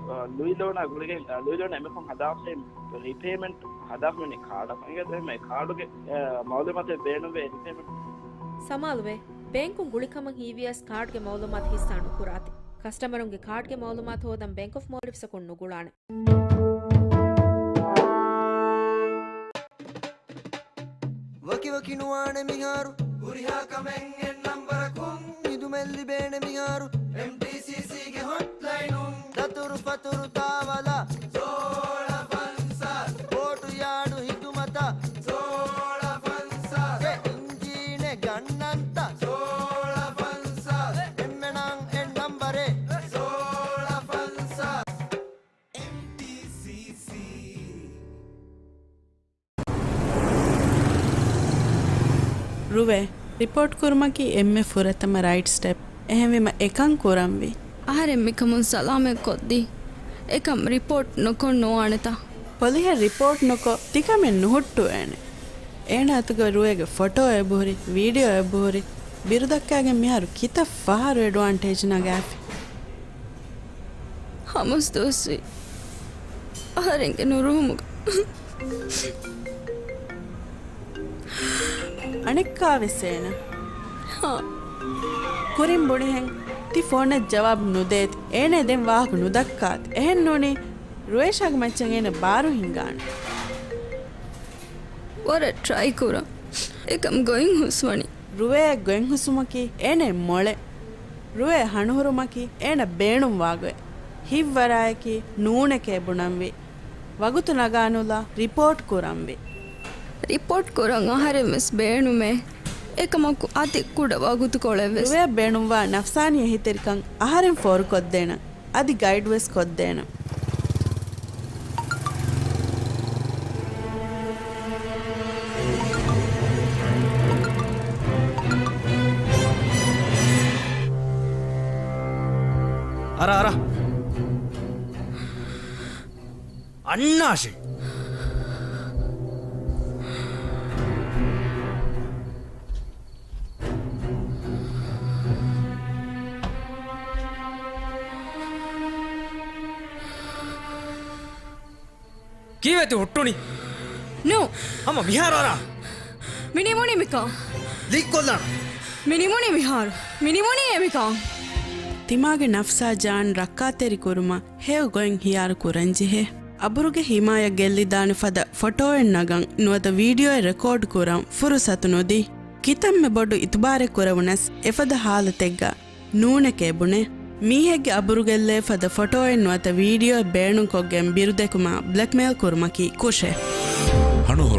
އަ، ލުއި ލޯނާ ގުޅިގެން، އަ، ލުއި ލޯނާ އެމެކުން ހަދާފައި ރީޕޭމަންޓް ހަދާފަ މިނި ކާޑަށް އިނގޭތަ އެހެންމެ ކާޑުގެ، އަ، މައުލޫމާތެއް ބޭނުންވޭ ރީޕޭމަންޓް. ސަމާލުވެ، ބޭންކުން ގުޅިކަމަށް ހީވިޔަސް ކާޑްގެ މައުލޫމާތު ހިއްސާ ނުކުރާތި. ކަސްޓަމަރުންގެ ކާޑްގެ މައުލޫމާތު ހޯދަން ބެންކް އޮފް މޯލްޑިވްސްއަކުން ނުގުޅާނެ. ވަކިވަކި ނުވާނެ މިހާރު. ހުރިހާ ކަމެއް އެއް ނަންބަރަކުން. ހިދުމަތް ލިބޭނެ މިހާރު. އެމްޓީސީސީގެ ހޮޓްލައިނުން. ދަތުރު ފަތުރު ތާވަލަ. ސޯޅަ ފަންސާސް. ބޯޓު ޔާޑު ހިދުމަތަށް. ސޯޅަ ފަންސާސް. އެ އިންޖީނެއް ގަންނަންތަ؟ ސޯޅަ ފަންސާސް. އެންމެނަށް އެއް ނަންބަރެއް. ސޯޅަ ފަންސާސް. އެމްޓީސީސީ. ރުވޭ، ރިޕޯޓް ކުރުމަކީ އެންމެ ފުރަތަމަ ރައިޓް ސްޓެޕް. އެހެންވީމަ އެކަން ކުރަންވީ. އަހަރެން މިކަމުން ސަލާމަތް ކޮށްދީ. އެކަން ރިޕޯޓް ނުކޮށް ނުވާނެތަ؟ ޕޮލިހަށް ރިޕޯޓް ނުކޮށް ތިކަމެއް ނުހުއްޓުވޭނެ. އޭނަ އަތުގަ ރުވޭގެ ފޮޓޯ އެބަހުރި، ވީޑިއޯ އެބަހުރި، ބިރުދައްކާގެން މިހާރު ކިތައް ފަހަރު އެޑްވާންޓޭޖް ނަގާފި. ހަމަސް ދުވަސްވީ އަހަރެންގެ ނުރުހުމުގަ. އަނެއްކާވެސް އޭނަ. ހާ. ކުރިން ބުނިހެން ތި ފޯނަށް ޖަވާބު ނުދޭތި. އޭނަ ދެން ވާހަކަ ނުދައްކާތި. އެހެން ނޫނީ ރުވޭޝާގެ މައްޗަށް އޭނަ ބާރު ހިނގާނެ. ވަރަށް ޓްރައި ކުރަން. އެކަމް ގޮތް ހުސްވަނީ. ރުވޭ ގޮތް ހުސުމަކީ އޭނަ މޮޅެ. ރުވޭ ހަނުހުރުމަކީ އޭނަ ބޭނުންވާ ގޮތް. ހިތްވަރާއެކީ ނޫނެކޭ ބުނަންވީ. ވަގުތު ނަގާނުލާ ރިޕޯޓް ކުރަންވީ. ރިޕޯޓް ކުރަން އަހަރެން ވެސް ބޭނުމޭ. އެކަމަކު އަދި ކުޑަ ވަގުތުކޮޅެއް ވެސް. ރުވޭ ބޭނުންވާ ނަފްސާނީ އެހީތެރިކަން އަހަރެން ފޯރުކޮށްދޭނަން. އަދި ގައިޑް ވެސް ކޮށްދޭނަން. އަރާ، އަރާ. އަންނާށޭ. ކީއްވެތި ހުއްޓުނީ؟ ނޫ. ހަމަ މިހާރު އަރާ. މި ނިމުނީ މިކަން. ލީކްކޮށްލާނަން. މި ނިމުނީ މިހާރު. މި ނިމުނީ އެ މިކަން. ތިމާގެ ނަފްސާ ޖާން ރައްކާތެރި ކުރުމަށް ހެޔޮ ގޮތް ހިޔާރު ކުރަންޖެހޭ. އަބުރުގެ ހިމާޔަތް ގެއްލިދާނެ ފަދަ ފޮޓޯއެއް ނަގަން ނުވަތަ ވީޑިއޯއެއް ރެކޯޑް ކުރަން ފުރުސަތު ނުދީ. ކިތަންމެ ބޮޑު އިތުބާރެއް ކުރެވުނަސް އެފަދަ ހާލަތެއްގަ ނޫނެކޭ ބުނޭ. މީހެއްގެ އަބުރުގެއްލޭ ފަދަ ފޮޓޯއެއް ނުވަތަ ވީޑިއޯއެއް ބޭނުންކޮށްގެން ބިރުދެކުމާ ބްލެކްމެއިލް ކުރުމަކީ ކުށެއް. ހަނުހުރު